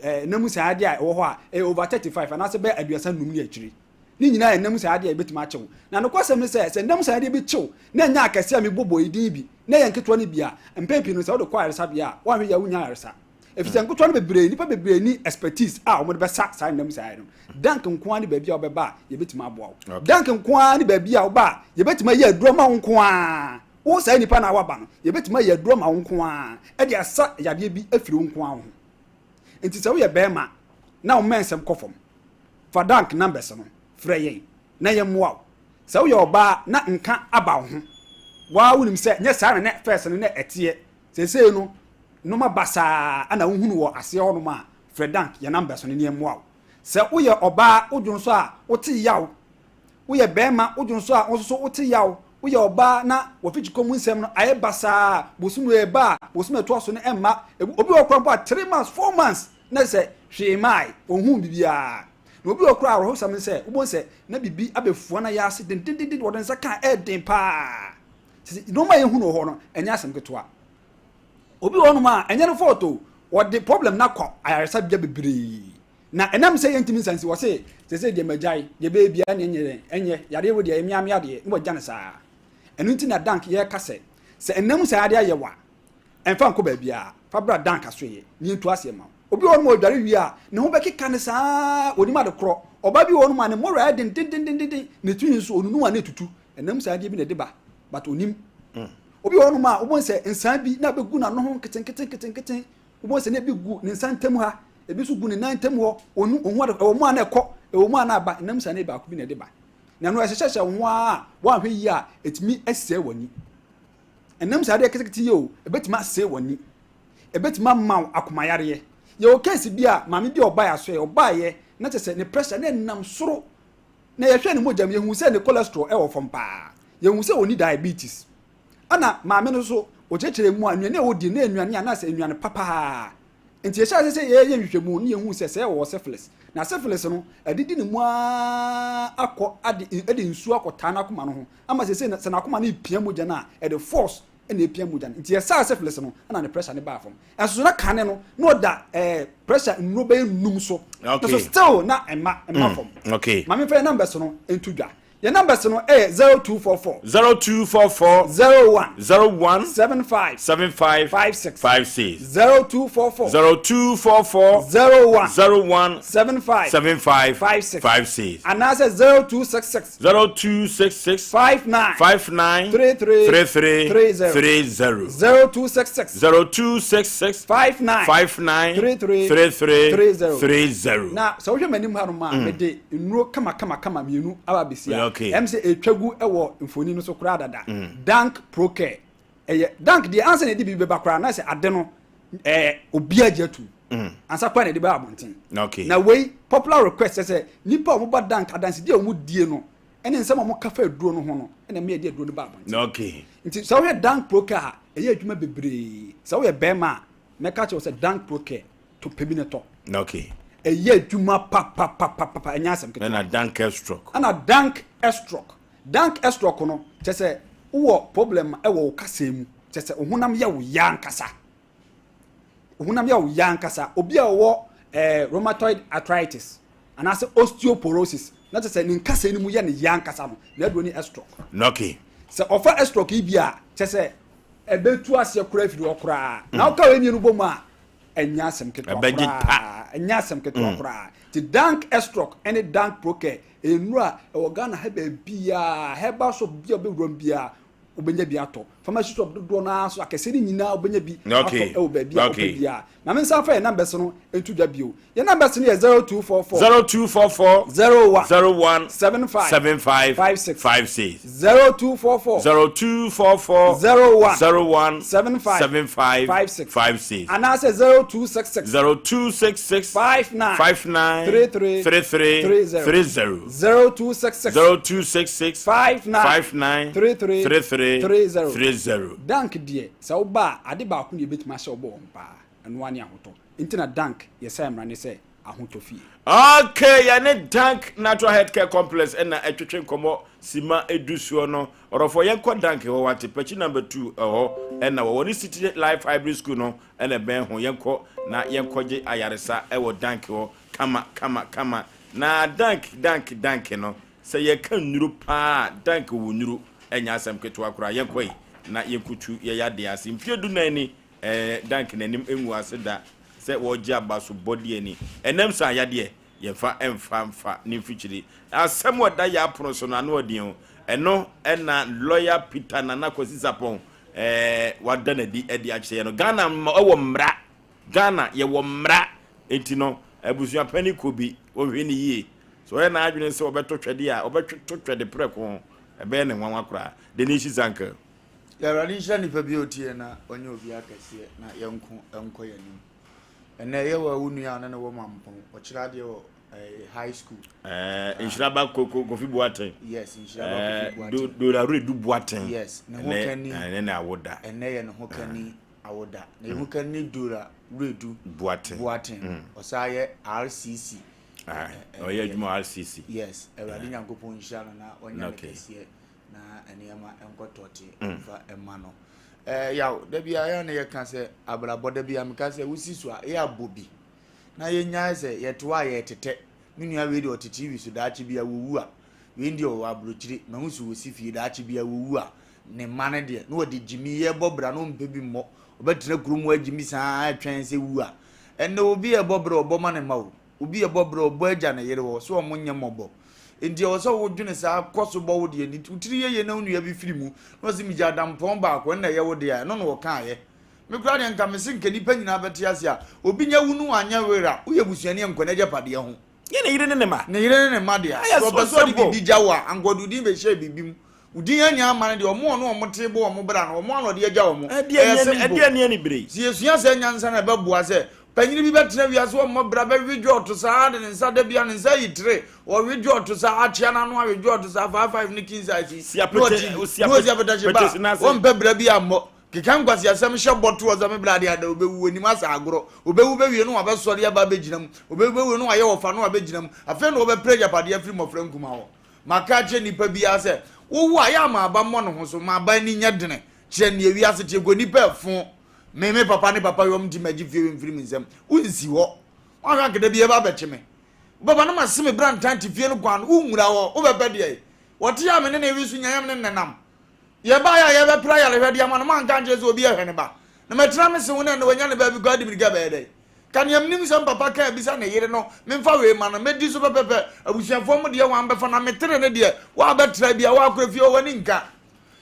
ɛɛ nam saa adeɛ a ɛwɔ hɔ a, ɛyɛ over 35 anaasɛ bɛyɛ 35 ne akyiri. Ne nyinaa yɛ nam saa adeɛ a ɛbɛtumi akye wo. Na nokwasɛm ne sɛ, sɛ nam saa adeɛ bi kye wo na ɛnyɛ akɛseɛ a mebobɔ yi din bi na ɛyɛ nketewa no bi a, mpɛn pii no sɛ wode kɔ ayaresabea a, woanhwɛ yie a wonnya ayaresa. Ɛfiri sɛ nketewa no bebree, nnipa bebree nni expertise a wɔde bɛsa saa nam saa no. Dank nko ara ne baabi a wobɛba a yɛbɛtumi aboa wo. Dank nko ara ne baabi a woba a yɛbɛtumi ayɛ aduro ama wo nko ara. Wo saa nipa no a woaba no, yɛbɛtumi ayɛ aduro ama wo nko ara de asa yadeɛ bi afiri wo nko ara wo ho. Nti sɛ woyɛ barima na wo mmɛnsɛm kɔ fam, Fa dank numbers no frɛ yɛn na yɛmmoa wo. Sɛ woyɛ ɔbaa na nka aba wo ho, woaa wonim sɛ nyɛ saa na na first no na ɛteɛ, seesei no nnoɔma basaa na wohunu wɔ aseɛ hɔ nom a, frɛ dank yɛn numbers no na yɛmmoa wo. Sɛ woyɛ ɔbaa wodwo nso a wote yaw, woyɛ bɛɛma wodwo nso a wo nso so wote yaw, woyɛ ɔbaa na w'afikyikɔ mu nsɛm no ayɛ basaa, bosome wei ɛba a, bosome ɛtoa so no ɛmma, obi wɔ hɔ koraa mpo a three months, four months na sɛ hwee mmae, ɔnhuu biribiara. Na obi wɔ hɔ koraa a awerɛhosɛm ne sɛ, wobɛhu sɛ na biribi abɛfua no ayaase dendendenden, wɔde nsa ka a, ɛyɛ den paa. Kyerɛ sɛ nneɛma a yɛhu no wɔ hɔ no, ɛnyɛ asɛm ketewa. Obi wɔ hɔnom a, ɛnyɛ ne fault o, wɔde problem no akɔ ayaresabea bebree. Na ɛnam sɛ yɛntumi nsa nti, wɔse seesei deɛ magyae, deɛ ɛbɛyɛ biara ɛnneɛ ɛnyɛ dɛn, ɛnyɛ, yareɛ wei deɛ ɛyɛ meamea deɛ, na wɔagya no saa. Ɛno nti na Dank yɛreka sɛ, sɛ ɛnam saa adeɛ ayɛ wo a, Ɛmfa nkɔ baabiara. Fa bra Dan kasoeɛ na yɛntu aseɛ mma wo. Obi wɔ hɔnom a ɔdware wie a, ne ho bɛkeka no saa ara, ɔnnim ade korɔ. Ɔbaa bi wɔ hɔnom a, ne mmɔwerɛ ayɛ dendendendenden, ne tirinwi nso, ɔnunu a na ɛtutu. Ɛnam saa adeɛ bi na ɛde ba, but ɔnnim. Obi wɔ hɔnom a, wobɛhu sɛ nsaa bi na abɛgu n'ano ho nketenkete nketenkete. Wobɛhu sɛ na ebi gu ne nsa ntam ha, ebi nso gu ne nan ntam hɔ. Ɔnnu, ɔnhu ade, ɛwɔ mu a na ɛkɔ, ɛwɔ mu a na aba. Ɛnam saa adeɛ baako bi na ɛde ba. Na ɛno ɛhyehyɛhyɛ wo ho ara a, woanhwɛ yie a, ɛtumi sɛe w'ani. Ɛnam saa adeɛ ketekete yi o, ɛbɛtumi asɛe w'ani. Ɛbɛtumi ama wo akomayareɛ. Yɛwɔ case bi a maame bi a ɔbaeɛ asɔeɛ, ɔbaeɛ na kyerɛ sɛ ne pressure na ɛnam soro. Na yɛhwɛɛ ne mogya mu, yɛhuu sɛ ne cholesterol ɛwɔ fam paa. Yɛhuu sɛ ɔnni diabetes. Ɛna maame no nso, ɔkyerɛkyerɛɛ mu a, nnuane a ɔdi no na nnuane anaasɛ nnuane pa paa. Nti yɛhyɛɛ aseɛ sɛ yɛyɛ nhwehwɛmu no yɛhuu sɛ sɛɛ ɔwɔ syphilis. Na syphilis no, adidi ne mu ara akɔ ade ɛde nsuo akɔtaa n'akoma no ho ama seesei sɛ n'akoma no repia mogya no a, ɛde force na epia mogya no. Nti yɛsaa syphilis no ɛna ne pressure no baa fam. Ɛnso so na kane no na ɔda ɛɛ pressure nnuro bɛyɛ num so. Okay. Nso still na ɛma ɛma fam. Okay. Maame nfa yɛn numbers no nto dwa. Yɛn numbers no yɛ 0244. 0244. 01. 01. 75. 75. 56. 56. 0244. 0244. 01. 01. 75. 75. 56. 56. Anaasɛ 0266. 0266. 59. 59. 33. 33. 30. 30. 0266. 0266. 59. 59. 33. 33. 30. 30. Na sɛ wohwɛ m'anim hanom a, mede nnuro kamakamakama mmienu aba abɛsi ha. Okay. Ɛm sɛ ɛtwa gu wɔ mfoni no so koraa dada. Mm. Dank Procare. Ɛyɛ Dank deɛ ansa na ɛde biribi bɛba koraa na sɛ ade no ɛɛ obi agye atum. Ansa koraa na ɛde bɛba abɔnten. Okay. Na wei popular request sɛ sɛ nipa a wɔba Dank adansedie a wɔdie no ɛne nsɛm a wɔka fa aduro no ho no ɛna ɛma yɛde aduro no ba abɔnten. Okay. Nti sɛ wohwɛ Dank Procare a ɛyɛ adwuma bebree. Sɛ woyɛ bɛrima a mɛka kyerɛ wo sɛ Dank Procare to pɛ bi na tɔ. Okay. Ɛyɛ adwuma papapapapa ɛnyɛ asɛm ketewa. Ɛna dank stroke. Ɛna dank stroke. Dank stroke no kyɛ sɛ wowɔ problem ɛwɔ wo kasa mu kyɛ sɛ ohonam yɛ wo ya ankasa. Ohonam yɛ wo ya ankasa. Obi a ɔwɔ eh, rheumatoid arthritis anaasɛ osteoporosis na kyɛ sɛ ne nkasa no mu yɛ ne ya ankasa no na aduro ne stroke. Okay. Sɛ ɔfa stroke yi bi a kyɛ sɛ ɛbɛtu aseɛ koraa afiri hɔ koraa. Na woka wei mmienu bɔ mu a ɛnyɛ asɛm ketewa koraa ɛnyɛ asɛm ketewa mm. koraa ti dank estroc ɛne dank procare ɛyɛ nnuro a ɛwɔ ghana ha baabiaa herbal shop bi a wobɛwura mu biara wobɛnya bi atɔ pharmacy shop dodoɔ no ara so akɛseɛ no nyinaa wobɛnya bi atɔ ɛwɔ baabi a wopɛ biara na me nsa fa yɛn numbers no nto dwa bio yɛn numbers no yɛ 0244 0244 01 01 75 75 56 56 0244 0244 01 01 75 75 56 56 anaasɛ 0266 0266 59 59 33 33 30 30 0266 0266 59 59 33 33 30 30 Dank deɛ sɛ woba a ade baako na yɛbɛtumi ahyɛ wo bɔ wɔ ho paa ɛno ara ne ahotɔ nti na Dank yɛsɛe mmara ne sɛ ahotɔ fie. Okay, yɛne Dank Natural Healthcare Complex ɛna ɛtwetwe nkɔmmɔ sima edu soɔ no. Ɔdɔfoɔ yɛnkɔ Dank hɔ wate, Pakyi number 2 ɛhɔ ɛna wɔwɔ ne City Life Hybrid School no ɛna ɛbɛn ho. Yɛnkɔ na yɛnkɔgye ayaresa ɛwɔ Dank hɔ kama kama kama. Na Dank Dank Dank no sɛ yɛka nnuro paa Dank wɔ nnuro ɛnyɛ asɛm ketewa koraa. Yɛnkɔ yi na yɛnkutu yɛyɛ adeɛ ase. Mfie 14 ni ɛɛ Dank n'anim ngu ase da. Sɛ wɔregye abasobɔdeɛ ni. Ɛnam saa yadeɛ, yɛmfa mfa mfa ne mfikyire. Asɛm a ɛda yɛn apono so no, ano ɔden o. Ɛno na Lɔya Peter Nana Kwasi Sarpong eh, wada no adi de akyerɛ yɛn no. Ghana wɔ mmara. Ghana, yɛwɔ mmara. Enti no, abusua panin kɔ bi, wɔnhwɛ no yie. Sɛ ɔyɛ n'adwene sɛ ɔbɛto twɛdeɛ a, ɔbɛto twɛde prɛko. Ɛbɛyɛ no nwanwa koraa. The Nation's Uncle. Yɛ Awurade nhyira nipa bi a ɔtie na ɔnyɛ obi akɛseɛ na yɛnko nkɔ yɛn anim. Ɛnɛ yɛ wɔ wo nua a ɔne no wɔ mampɔn ɔkyerɛ adeɛ wɔ eh, high school. Eh, nhyira ba Kofi Boateng. Yes, nhyira ba Kofi eh, Boateng. Dora Redu Boateng. Yes, ne ho kani. Ɛnɛ na awoda. Ɛnɛ yɛ ne ho kani awoda. Ne ho kani Dora Redu Boateng. Boateng. Ɔsan yɛ RCC. Ɔyɛ adwuma RCC. Yes, Awurade Nyankopɔn nhyira no na ɔnyɛ no kɛseɛ. na nneɛma nkɔ tɔte mfa mma no. Ɛɛ yaw, da bi a yɛ na yɛka sɛ abrabɔ da bi a meka sɛ wosi so a yɛ abɔ bi na yɛnyae sɛ yɛte hɔ a yɛtetɛ. Me nua wei deɛ ɔte TV so daakye bi a wɔwu a wei deɛ ɔwɔ aburokyire mahu so wɔsi fie daakye bi a wɔwu a ne mma no deɛ na wɔde gyimi yɛbɔ bra na ɔmpɛ bi mmɔ ɔbɛtena kurom hɔ agyimi saa atwɛn sɛ wu a ɛnɛ obi ɛbɔ bra ɔbɔ ma ne mma o Obi ɛbɔ brɛ ɔbɔ agya ne yere hɔ sɛ ɔmo nyɛ mmɔbɔ. Enti ɛwɔ sɛ wo dwene saa kɔ so bɔ wo deɛ nti wo tiri yɛ yie na wo nua bi firi mu na ɔse megya adampɔn baako ɛno na ɛyɛ wo dea ɛno na ɔkaeɛ. Me koraa deɛ nka mese nka nnipa nyinaa bɛte ase a obi nya wu no wanyɛ were a woyɛ busuani a nkɔ n'agyapadeɛ ho. Nyɛ ne yere ne ne mma. Ne yere ne ne mma dea. Ayɛ Sɛ ɔpɛ so sɛ ɔde simple. biribi gya wo a anka ɔde wo din bɛhyɛɛ biribi mu. Wo din anya ama no deɛ, wɔn a ɔne wɔn te bɔ wɔn bra no, wɔn ara na ɔde agya wɔn. Ɛdeɛ Ɛyɛ ne simple. ɛdeɛ ne anibere yi. Sɛ yɛsua saa nyansa no a, ɛbɛboa sɛ panyin bi bɛtena wiase ɔmmɔ bra bɛwe dwɔɔto saa de ne nsa da bia ne nsa ayi tere ɔwe dwɔɔto saa akyea n'ano awe dwɔɔto saa 5 5 ne king size yi Si na apete ɔte o si na ɔsi apete apɛtɛhye pete ba si n'ase. ɔmpɛ bra bi ammɔ keka nkwaseasɛm hyɛ bɔtoɔ sɛ me bra de ada ɔbɛwu onim asa agorɔ ɔbɛwu bɛwie no wabɛsɔre aba abɛgyina mu ɔbɛwu bɛwie no wayɛ wɔfa no wabɛgyina mu afei na wɔbɛpere agyapadeɛ afiri mmɔfra nkuma hɔ Maka akyerɛ nnipa biara sɛ, Wowo a, yɛ a ma aba mmɔ ne ho so, ma aba ani nyɛ dene. Kyerɛ nea wiase teɛ, kɔ nnipa ɛfo. Me, me papa ne papa yɔm nti magye fie wei mfiri me nsam. Wonsi hɔ. Woanhwɛ anka da bi ɛba abɛkye me. Wobɛba na mase me brantan te fie no kwan no, wonwura hɔ, wobɛpɛ deɛ. Wɔte a me ne ne we so nyaeɛ me ne no nenam. Yɛbaeɛ a yɛbɛpere ayarehwɛ de ama no, moanka ankyerɛ sɛ obi ɛhwɛ ne ba. Na matena me se ho na ɛnnɛ wanya ne baabi kɔ adi mirika bɛyɛ dɛn? Ka nea menim sɛ mpapa ka abisa ne yere no, memfa wei mma no, mɛdi so pɛpɛpɛ, abusuafoɔ mo deɛ wɔn bɛfa na me tere no deɛ, woabɛtra bi a woakora fie hɔ w'ani nka.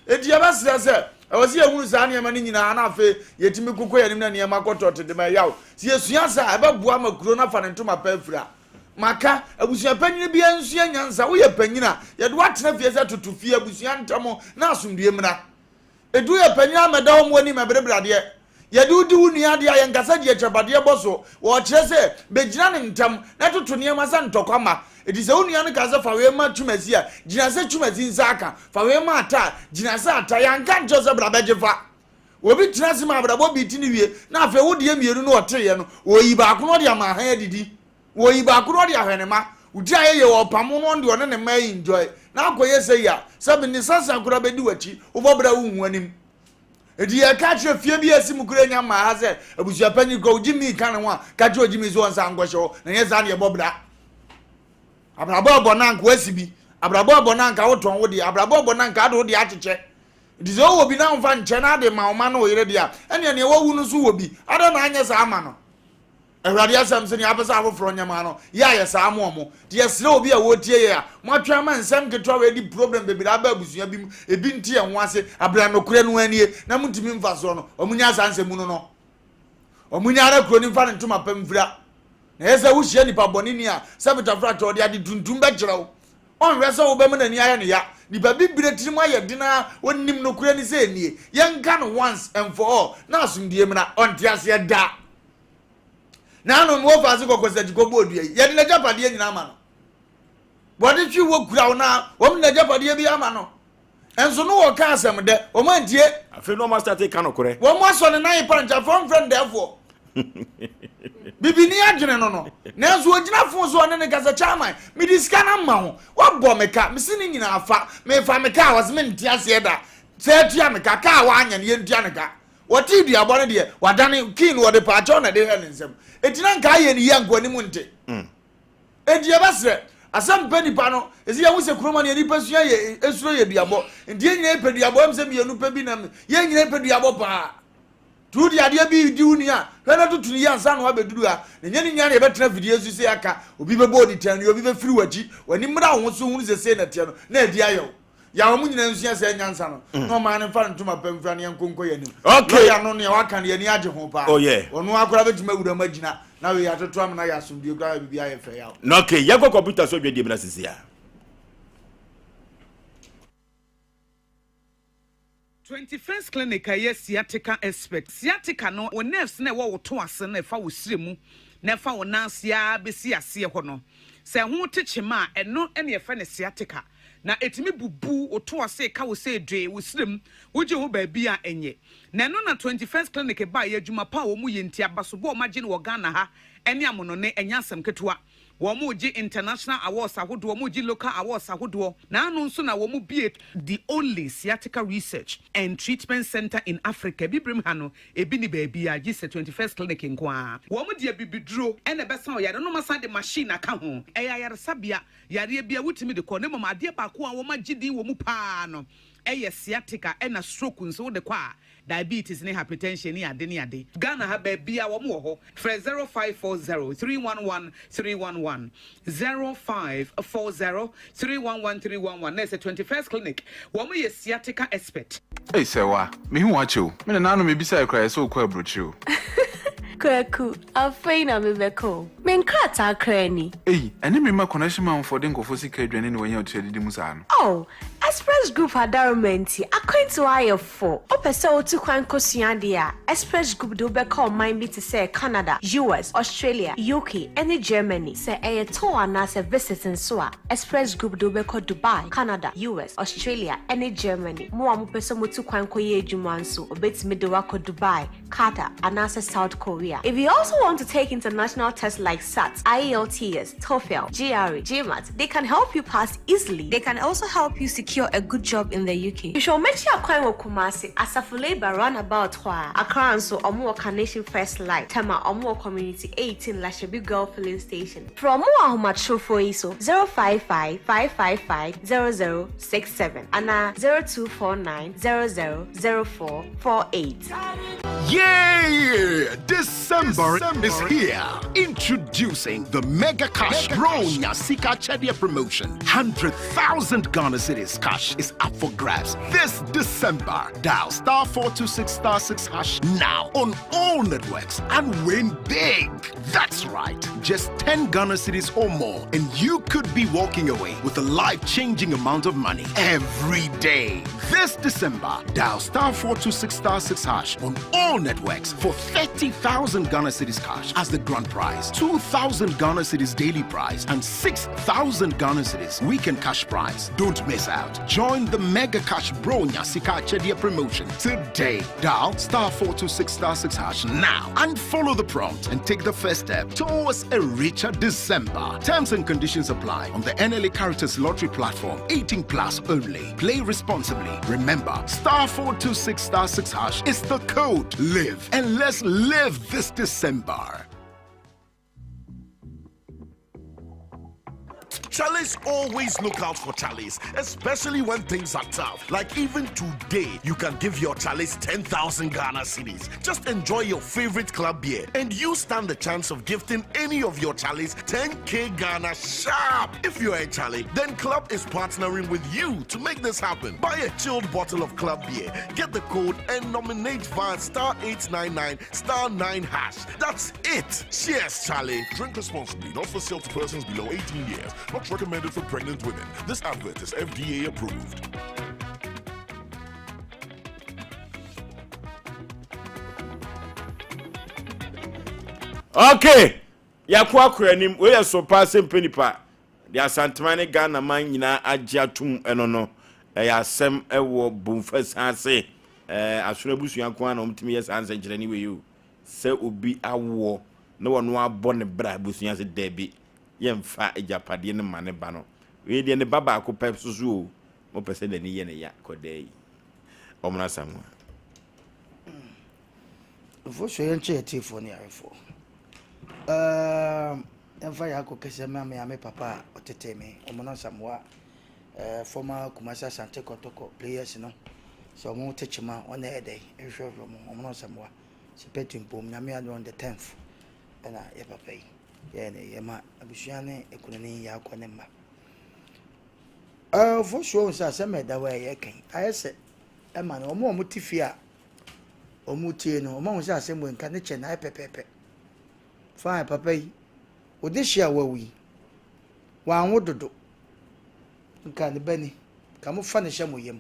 Enti yɛbɛsrɛ sɛ, ɛwɔ sɛ yɛhunu saa nneɛma no nyinaa na afei yɛtumi kokɔ yɛn anim na nneɛma kɔ tɔte de ma ɛyaw. Sɛ yɛsua saa a, ɛbɛboa ma kuro no afa ne ntoma pa afira. Maka, abusua panyin biara nsua nyansa. Woyɛ panyin a, yɛde wo atena fie sɛ toto fie, abusua ntam na asomdwoe mmra. Edu yɛ panyin a mɛda hɔ mo anim ɛberebere adeɛ. Yɛde wo di wo nua adeɛ a yɛnkasa di akyirapadeɛ bɔ so. Wɔkyerɛ sɛ, bɛgyina ne ntam na toto nneɛma sɛ ntɔkwa mma. Enti sɛ wo nua no ka sɛ fa wei ma Twumasi a, gyina sɛ Twumasi nsa aka. Fa wei ma Ata a, gyina sɛ Ata. Yɛanka ankyerɛ wo sɛ bra bɛgye fa. Obi tena ase ma abrabɔ bi ti no wie na afei wo deɛ mmienu no ɔteeɛ no, ɔyi baako na ɔde ama ahan adidi. Ɔyi baako na ɔde ahwɛ ne mma. Wo ti ayɛ yie ɔpamo no ɔno deɛ ɔne ne mma enjoy. Na akɔyɛ sei a, sɛbe ne sasa koraa bɛdi w'akyi, wobɔ bra wonhu anim. Enti yɛka kyerɛ fie bi a esi mu koraa nya mmaa ha sɛ abusua panyin kɔ ogye mi ka ne ho a, ka kyerɛ ogye mi sɛ ɔnsan nkɔhyɛ hɔ na nyɛ saa na yɛbɔ bra. Abrabɔ ɛbɔ na anka wasi bi, abrabɔ ɛbɔ na anka wotɔn wo deɛ, abrabɔ ɛbɔ na anka ade wo deɛ akyekyɛ. Nti sɛ wowɔ bi na womfa nkyɛ na ade ma wo ma ne wo yere deɛ a, ɛneɛ neɛ wawu no nso wɔ bi, adɛn na anyɛ saa ama no? Awurade asɛm se nea apɛ sɛ afoforɔ nyɛ maa no, yɛ a yɛ saa mo ɔmo. Nti yɛsrɛ obi a wɔretie yɛ a, moatwe ama nsɛm nketewa wei de problem bebree aba abusua bi mu, ebi nte yɛn ho ase, abrɛ nokorɛ no anie, na montumi mfa soɔ no, ɔmo nyaa saa nsɛm hunu no. Ɔmo nya ara kuro no mfa ne ntoma pa mfira. Na ɛyɛ sɛ wohyia nipa bɔne ni a, sɛ betafrakyɛ ɔde ade tuntum bɛkyerɛ wo. Ɔnhwɛ sɛ wobɛma n'ani ayɛ no ya. Nipa bibire tirim ayɛ den ara, ɔnim nokorɛ no sɛ nie. Yɛnka no once and for all na asomdwie mmra. Ɔnte aseɛ da. Nanom wɔ faase kɔkɔ sɛ tikɔ bɔɔ dua yi, yɛde n'agyapadeɛ nyinaa ama no. Wɔde twe wɔ kura wo na wɔn de n'agyapadeɛ bi ama no. Nso no wɔka asɛm dɛ, wɔn antie. Afei na wɔn asate ka nokorɛ. Wɔn asɔ ne nan pa nkyɛn, afei wɔn mfrɛ no dɛɛfoɔ. Bibini adwene no no, nanso ogyina fon so ɔne ne kasa chairman, mede sika no ama wo, wabɔ me ka, mese ne nyinaa fa, mefa me ka a wɔse mente aseɛ da, sɛ atua me ka, ka a wanyɛ no yɛntua ne ka. Wɔtee duabɔ no deɛ, wadane, kii no wɔde paakyɛw na ɛde hwɛ ne nsam. Enti na nka ayɛ ne yie a nka anim nte. Enti yɛbɛsrɛ, asɛm pɛ nipa no, ɛsɛ yɛhu sɛ kuroma no yɛ nipa sua yɛ esuro yɛ duabɔ. Nti yɛn nyinaa pɛ duabɔ, ɛm sɛ mmienu pɛ bi na yɛn nyinaa pɛ duabɔ paa. Nti wode adeɛ bi redi wo nua a, hwɛ na toto no yie ansa na wabɛduru ha. Na ɛnyɛ ne nyinaa na yɛbɛtena afidie so sɛ aka, obi bɛbɔ oditan ni, obi bɛfiri w'akyi, w'ani mmra wo ho so hunu sɛ sei na ɛteɛ no, na adi ayɛ wo. Yaw ɔmo nyinaa nsua saa nyansa no na ɔman no nfa ne ntoma pa mfira na yɛnko nkɔ yɛn anim. Okay. Lɔya no nea waka no yɛn ani agye ho paa. Oh yeah. Ɔno ara koraa bɛtumi awura mu agyina na wei atoto amena ayɛ asomdue koraa ma biribi ayɛ fɛ yaw. Na okay, yɛnkɔ kɔmputa so dwadie mu na sisi a. 21st Clinic a ɛyɛ sciatica expert. Sciatica no, wo nerves no a ɛwɔ wo to ase no a ɛfa wo srɛ mu na ɛfa wo nan ase ara bɛsi aseɛ hɔ no, sɛ ɛho te kyema a, ɛno na yɛfrɛ no sciatica. Na ɛtumi bubu wo to ase, ka wo sɛ dwee, wo srɛ mu, wogye ho baabi a ɛnyɛ. Na ɛno na 21st Clinic baeɛ, adwuma pa a wɔyɛ nti, abasobɔ a wɔagye no wɔ Ghana ha ne amonɔne, ɛnyɛ asɛm ketewa. Wɔregye international awards ahodoɔ, wɔregye local awards ahodoɔ. Na ano nso na wɔbue the only sciatica research and treatment centre in Africa. Abibirem ha no, ebi nni baabiara gye sɛ 21st Clinic nko ara. Wɔde abibiduro na ɛbɛsa wo yareɛ na wɔasan de machine aka ho. Ɛyɛ ayaresabea, yareɛ biara wotumi de kɔ na mmom adeɛ baako a wɔagye din wɔ mu pa ara no yɛ sciatica ɛna stroke nso wode kɔ a Diabetes ne hypertension ne ade ne ade. Ghana ha baabiaa wɔn wɔ hɔ. Frɛ 0540 311 311, 0540 311 311 na ɛsɛ 21st clinic wɔn yɛ sciatica expert. Ei Sɛwa, mehu wo akyɛ o. Me nananom mebisae koraa yɛ sɛ wokɔ aburokyire o. Kwaku, afei na mebɛkɔ o. Me nkrataa koraa ni. Ei, ɛne me mma connection manfoɔ de nkurɔfoɔ sika adwane na wanya otua didi mu saa no. Oh, Express Group adaroma nti, akwantu ayɛ fo. Wopɛ sɛ wotu kwan kosua adeɛ a, Express Group de wo bɛkɔ ɔman bi te sɛ Canada, US, Australia, UK, ne Germany. Sɛ ɛyɛ tour anaasɛ visit nso a, Express Group de wo bɛkɔ Dubai, Canada, US, Australia, ne Germany. Mo a mopɛ sɛ motu kwan kɔyɛ adwuma nso, wɔbɛtumi de wo akɔ Dubai, Qatar, anaasɛ South Korea. If you also want to take international tests like SAT, IELTS, TOEFL, GRE, GMAT, they can help you pass easily. They can also help you secure a good job in the UK. Hwehwɛ wɔn akyi akwan wɔ Kumasi, Asafo Labour roundabout hɔ ara. Accra nso, wɔn wɔ Carnation First Light, Tema, wɔn wɔ Community 18 Lashibi Girl Filling Station. Frɛ wɔn wɔ ahomatrofoɔ yi so, 055 555 0067 anaa 0249 00 0448. Yay! December, is here. Introducing the Mega Cash Bronya Sika Chedia promotion. 100,000 Ghana Cedis cash is up for grabs this December. Dial star 426 star 6 hash now on all networks and win big. That's right. Just 10 Ghana cedis or more, and you could be walking away with a life changing amount of money every day. This December, dial star 426 star 6 hash on all networks for 30,000 Ghana cedis cash as the grand prize, 2,000 Ghana cedis daily prize, and 6,000 Ghana cedis weekend cash prize. Don't miss out. Join the Mega Cash Bro Nyasika Chedia promotion today. Dial star 426 star 6 hash now and follow the prompt and take the first step towards a richer December. Terms and conditions apply on the NLA Caritas Lottery platform. 18 plus only. Play responsibly. Remember, star 426 star 6 hash is the code. Live and let's live this December. Charlies always look out for Charlies, especially when things are tough. Like even today, you can give your Charlies 10,000 Ghana cedis. Just enjoy your favorite club beer, and you stand the chance of gifting any of your Charlies 10k Ghana sharp. If you're a Charlie, then Club is partnering with you to make this happen. Buy a chilled bottle of Club beer, get the code, and nominate via star 899 star 9 hash. That's it. Cheers, Charlie. Drink responsibly, not for sale to persons below 18 years. Not recommended for pregnant women. This advert is FDA approved. Okay, yɛako akɔ anim. Wei yɛ so paa sɛ mpɛ nipa de Asanteman ne Ghana man nyinaa agye atom ɛno no ɛyɛ asɛm ɛwɔ Bomfa ase. Ɛɛ asono abusua nko ara na wɔtumi yɛ saa nsɛnkyerɛnne wei o. Sɛ obi awoɔ na wɔn abɔ ne bra abusua sɛ daabi yɛmfa agyapadeɛ no ma ne ba no. Wei deɛ ne ba baako pɛ so so o. Mopɛ sɛ n'ani yɛ ne ya kɔdaa yi. Ɔmono Asamoah. Mfo so yɛnkyɛ atiefoɔ ne awefoɔ. Um, yɛmfa yɛ akɔ kɛseɛ ma me a me papa a ɔtetee me Ɔmono Asamoah uh, former Kumasi Asante Kɔtɔkɔ players no sɛ ɔmo te kyema ɔna ɛyɛ dɛ nhwehwɛ ɔmo Ɔmono Asamoah sɛ pɛtu mpom nyame adom on the 10th ɛna yɛ papa yi yɛyɛ ne yɛma abusua ne ekunani yɛ akɔ ne mma. Ɔfo so sɛ asɛm a ɛda hɔ a ɛyɛ kan ayɛ sɛ ɛma no ɔmo a ɔmo te fie a ɔmo tie no ɔmo ahu sɛ asɛm wɔ nka ne kyɛ na ayɛ pɛpɛɛpɛ. Fine papa yi ɔde hyia a wawu yi wanwo dodo nka ne ba ni nka mo fa ne hyɛ mo yam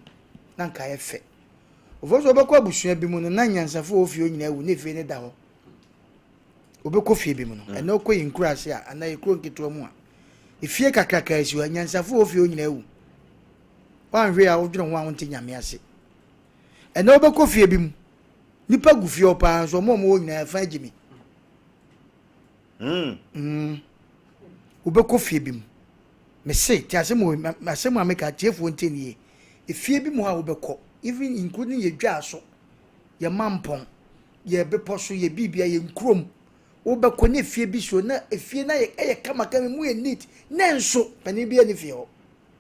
na nka ayɛ fɛ. Ɔfo so ɔbɛkɔ abusua bi mu no na nyansafo wɔ fie nyinaa awu na efie ne da hɔ. Wobɛkɔ fie bi mu no ɛnna wokɔ yɛn nkuro ase a anaa yɛ kuro nketewa mu a efie kakraka si hɔ anyansafo wɔ fie hɔ nyinaa awu. Woanhwɛ a wodwene ho a wonte nyame ase. Ɛnna wobɛkɔ fie bi mu nipa gu fie hɔ paa nso ɔmo a ɔmo wɔ nyinaa ɛfa agye mi. Mm. Wobɛkɔ fie bi mu mese te asɛm wɔ asɛm a meka atiefoɔ ntie nie efie bi mu hɔ a wobɛkɔ even including yɛ dwa so yɛ mampɔn yɛ bepɔ so yɛ biribia yɛ nkurom wobɛkɔ ne efie bi so na efie na yɛ ɛyɛ kamakama mu yɛ neat ne nso panin bi ne fie hɔ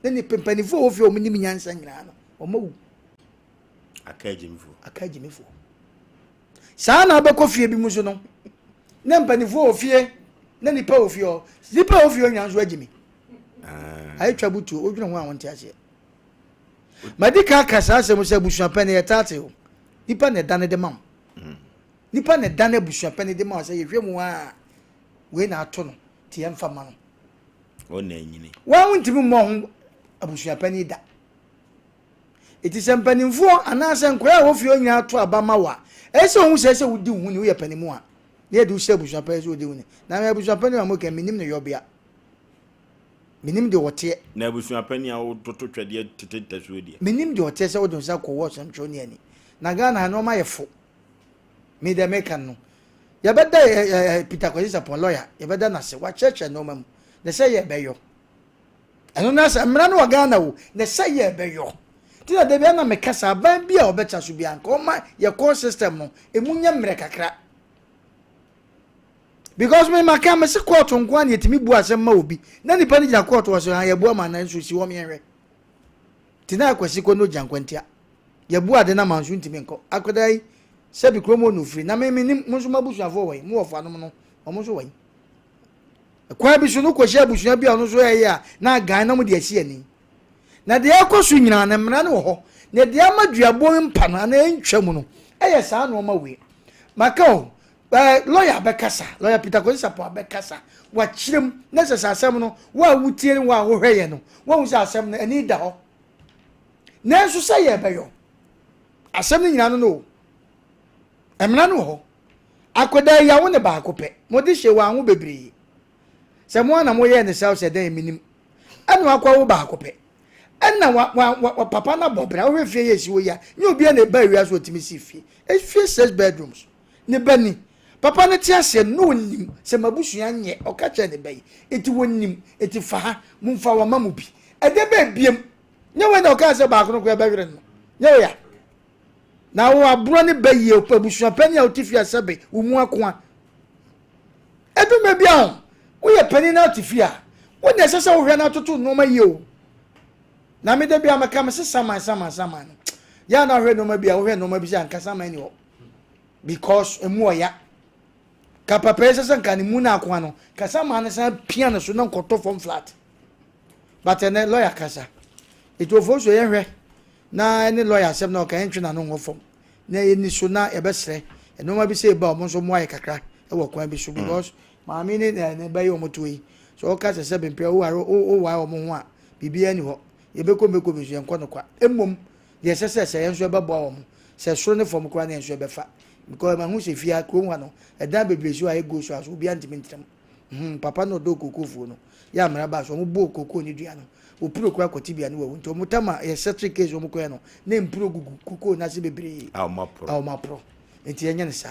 ne ne mpanimfoɔ a wɔ fie a wɔn nim nyansa nyinaa no wɔn awu. Aka agyimifoɔ. Aka agyimifoɔ. Saa na wobɛkɔ fie bi mu so no na mpanimfoɔ wɔ fie na nipa wɔ fie hɔ nipa wɔ fie hɔ nyinaa nso agyimi. Ah. Ayɛ twa butuo wodwene ho a wonte aseɛ. Madi kan aka saa asɛm sɛ abusuapɛn no yɛ taate o. Nipa na ɛdane de ma wo. Nipa na ɛdane abusuapɛn de ma wo sɛ yɛhwɛ mu a wei na ato no nti yɛmfa ma no. Wɔn na anyini. Wɔn wontumi mmɔ ho abusuapɛn da. Enti sɛ mpanimfoɔ anaasɛ nkwadaa a ɛwɔ fie hɔ nyinaa to aba ma wo a, ɛsɛ sɛ wohu sɛ ɛsɛ sɛ wodi wo ho ni. Woyɛ panin mu a, na yɛde wo hyɛ abusua panin sɛ wodi wo ni. Na me abusua panin a moka yi, mennim ne yɔbea. Mennim deɛ ɔteɛ. Na abusua panin a wototo twɛdeɛ tete ntasuo deɛ? Mennim deɛ ɔteɛ sɛ wode wo nsa kɔwɔ ɔsɛmtwerɛni ani. Na Ghana ha nneɛma yɛ fo. Me deɛ meka no, yɛbɛda ɛ ɛ ɛ Peter Kwasi Sarpong lawyer, yɛbɛda no ase. Wakyerɛkyerɛ nneɛma mu. Na sɛ yɛbɛyɔ. Ɛno na sɛ mmara no wɔ Ghana o, na sɛ yɛbɛyɔ. Nti na da bi na meka sɛ aban bi a ɔbɛtra so biara nka ɔma yɛ court system no emu nyɛ mmerɛ kakra. Because me maka me se court nko a na yɛtumi bu asɛm ma obi na nipa no gyina court wɔ so ha yɛbu ama na nso si hɔ meɛhwɛ. Nti na akwasi kɔ no gyina nkwantia. Yɛbu ade na ma nso ntumi nkɔ. Akwadaa yi sɛbi kurom hɔ na ofiri na me menim mo nso mo abusuafoɔ wɔ yi mo wɔ fanom no wɔn nso wɔ yi. Kwan bi so no wokɔhyia abusua bi a ɔno nso ɛyɛ a na agan na wɔde asi ani. Na deɛ ɛkɔ so nyinaa no mmara no wɔ hɔ. Na deɛ ama duabɔ mpa no anaa ɛntwa mu no ɛyɛ saa nneɛma wei. Maka o, ɛɛ lɔya bɛkasa, lɔya Peter Kwasi Sarpong abɛkasa, wakyerɛ mu na sɛ sɛ asɛm no wo a wotie ne wo a wohwɛ yɛ no woahu sɛ asɛm no ani da hɔ. Nanso sɛ yɛbɛyɔ asɛm no nyinaa no no o, mmara no wɔ hɔ. Akwadaa yi awo no baako pɛ. Mode hyɛ wɔn ho bebree. Sɛ mo ara na moyɛɛ no saa o sɛ dɛn menim. Ɛna wakɔ awo baako pɛ. Ɛna wa wa wa papa no abɔ bra. Wohwɛ fie yɛ esi hɔ yi a, nyɛ obiara na ɛba wiase otumi si fie. Efie six bedrooms. Ne ba ni. Papa no te aseɛ no na onim sɛ m'abusua nyɛ. Ɔka kyerɛ ne ba yi. Eti wɔnim. Eti fa ha. Momfa wɔma mo bi. Ɛdɛ bɛɛ biem. Nyɛ wei na ɔkaa sɛ baako no koraa bɛwere no. Nyɛ wei a. Na wo aborɔ ne ba yie abusua panin a wote fie a sɛbe wo mu akoa. Ɛdu mmerɛ bi a ho woyɛ panin na wote fie a wo na ɛsɛ sɛ wohwɛ na atoto nneɛma yie o. Na me da bi a meka me se saman saman saman no yɛ a na wohwɛ nneɛma bi a wohwɛ nneɛma bi sɛ anka saman ni hɔ because emu ɔya. Ka papa yi sɛ sɛ nka ne mu na akoa no ka saman no san pia ne so na nkɔtɔ fam flat. But ɛnɛ lawyer kasa. Etuofoɔ nso yɛhwɛ na ɛne lɔya asɛm na ɔka yɛntwe n'ano nwɔ fam na yɛni so na yɛbɛsrɛ nneɛma bi sɛ eba wɔn nso mmoa yɛ kakra wɔ kwan bi so mm. because maame ne ne ne bɛyɛ wɔn to yi so ɔka sɛ sɛ bempɛ woware wowae wɔn ho a biribiara ni hɔ yɛbɛkɔ mbɛkɔ bi so yɛnkɔ no kwa mmom deɛ ɛsɛ sɛ sɛ yɛn nso ɛbɛboa wɔn sɛ soro ne fam koraa na yɛn nso ɛbɛfa because mahu sɛ fie kurom ha no ɛdan bebree si hɔ a ɛgo so a so obiara ntumi ntena mu Hmm, papa no ɔdɔɔ kookoofuo no. Yɛ a mmara baa so, wɔn bɔɔ kookoo no dua no. Wɔpuro koraa kɔte bia no wawu. Nti wɔn tam a yɛ settle case wɔn kɔɛ no, na mpuro gugu kookoo no ase bebree. A wɔn aporɔ. A wɔn aporɔ. Nti yɛnyɛ no saa.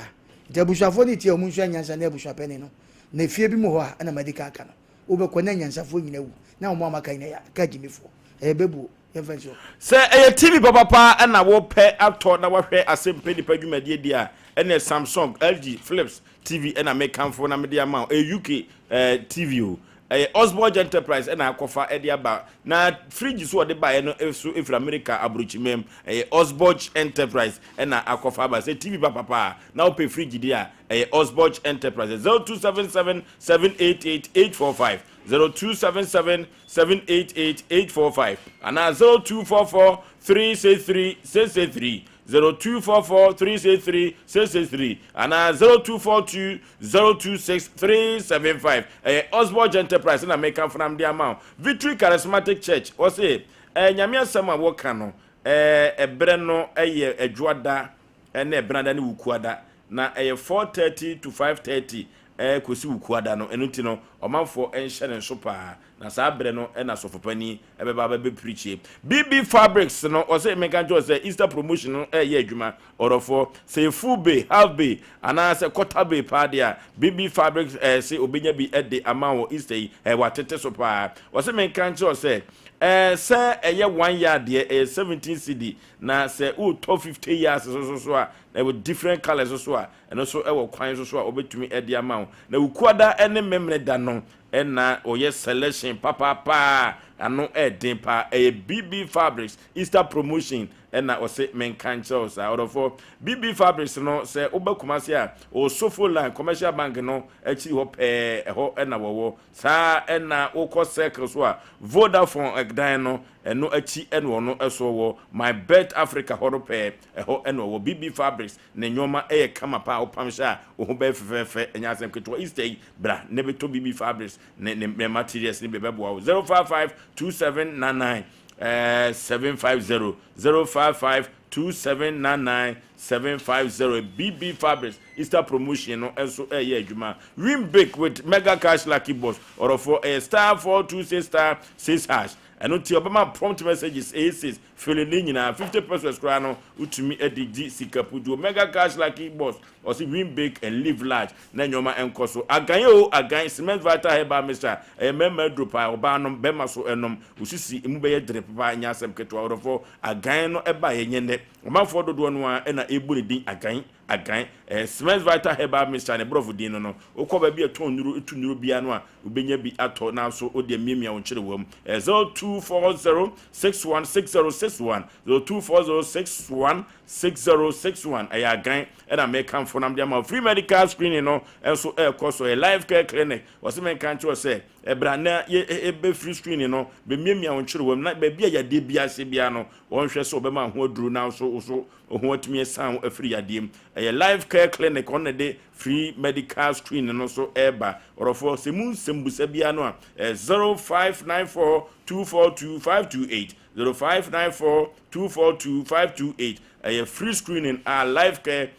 Nti abusuafoɔ no tie a wɔn nsua nyansa ne abusuapanin no. Na efie bi mu hɔ a, ɛna madi kan aka no. Wobɛkɔ na anyansafoɔ nyina awu, na wɔn a wɔaka nyina yɛ aka agyimifoɔ. Ɛyɛ bɛbuo. Yɛmfa nsi hɔ. Sɛ ɛyɛ TV papapa na wopɛ atɔ na wahwɛ asɛmpɛ nipa dwumadie deɛ a, ɛneɛ Samsung, LG, Philips, TV na mekamfo na mede ama wo. Ɛyɛ UK eh, TV o. Ɛyɛ Osborge Enterprise na akɔfa de aba. Na fridge so ɔde baeɛ no so ɛfiri America aburokyimam. Ɛyɛ Osborge Enterprise na akɔfa aba. Sɛ TV papapa a na wopɛ fridge deɛ a, ɛyɛ Osborge Enterprise. 0277 788 845 0277 788 845 anaa 0244 363 663 0244 363 663 anaa 0242 026 375. Ɛyɛ Osborge Enterprise na meka fram de ama wo. Victory Charismatic Church, wɔse eh, Nyame asɛm a wɔka no eh, ɛberɛ no ɛyɛ Adwoada ne Ɛbenada ne Wukuada na ɛyɛ 4:30 to 5:30 eh, kɔsi Wukuada no. Ɛno nti no ɔmanfoɔ nhyɛ ne nso paa na saa berɛ no na sɔfopanin ɛbɛba abɛbɛ preachie. BB Fabrics no ɔse menka nkyerɛ wo sɛ Easter promotion no ɛyɛ adwuma ɔdɔfoɔ. Sɛ yɛ full bay, half bay anaa sɛ quarter bay paa deɛ a BB Fabrics ɛɛ se obɛnya bi de ama wɔ Easter yi ɛɛ watete so paa. Ɔse menka nkyerɛ wo sɛ ɛɛ sɛ ɛyɛ one yard deɛ ɛyɛ 17 cedi na sɛ wotɔ 50 yards so so so a ɛwɔ different colours so so a ɛno nso ɛwɔ kwan so so a wɔbɛtumi de ama wo. Na Wukuada ne Memeneda no Ɛna ɔyɛ selection papaapa a ano ɛɛden paa. Ɛyɛ BB Fabrics Easter promotion ɛna ɔse menka nkyerɛ wo saa. Ɔdɔfoɔ, BB Fabrics no sɛ woba Kumasi a, Osofo line, Commercial Bank no akyiri hɔ pɛɛ ɛhɔ ɛna wɔwɔ. Saa ɛna wokɔ Circle so a, Vodafone dan no ɛno akyi ɛna ɔno ɛso wɔ. My Bet Africa hɔ no pɛɛ ɛhɔ ɛna ɔwɔ. BB Fabrics ne nnoɔma ɛyɛ kama paa, wopam hyɛ a wo ho bɛyɛ fɛfɛɛfɛ, ɛnyɛ asɛm ketewa. Easter yi Bra na bɛtɔ biribi fabrics ne ne ne materials ne bi ɛbɛboa wo. 055 2799 750 055 2799 750 BB Fabrics Easter promotion no nso ɛyɛ adwuma. Win big with Mega Cash Lucky Box. Ɔdɔfoɔ ɛyɛ star 426 star 6 hash. Ɛno nti ɔbɛma prompt messages ɛyɛ 6 fili ne nyinaa 50 pesos koraa no wotumi de gye sika puduo. Mega Cash Lucky Box ɔse win big and live large na nneɛma nkɔ so. Agan o agan cement vital herbal mixture ɛyɛ mmarima aduro paa ɔbaa nom bɛrima so ɛnom osisi emu bɛyɛ dene papa nyɛ asɛm ketewa ɔdɔfoɔ agan no ɛba yɛ nyɛ nnɛ ɔmanfoɔ dodoɔ no ara ɛna ɛbu ne din agan agan ɛyɛ cement vital herbal mixture ne borɔfo din no no wokɔ baabi a ɛtɔn nnuro ɛtu nnuro biara no a wobɛnya bi atɔ nanso wode amiamia wo nkyerewa mu ɛyɛ 0240 616061 0240 616061 ɛyɛ agan ɛna mekamfo nam de ama free medical screening no nso ɛrekɔ so ɛyɛ life care clinic wɔsɛ menka nkyerɛ sɛ ɛbra na yɛbɛ free screening no bɛmiamia wo nkyerewa mu na baabi a yadeɛ bi ase biara no wɔnhwɛ sɛ wɔbɛma ho aduro nanso so ho atumi asan wo afiri yadeɛ mu ɛyɛ life care clinic ɔno na de free medical screen no so ɛreba ɔrɔfoɔ sɛ mu nsɛmbusa biara no a 0594 242 528 0594 242 528 ɛyɛ free screening a life care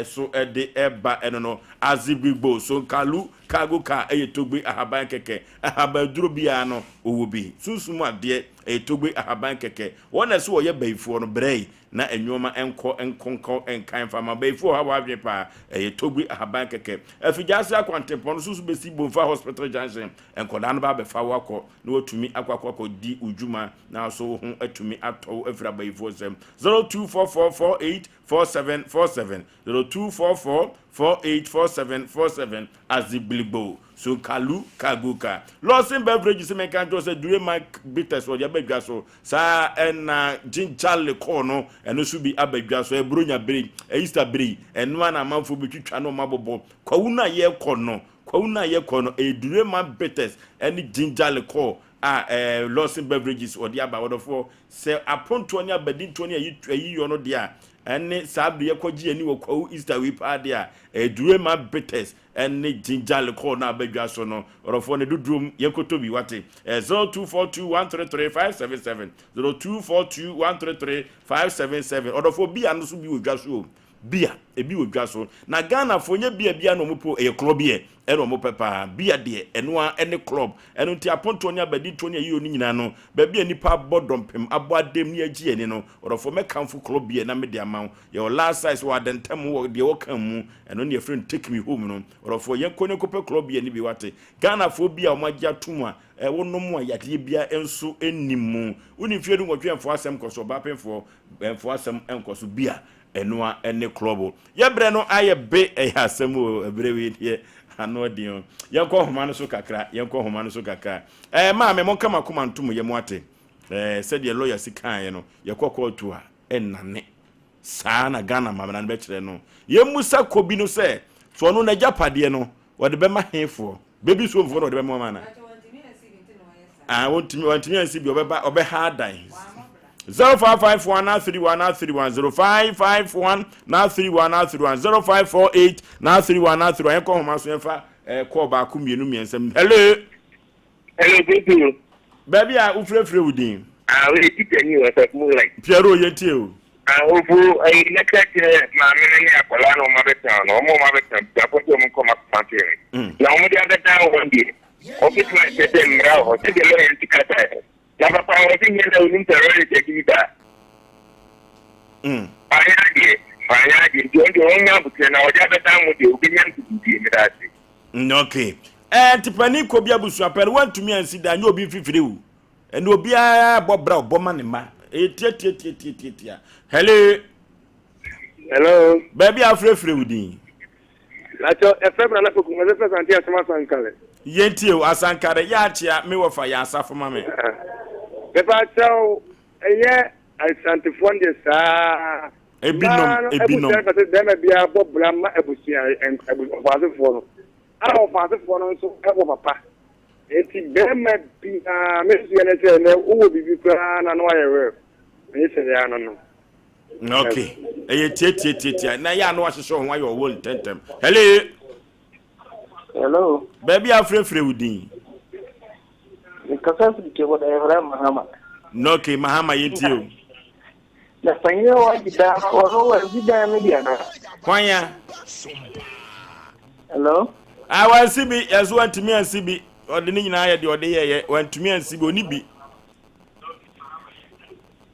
so ɛde ɛba ɛno no azigbigbo so nkalu cargo car ɛyɛ togbe ahaban kɛkɛ ahaban duro biara no ɔwɔ bi sunsum adeɛ ɛyɛ togbe ahaban kɛkɛ wɔn na ɛso wɔyɛ bayifoɔ no brɛ yi na nneɛma nkɔ nkonkɔ nkan fama bayifoɔ ha wɔadwe paa ɛyɛ togbe ahaban kɛkɛ afigya ase akwantempɔn no soso bɛsi bomfa hospital junction nkɔdaa no ba abɛfa wakɔ na watumi akɔ akɔ akɔ di odwuma na so ho atumi atɔ afiri abayifoɔ nsɛm 0244 484747 0244 484747 azigbiligbo so kalu kaguka lawson beverage sɛ mɛka nkyɛw sɛ dure mike bitters wɔde abadwa so saa ɛna ginger liquor no ɛno nso bi abadwa so ɛburonya bere easter bere ɛno a na amanfoɔ bi twitwa no ɔmo abobɔ kwawu no a yɛrekɔ no kwawu no a yɛkɔ no ɛyɛ durema bitters ɛne ginger liquor a ɛɛ lawson beverages wɔde aba wɔdɔfoɔ sɛ apontoɔ ne abadintoɔ ne ayiyɔ no deɛ a ɛne saa bere yɛkɔgye ani wɔ kwawu easter wei paa deɛ a ɛyɛ durema bitters ɛne ginger liquor no abadwa so no ɔdɔfoɔ ne dodoom yɛnkɔtɔ bi wate ɛ 0242 133 577 0242 133 577 ɔdɔfoɔ bia no so bi wɔ dwa so o bia ebi wɔ dwa so na ghanafoɔ nyɛ bia bia na ɔmo po ɛyɛ club beer ɛna ɔmo pɛ paa bia deɛ ɛnoa ɛne club ɛno nti apontoɔ ne abadintoɔ ne ayio no nyinaa no baabi a nipa abɔ dɔmpem abɔ adem ne agyi ani no ɔdɔfoɔ mɛkamfo club beer na mede ama wo yɛwɔ last size wɔ adantam wɔ deɛ wɔka mu ɛno ne yɛfrɛ no take me home no ɔdɔfoɔ yɛnkɔ ne kɔpɛ club beer no bi wate ghanafoɔ bi a ɔmo agye atom a ɛwonom a yadeɛ bia nso nnim mu wone mfie no nwɔtwe ɛmfoɔ asɛm kɔ so ɔbaa pemfoɔ ɛmfoɔ asɛm nkɔ so bia ɛnoa ɛne club yɛbrɛ no ayɛ be ɛyɛ asɛm o ɛbrɛ wei deɛ ano ɔden o yɛnkɔ homa no so kakra yɛnkɔ homa no so kakra ɛɛ maame mo nkama koma ntom yɛ mo ate ɛɛ sɛdeɛ lawyer si kaeɛ no yɛkɔ kɔɔto a ɛnnane saa na ghana mamena no bɛkyerɛ no yɛmmusa kɔbi no sɛ so ɔno n'agyapadeɛ no wɔde bɛma hefoɔ bɛbi somfoɔ na wɔde bɛma ma na ah wɔntumi wɔntumi ansi bi ɔbɛba ɔbɛha adan 0551 931 931 0551 931 931 0548 931 931 yɛnkɔ homa so yɛmfa kɔɔ baako mmienu mmiɛnsa mu hello Hello, Pepe. Baabi a wofirafira wo din. Ah, wo teacher ni wɔ sɛ mu like. Piero yɛntie o. Ah, ofo ayi mɛka kyerɛ maame no ne akwadaa na ɔmo abɛtena no ɔmo ɔmo abɛtena busuafo sɛ ɔmo nkɔ ɔmo akoma to na ɔmo de abɛdan wɔn deɛ ɔbɛtumi akyerɛ sɛ mmara wɔ hɔ sɛdeɛ lɔya nti kasa ɛ na papa wɔ sɛ nyɛ dɛ onim sɛ lɔya akyi saa ɔanyɛ adeɛ ɔanyɛ adeɛ nti ɔno deɛ ɔnya abotire na ɔde abɛdan mo deɛ obɛnya nkukutie meda ase. Okay ɛɛ nti panin kɔ bi abusua pɛn wantumi ansi da nyɛ obi mfifiri o ɛna obiara bɔ bra ɔbɔ ma ne ma ɛyɛ tia tia tia tia tia tia hello. Hello. Baabi a afirafira wo din. Lakyɛ ɛfɛ mi nana fokum ɛfɛ fɛ sante asɛm asankare. Yɛn tie o asankare yɛ akyea mi wɔ fa yɛ asafo ma mi. Bɛfa akyɛw ɛyɛ asantefoɔ no deɛ saa. Ebinom ebinom. Abusua kɛse bɛrima biara bɔ bra ma abusua ɔfaasefoɔ no. Ana ɔfaasefoɔ no nso ɛwɔ papa. Eti bɛrima biara me nso yɛ ne sɛ nɛ wowɔ biribi koraa na no ayɛ wɛ. Ɛnyɛ sɛ yɛ ano no. Okay. Ɛyɛ tie tie tie tie na yɛ ano ahyehyɛ ho ayɛ ɔwɔ ntɛntɛm. Hello. Hello. Baabi a afirafira wo din. Nkasa firi Kebɔ da yɛfrɛ Mahama. Okay, Mahama yɛntie o. Na panyin a wagye dan no, ɔno wansi dan no bi anaa? Kwan ya. Hello? Ah, wansi bi, yɛso wantumi ansi bi. Ɔde ne nyinaa yɛ deɛ ɔde yɛyɛ, wantumi ansi bi, ɔni bi.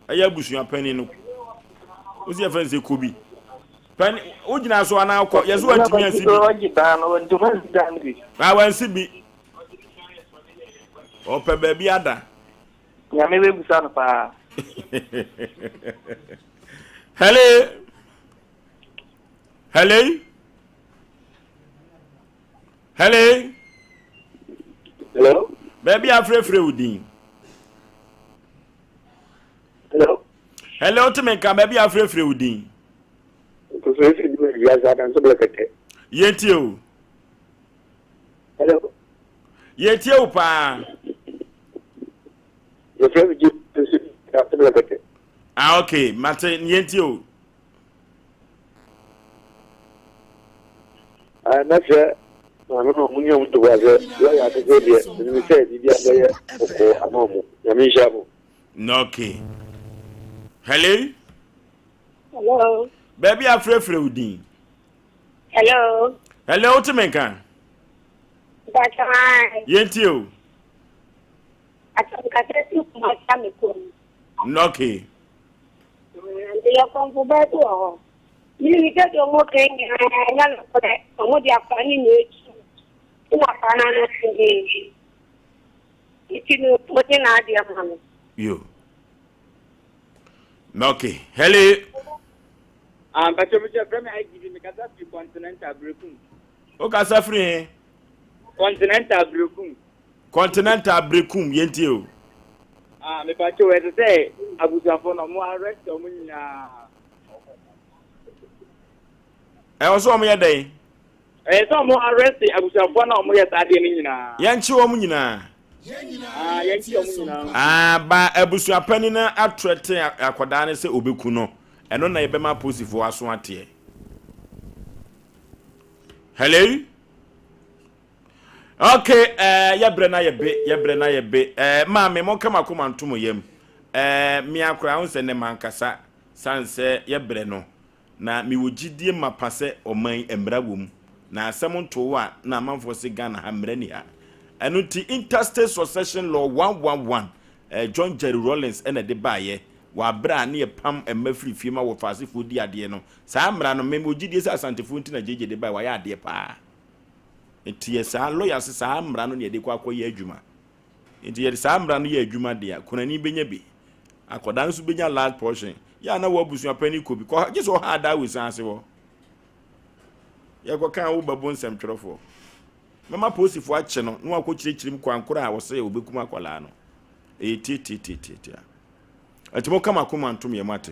Ɛyɛ abusua panyin no. Wosi yɛfrɛ no sɛ kobi. Panyin, wogyina so anaa kɔ, yɛso wantumi ansi bi. Wagye dan no, wantumi ansi dan no bi. Ah, wansi bi. Ɔpɛ baabi ada. Nyame bɛbusa no paa. Hello. Hello. Hello. Hello. Baabi afrɛfrɛ wo din. Hello. Hello, tumi nka baabi afrɛfrɛ wo din. Nkoso efi di wiase adanso blɛkɛtɛ. Yɛntie o. Hello. Yɛtie wo paa. Yɛfrɛ me James Aseblɛkɛtɛ. Ah, okay. Mate, yɛntie o. Ah, mɛsrɛ maame ma ɔmo nyɛ ɔmo ntoboa sɛ lɔya akɛseɛ deɛ menim sɛ biribi abɛyɛ bɔkɔɔ ama ɔmo. Nyame nhyira mo. Okay. Hello. Hello. Baabi afrɛfrɛ wo din. Hello. Hello, wote me nka? Mpakyɛ ae. Yɛntie o. Mpakyɛ mekasa fi Kumasi Amekom. Okay. Meyɛ kɔmfo baa bi wɔ hɔ. Menim sɛ deɛ ɔmo ka nyinaa ɛnyɛ nokorɛ. Ɔmo de akwadaa no na etu. Ɛna akwadaa no ano den. Nti no mogye n'adeɛ ma no. Yo. Okay. Hello. Ah, mpakyɛ mekyɛ frɛ me IGP mekasa firi Continental Berekum. Wo kasa firi he? Continental Berekum. Continental Berekum yɛntie o. Ah, mepakyɛ o ɛsɛ sɛ abusuafoɔ no ɔmo arrest ɔmo nyinaa. Ɛwɔ sɛ ɔmo yɛ dɛn? Ɛyɛ sɛ ɔmo arrest abusuafoɔ na ɔmo yɛ saa adeɛ no nyinaa. Yɛnkye wɔn nyinaa. Ah, yɛnkye wɔn nyinaa. Ah, ba abusuapanin no atrɛte akwadaa no sɛ obeku no. Ɛno na yɛbɛma apolisifoɔ aso ateɛ. Hello? Okay, eh, yɛbrɛ na yɛbe, yɛbrɛ na yɛbe. Eh, maame, monka makoma nto mo yam. Eh, me akora ho sɛ ne mankasa, san sɛ yɛbrɛ no. Na mewɔ gyidie mapa sɛ ɔman yi mmara wɔ mu. Na asɛm ntoo wo a na amanfoɔ se Ghana ha mmara nni ha. Ɛno nti Interstate Succession Law 111 eh, John Jerry Rawlings na ɛde baeɛ wɔ aberɛ a ne yɛpam mma firi fie ma wɔfaasefoɔ di adeɛ no. Saa mmara no me mewɔ gyidie sɛ Asantefoɔ nti na JJ de baeɛ, wayɛ adeɛ paa. Nti yɛ saa lawyer se saa mmara no na yɛde kɔ akɔyɛ adwuma. Nti yɛde saa mmara no yɛ adwuma deɛ a, kunani bɛnya bi. Akwadaa no nso bɛnya large portion. Yɛ a na wɔ abusua panin kɔ bi. Kɔ gye sɛ ɔha adaa wɔ san ase hɔ. Yɛkɔka wo bɛbo nsɛmtwerɛfoɔ. Mɛma polisifoɔ akye no na wakɔ kyerɛkyerɛ mu kwan koro a wɔsɛ wɔbɛkum akwadaa no. Ɛyɛ tiatiatiatiatia. Nti mo kama koma ntom yɛ mate.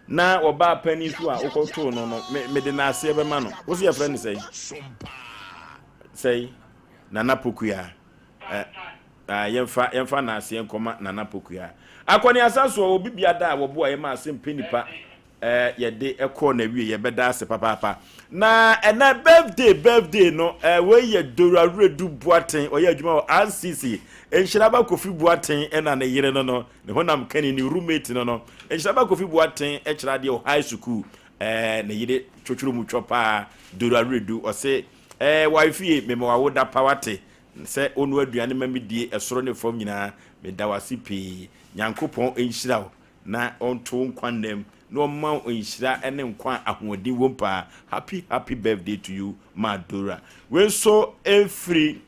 Na ɔbaa panin so a wokɔtoo no no, mede n'aseɛ bɛma no. Wo sɛ yɛfrɛ no sɛi? Sɛi? Nana Pokuya. Eh, ah, yɛmfa yɛmfa naaseɛ nkɔma Nana Pokuya. Akɔneasa soɔ obi bia da a wɔboa yɛ ma ase mpɛ nipa eh, yɛde ɛkɔɔ na wie yɛbɛda ase papaapa. Na ɛnɛ birthday birthday no eh, wei yɛ Dora Redu Boateng ɔyɛ adwuma wɔ RCC. Nhyiraba Kofi Boateng ɛna ne yere no no ne honam kani ne roommate no no. Nhyiraba Kofi Boateng ɛkyerɛ adeɛ wɔ high school eh, ne yere twotworo mu twɔ paa Dora Redu ɔse eh, wifey mema wawoda pa wate Sɛ wonoa aduane ma me die ɛsoro ne fam nyinaa meda wo ase pii Nyankopɔn nhyira wo na ɔnto wo nkwa nnam na ɔmma wo nhyira ne nkwa a ahoɔden wom paa happy happy birthday to you ma Dora wei nso ɛfiri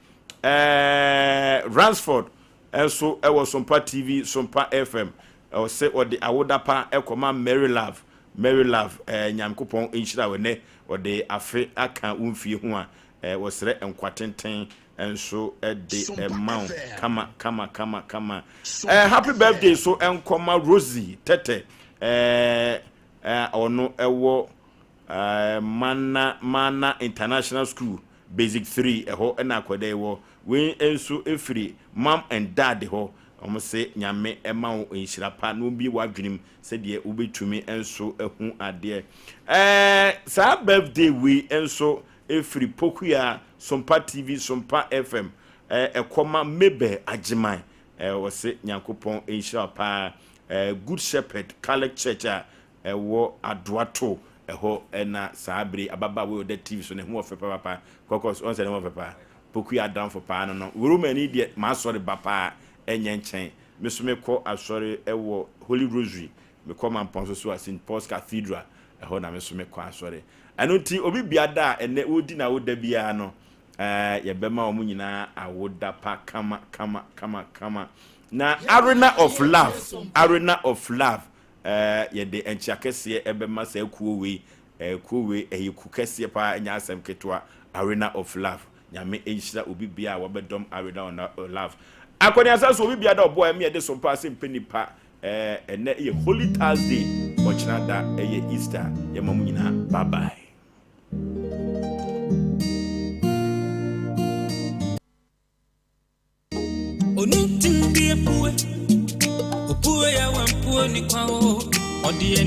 eh, Ransford nso ɛwɔ Sompa TV Sompa FM ɔsɛ ɔde awoda pa ɛkɔma Mary Love Mary Love eh, Nyankopɔn nhyira wo ɛnɛ ɔde afe aka wo mfie ho a Wɔsrɛ nkwa tenten nso de ma wo kama kama kama kama. Happy birthday so nkɔma Rosie Tɛtɛ ɔno ɛwɔ Mana Mana International School Basic 3 ɛhɔ ɛna akwadaa yi wɔ. Wei nso ɛfiri mom and dad hɔ. Wɔn se Nyame ɛma wo nhyira pa na ɔmbie w'adwenem sɛdeɛ wobɛtumi nso ahu adeɛ. Saa birthday wei nso Ɛfiri Pokuaa, Sompa TV, Sompa FM, ɛkɔma Mabel Agyeman. Wɔse Nyankopɔn nhyira wo paa. Good Shepherd Catholic Church a ɛwɔ Adoato ɛhɔ na saa bere ababaawa yi ɔda TV so ne ho ɔfɛ papapa. Kɔkɔs ɔn sɛ ne ho ɔfɛ paa. Pokuya adamfo paa no no. Romani deɛ m'asɔre ba paa ɛnyɛ nkyɛn. Me so mekɔ asɔre ɛwɔ Holy Rosary. Mekɔ Mampɔn so so a St Paul's Cathedral ɛhɔ na me so mekɔ asɔre. Ɛno nti obi bia da a ɛnɛ wodi na woda biara no Ɛɛ yɛbɛma wɔn nyinaa awoda pa kama kama kama kama. Na Arena of Love, Arena of Love, ɛɛ yɛde nkyea kɛseɛ ɛbɛma saa kuo wei. Ɛɛ kuo wei ɛyɛ ku kɛseɛ paa ɛnyɛ asɛm ketewa. Arena of Love, Nyame nhyira obi biara a wabɛdɔm Arena of Love. Akɔneasa so obi biara da ɔboa ɛmi yɛde so mpa ase mpɛ nipa. Ɛɛ ɛnɛ yɛ Holy Thursday, ɔkyena da ɛyɛ Easter. Yɛma mo nyinaa bye bye.